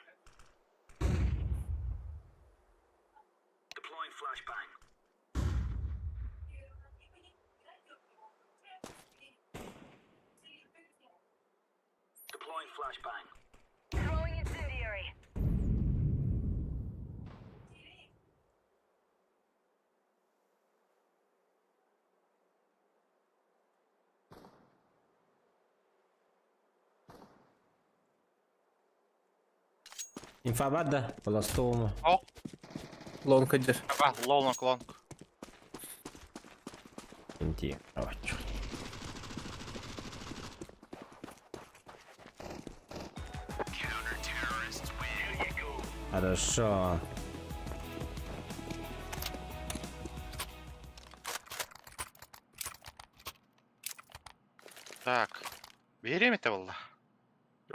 Deploying flashbang. Deploying flashbang. Throwing incendiary. Инфа да, по ластовому. Лонг идет. А, лонг, лонг. Инти. О, чёрт. Хорошо. Так. Берем это было?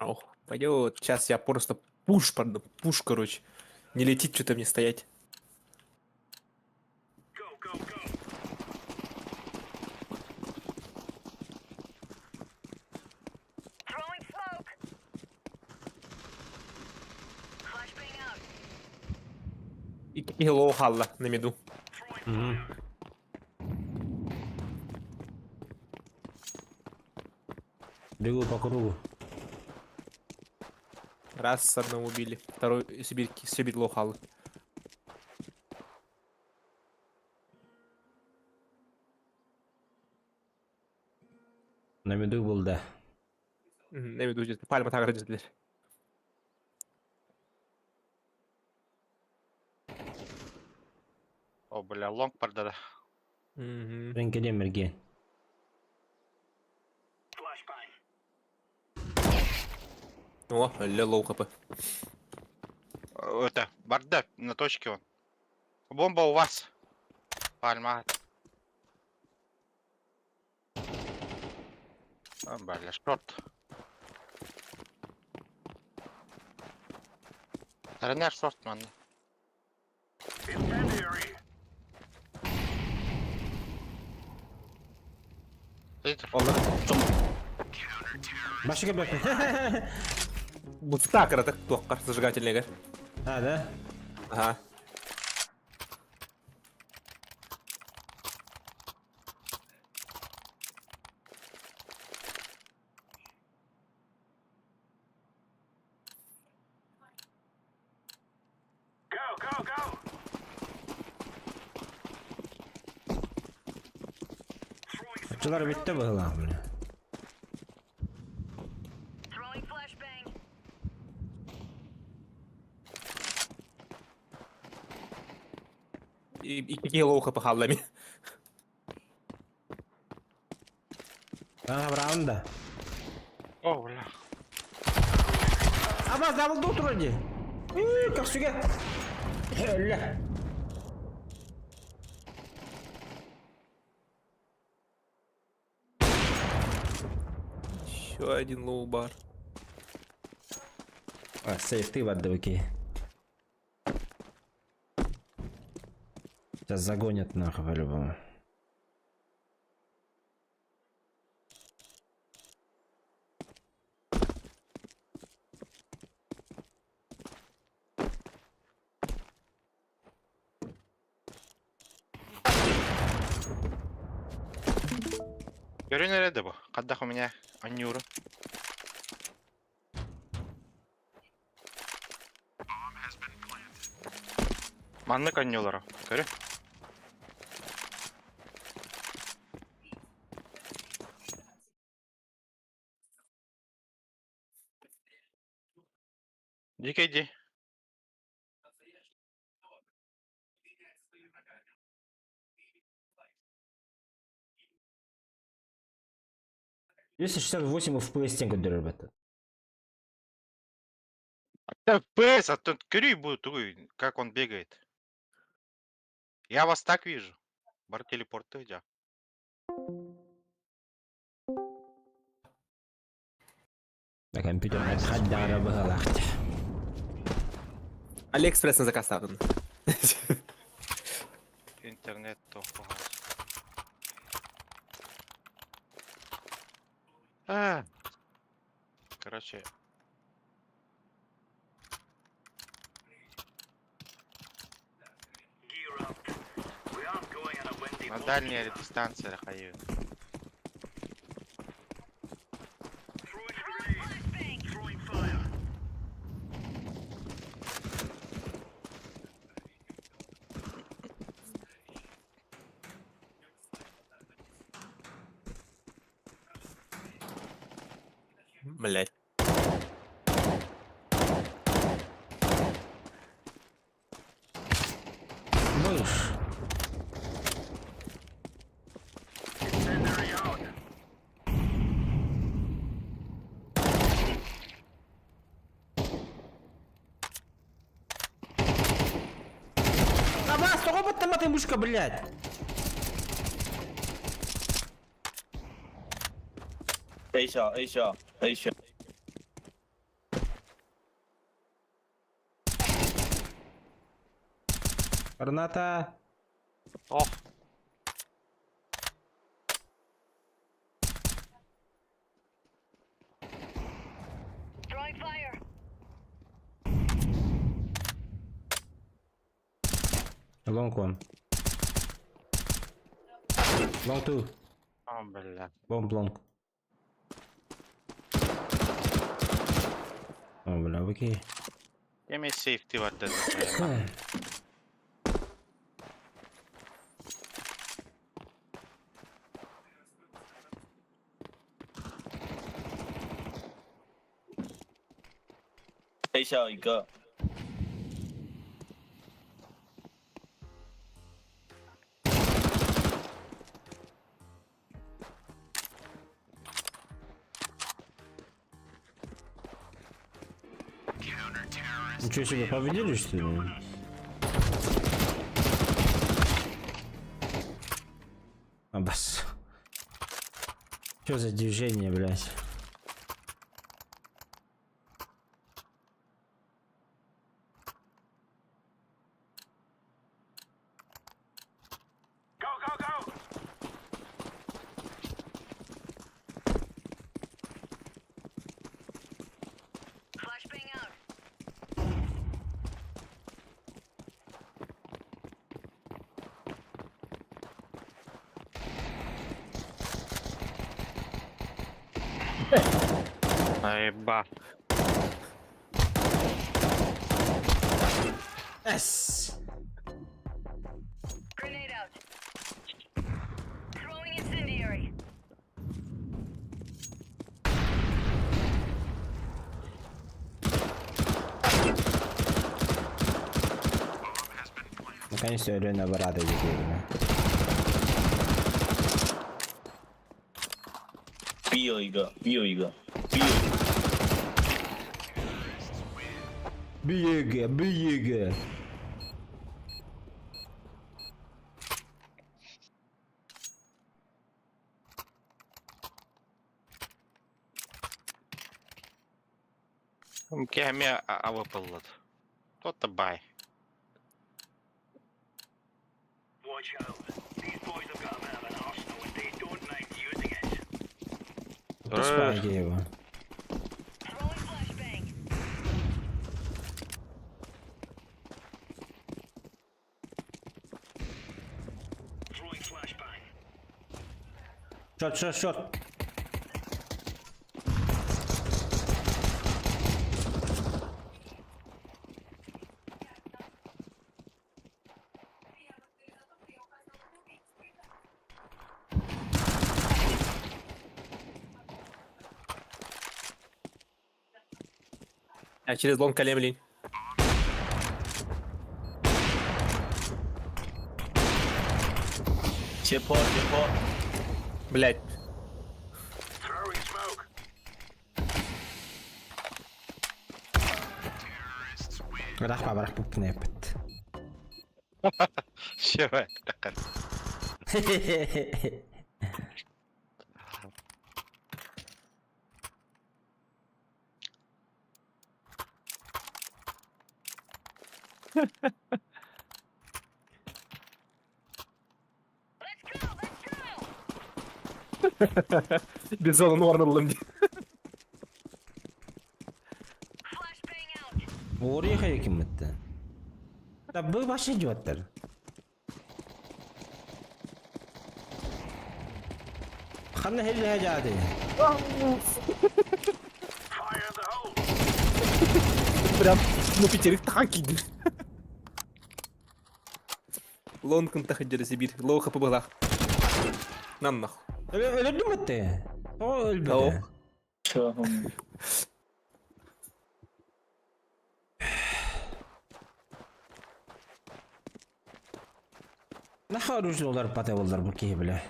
Ох, пойдет. Сейчас я просто пуш, пардон, пуш, короче. Не летит что-то мне стоять. Go, go, go. Throwing smoke. Flashbang out. И лоу халла на миду. Мгм. Бегу по кругу. Раз одного убили. Второй Сибирь, Сибирь лоу халла. На миду был, да. На миду где-то. Пальма так родители. О, бля, лонг бардара. Мгм. Ренкеле мерген. Flashbang. О, ле лоу хп. Это, барда, на точке он. Бомба у вас. Пальма. А, бля, шорт. Ранер шорт, ман. Incendiary. Литр. Башка бэк. Буцта кыратык туоххар зажигательныйга. А, да? Ага. Go, go, go. Throwing smoke. Чылар битте была, бля. Икки киһи лоу хп хаалла эми. Ага, раунда. О, бля. Абас, дабыл тут вроде. Как сюда. Өллө. Еще один low bar. А, сейф ты в отдаваки. Сейчас загонят нахуй по-любому. Көрүн эрэ да бу. Хаддах у меня аннюру. Маннык аннюлара. Көрү. Дикий иди. 268 FPS стенку ребята. Да FPS, а тут көрүй будет, тугуй, как он бегает. Я вас так вижу. Бар телепорт идя. На компьютер хаддара быһалаахтя. Алиэкспресс на заказ ставлен. Интернет то. А. Короче. Gear up. We aren't going on a windy На walk дальней here. дистанции хаю. Throwing a grenade. Throwing fire. Блять. Мышь. Incendiary out. Абас, тоҕо баттаматын мышка, блядь. A shot, A shot, A shot. Граната. Ох. Throwing fire. Long one. Long two. О, бля. Bomb long. О, бля, окей. Я мне сейф ты вот A shot 一个。 Ничего себе, победили что ли? Абас. Что за движение, блядь? Go, go, go! Flashbang out. Айба. С. Grenade out. Throwing incendiary. Наконец-то өлөн абыраата диэтигинэ. B 有一个，B 有一个，B 有一个。 Биеге, биеге. Кеме АВП Тот-то бай. Watch out. These boys have got a bit of an arsenal and they don't mind using it. Спайки его. Throwing flashbang. Throwing flashbang. Short, short, short. Я через лонг колем линь. 斜坡，斜坡。 Блять. Throwing smoke. Рахма, рахма, пнепет. Чего? Let's go, let's go! Бизон норнул мне. Flashbang out. Орыха екімітті. Да бұл вообще идиоттар. Ханна хелли хажады. Fire in the hole. Прям ну пятерых танки. Лонг контах Сибирь. Лоу хп была. Нам нахуй. Өлді мүтті. О, өлбіді. Ау. 车后面。 Наха оружие олар пата олар бұл кей біле.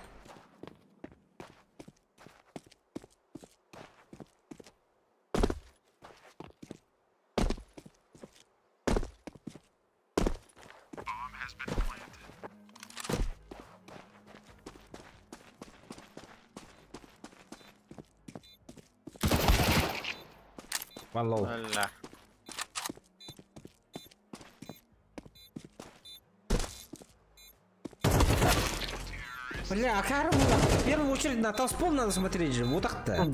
One low. Бля. Бля, а как в первую очередь на толспол надо смотреть же, вот так-то.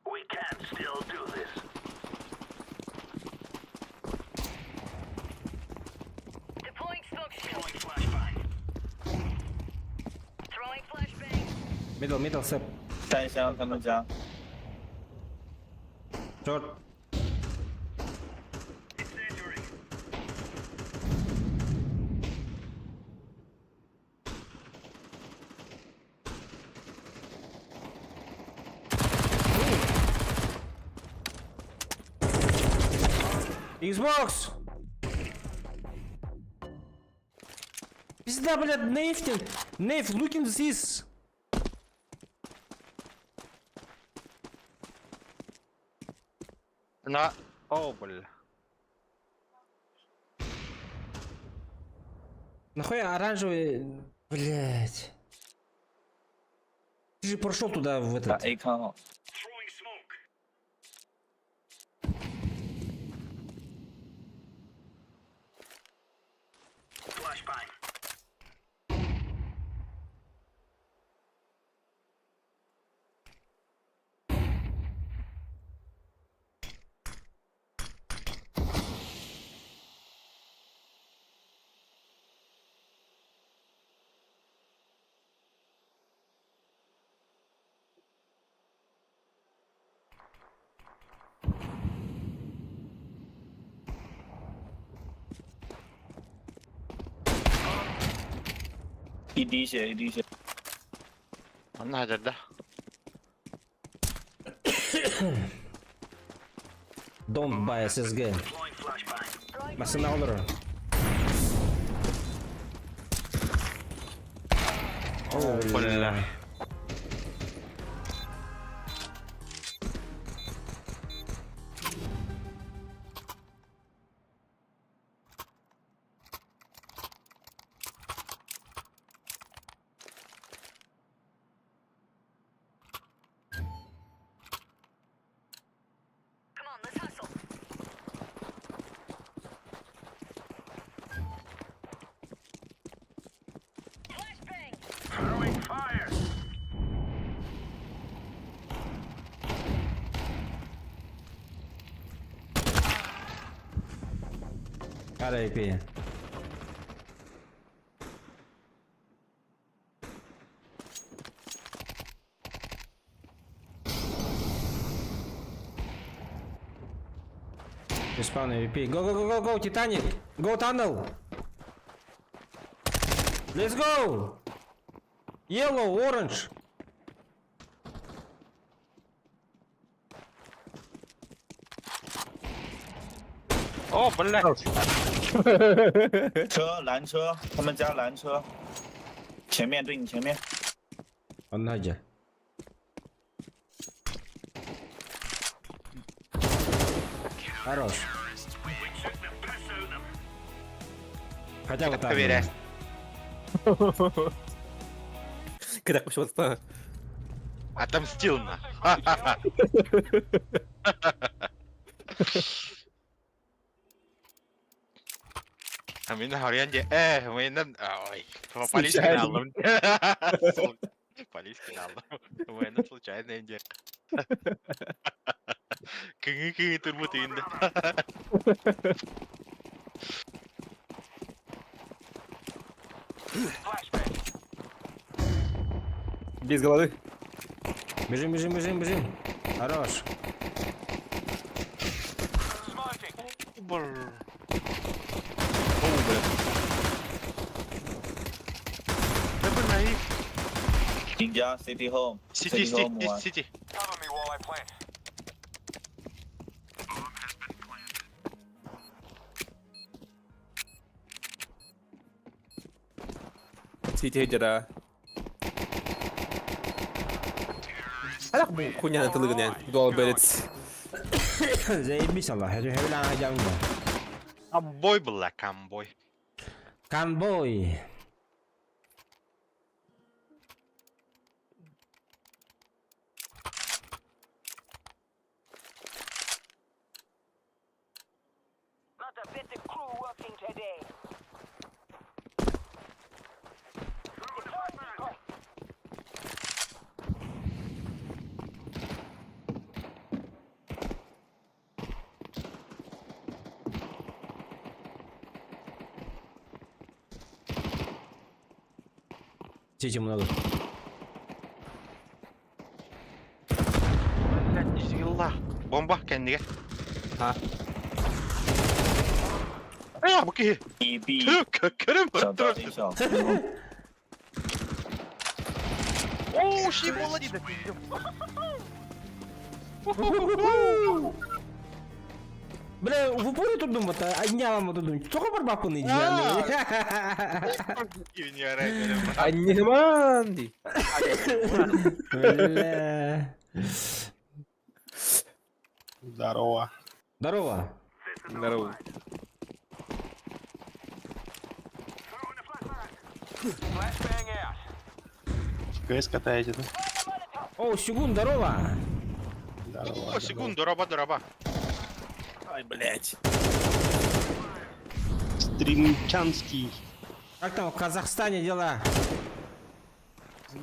We can still do this. Deploying smoke shield. Throwing flashbang. Throwing flashbang. Middle, middle, step. 单箱他们家。 Short. Incendiary. Xbox! Пизда, блядь, Нейф, Нейф, look in this! На. О, бля. Нахуя оранжевый... Блять. Ты же прошел туда в 把 этот... A 看好。 Throwing smoke. Flashbang. 一滴血，一滴血。 Онно хадырда. Don't buy SSG. Масына олорор. О, бля. Come on, let's hustle. Flashbang. Throwing fire. RIP. Respawn AWP. Go, go, go, go, go, Titanic! Go tunnel! Let's go! Yellow, orange! О, блядь. 车蓝车，他们家蓝车，前面对你前面。 Онно дьэ. Хорош. Хотя бы так. Проверяй. Кыдак почему-то. Отомстил на. А мен харыян де, э, мен ой, полискин алдым. Полискин алдым. Мен случайно инде. Кыңы кыңы турбут инде. Без головы. Бежим, бежим, бежим, бежим. Хорош. О, бля. Да блин, 顶家 City Home Сити, Home сити, 1 сити. Cover me while I plant. Сити хеджера. Алак бу хуйня тылыгын Дуал берец. Заебись Аллах. Я тебе говорю, Камбой, бля, камбой. Конбой. Not a bit of crew working today. Сити много. Блядь, изгилла. Бомба, кәндіге. Ха. Э, бу ки. 一 B Көрім 找到一小。 О, ши бола дейді. Бля, в упоре тут думаю, а дня тут думаю. Только барбакун иди. Аннеманди. Бля. Здорово. Здорово. Здорово. Flashbang out. КС катаете, да? О, Сюгун, здорово. Здорово. О, секунду, раба, раба. Ай, блядь. Стримчанский. Как там в Казахстане дела?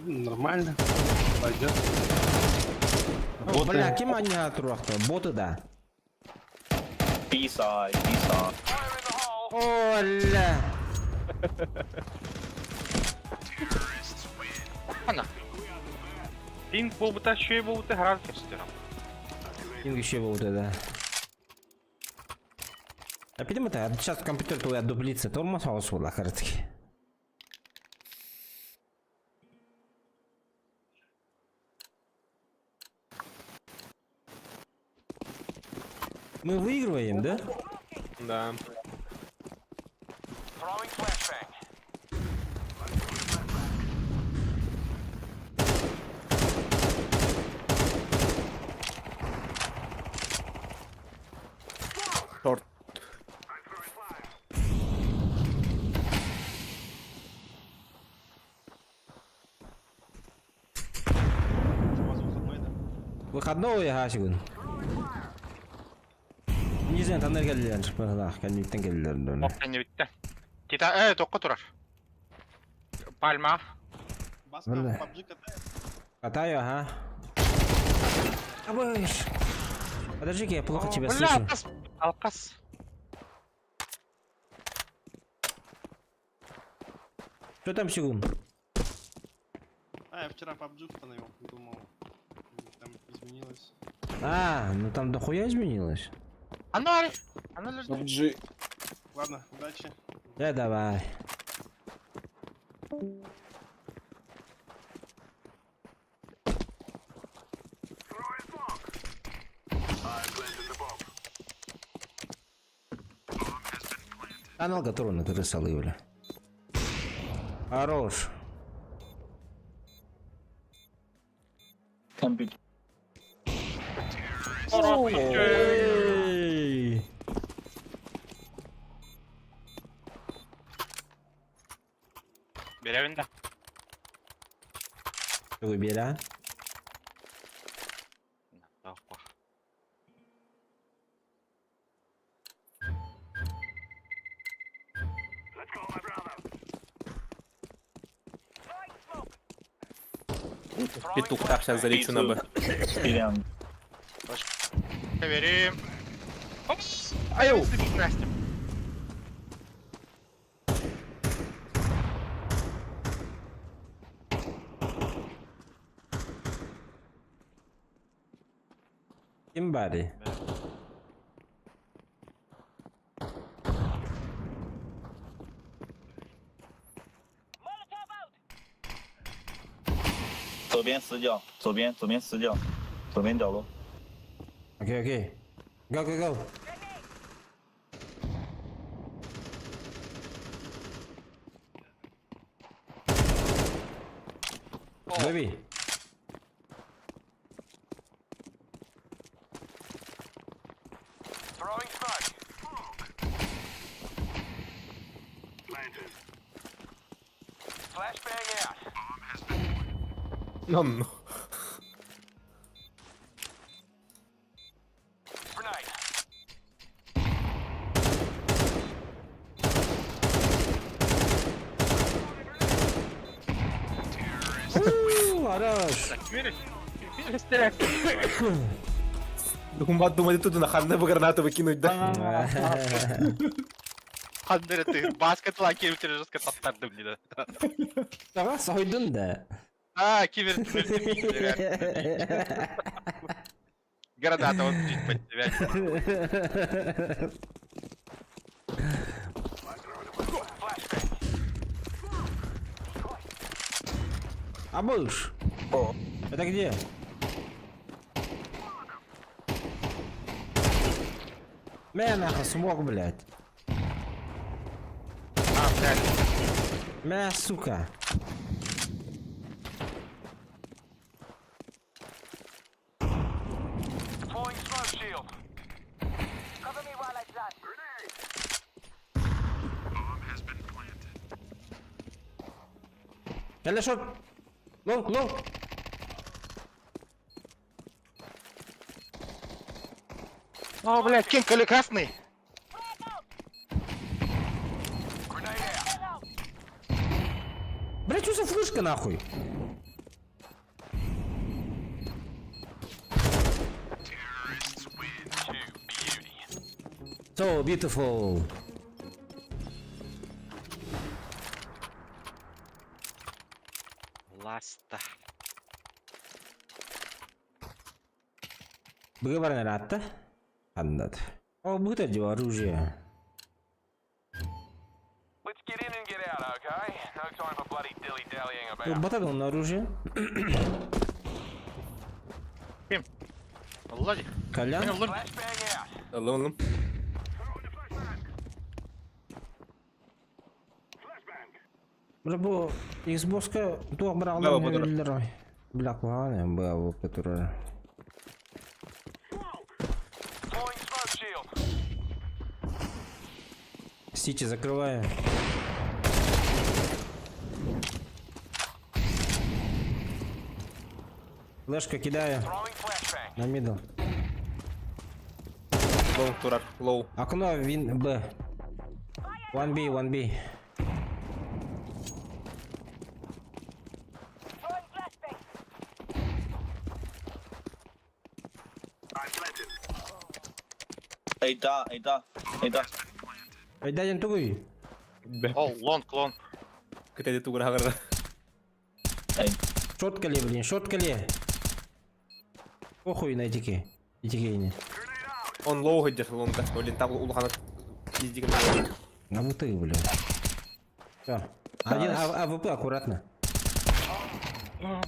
Нормально. Пойдет. О, бля, кем они турахта? Боты, да. B side B side。 Fire in the hole. О, ля. Ана. Пинг болбута, шөй болбута, харар кепстерам. Инг еще был вот да. А пидем это, сейчас компьютер твой отдублится, тормоз хаос была, коротки. Мы выигрываем, да? Да. Throwing flashbang. Short. Выходного я хасигун. Не знаю, танар келлер, быһылаах, кэнниттэн келлер дөн. Ох, кэннибиттэн. Тита, э, токко турар. Пальма. Бля. Катаю, ага. Абыш. Подожди-ка, я плохо тебя Бля, слышу. алкас. Алкас. Что там, Сигун? А, я вчера PUBG установил, думал, там изменилось. А, ну там дохуя изменилось. А ну, Ари. А ну, лежи. PUBG. Ладно, удачи. Да, давай. Канал, который на бля. Хорош. Can be Эй! Беревин да. Выбери, Тохпа. Let's go, my brother. Петух, так, сейчас залечу на Б. B 两 Проверим. Оп. Аю. Здрасте. Ким баарый? 左边死角，左边左边死角，左边角落。 Окей, окей. Go, go, go. Лови. Throwing smoke. Flashbang out. Ну, ну. Grenade. У, Хорош. Думать, думать, тут на ханне бы гранату выкинуть, да? Хандere ты баскет ла кибер жестко таптардым не да. Давай, сойдун да. А, кибер Граната вот чуть под тебя. Абыш. Это где? Мя нахуй смог, блядь. А, блядь. Мя, сука. Deploying smoke shield. Cover me while I plant. Телешот. Long, long. О, блядь, кем коли красный? Grenade out. Блядь, что за флешка нахуй? Two beauty. So beautiful. Ласта. Быгы ратта. Андат. О, будет одевать оружие. Let's get in and get out, okay? No time for bloody dilly-dallying Ну, about. Батагон на оружие. Владик. Колян. Flashbang out. Ыллым ыллым. Бля, бу Xbox-ка туох Браво, быраҕыллан Бодоров. биллэр. Бля, куһаҕан бу турар. Deploying smoke shield. Сити закрываю. Флешка кидаю Throwing flashbang. на мидл. Low турар. Low. Окно вин Б. 1B, 1B. Throwing flashbang. A да, A да, A да. Айдадин тугуй. Б. О, long, long. Кытайды тугура хагарда. Эй. Шоткали, блин, шоткали. Похуй на этики. Этики Он low ходит, лонга. Блин, там улахана пиздиган. На буты, блин. Всё. Один А- АВП аккуратно.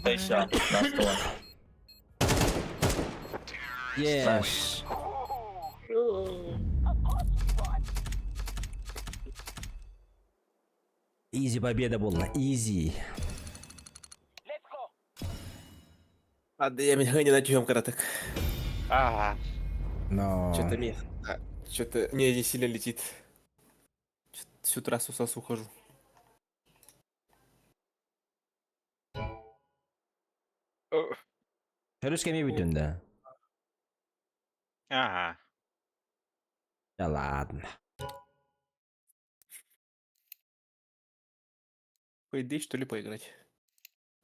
等一下，last one。 Yes. Easy победа была. Easy. Let's go. А, да я меня не на краток. Ага. Но. Что-то мне. Что-то не, не сильно летит. Чё-то Всю трассу сосу хожу. Русский бүтүн да. Ага. Да ладно. Пойди, что ли, поиграть?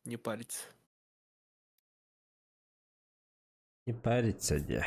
Не париться. Не париться, де.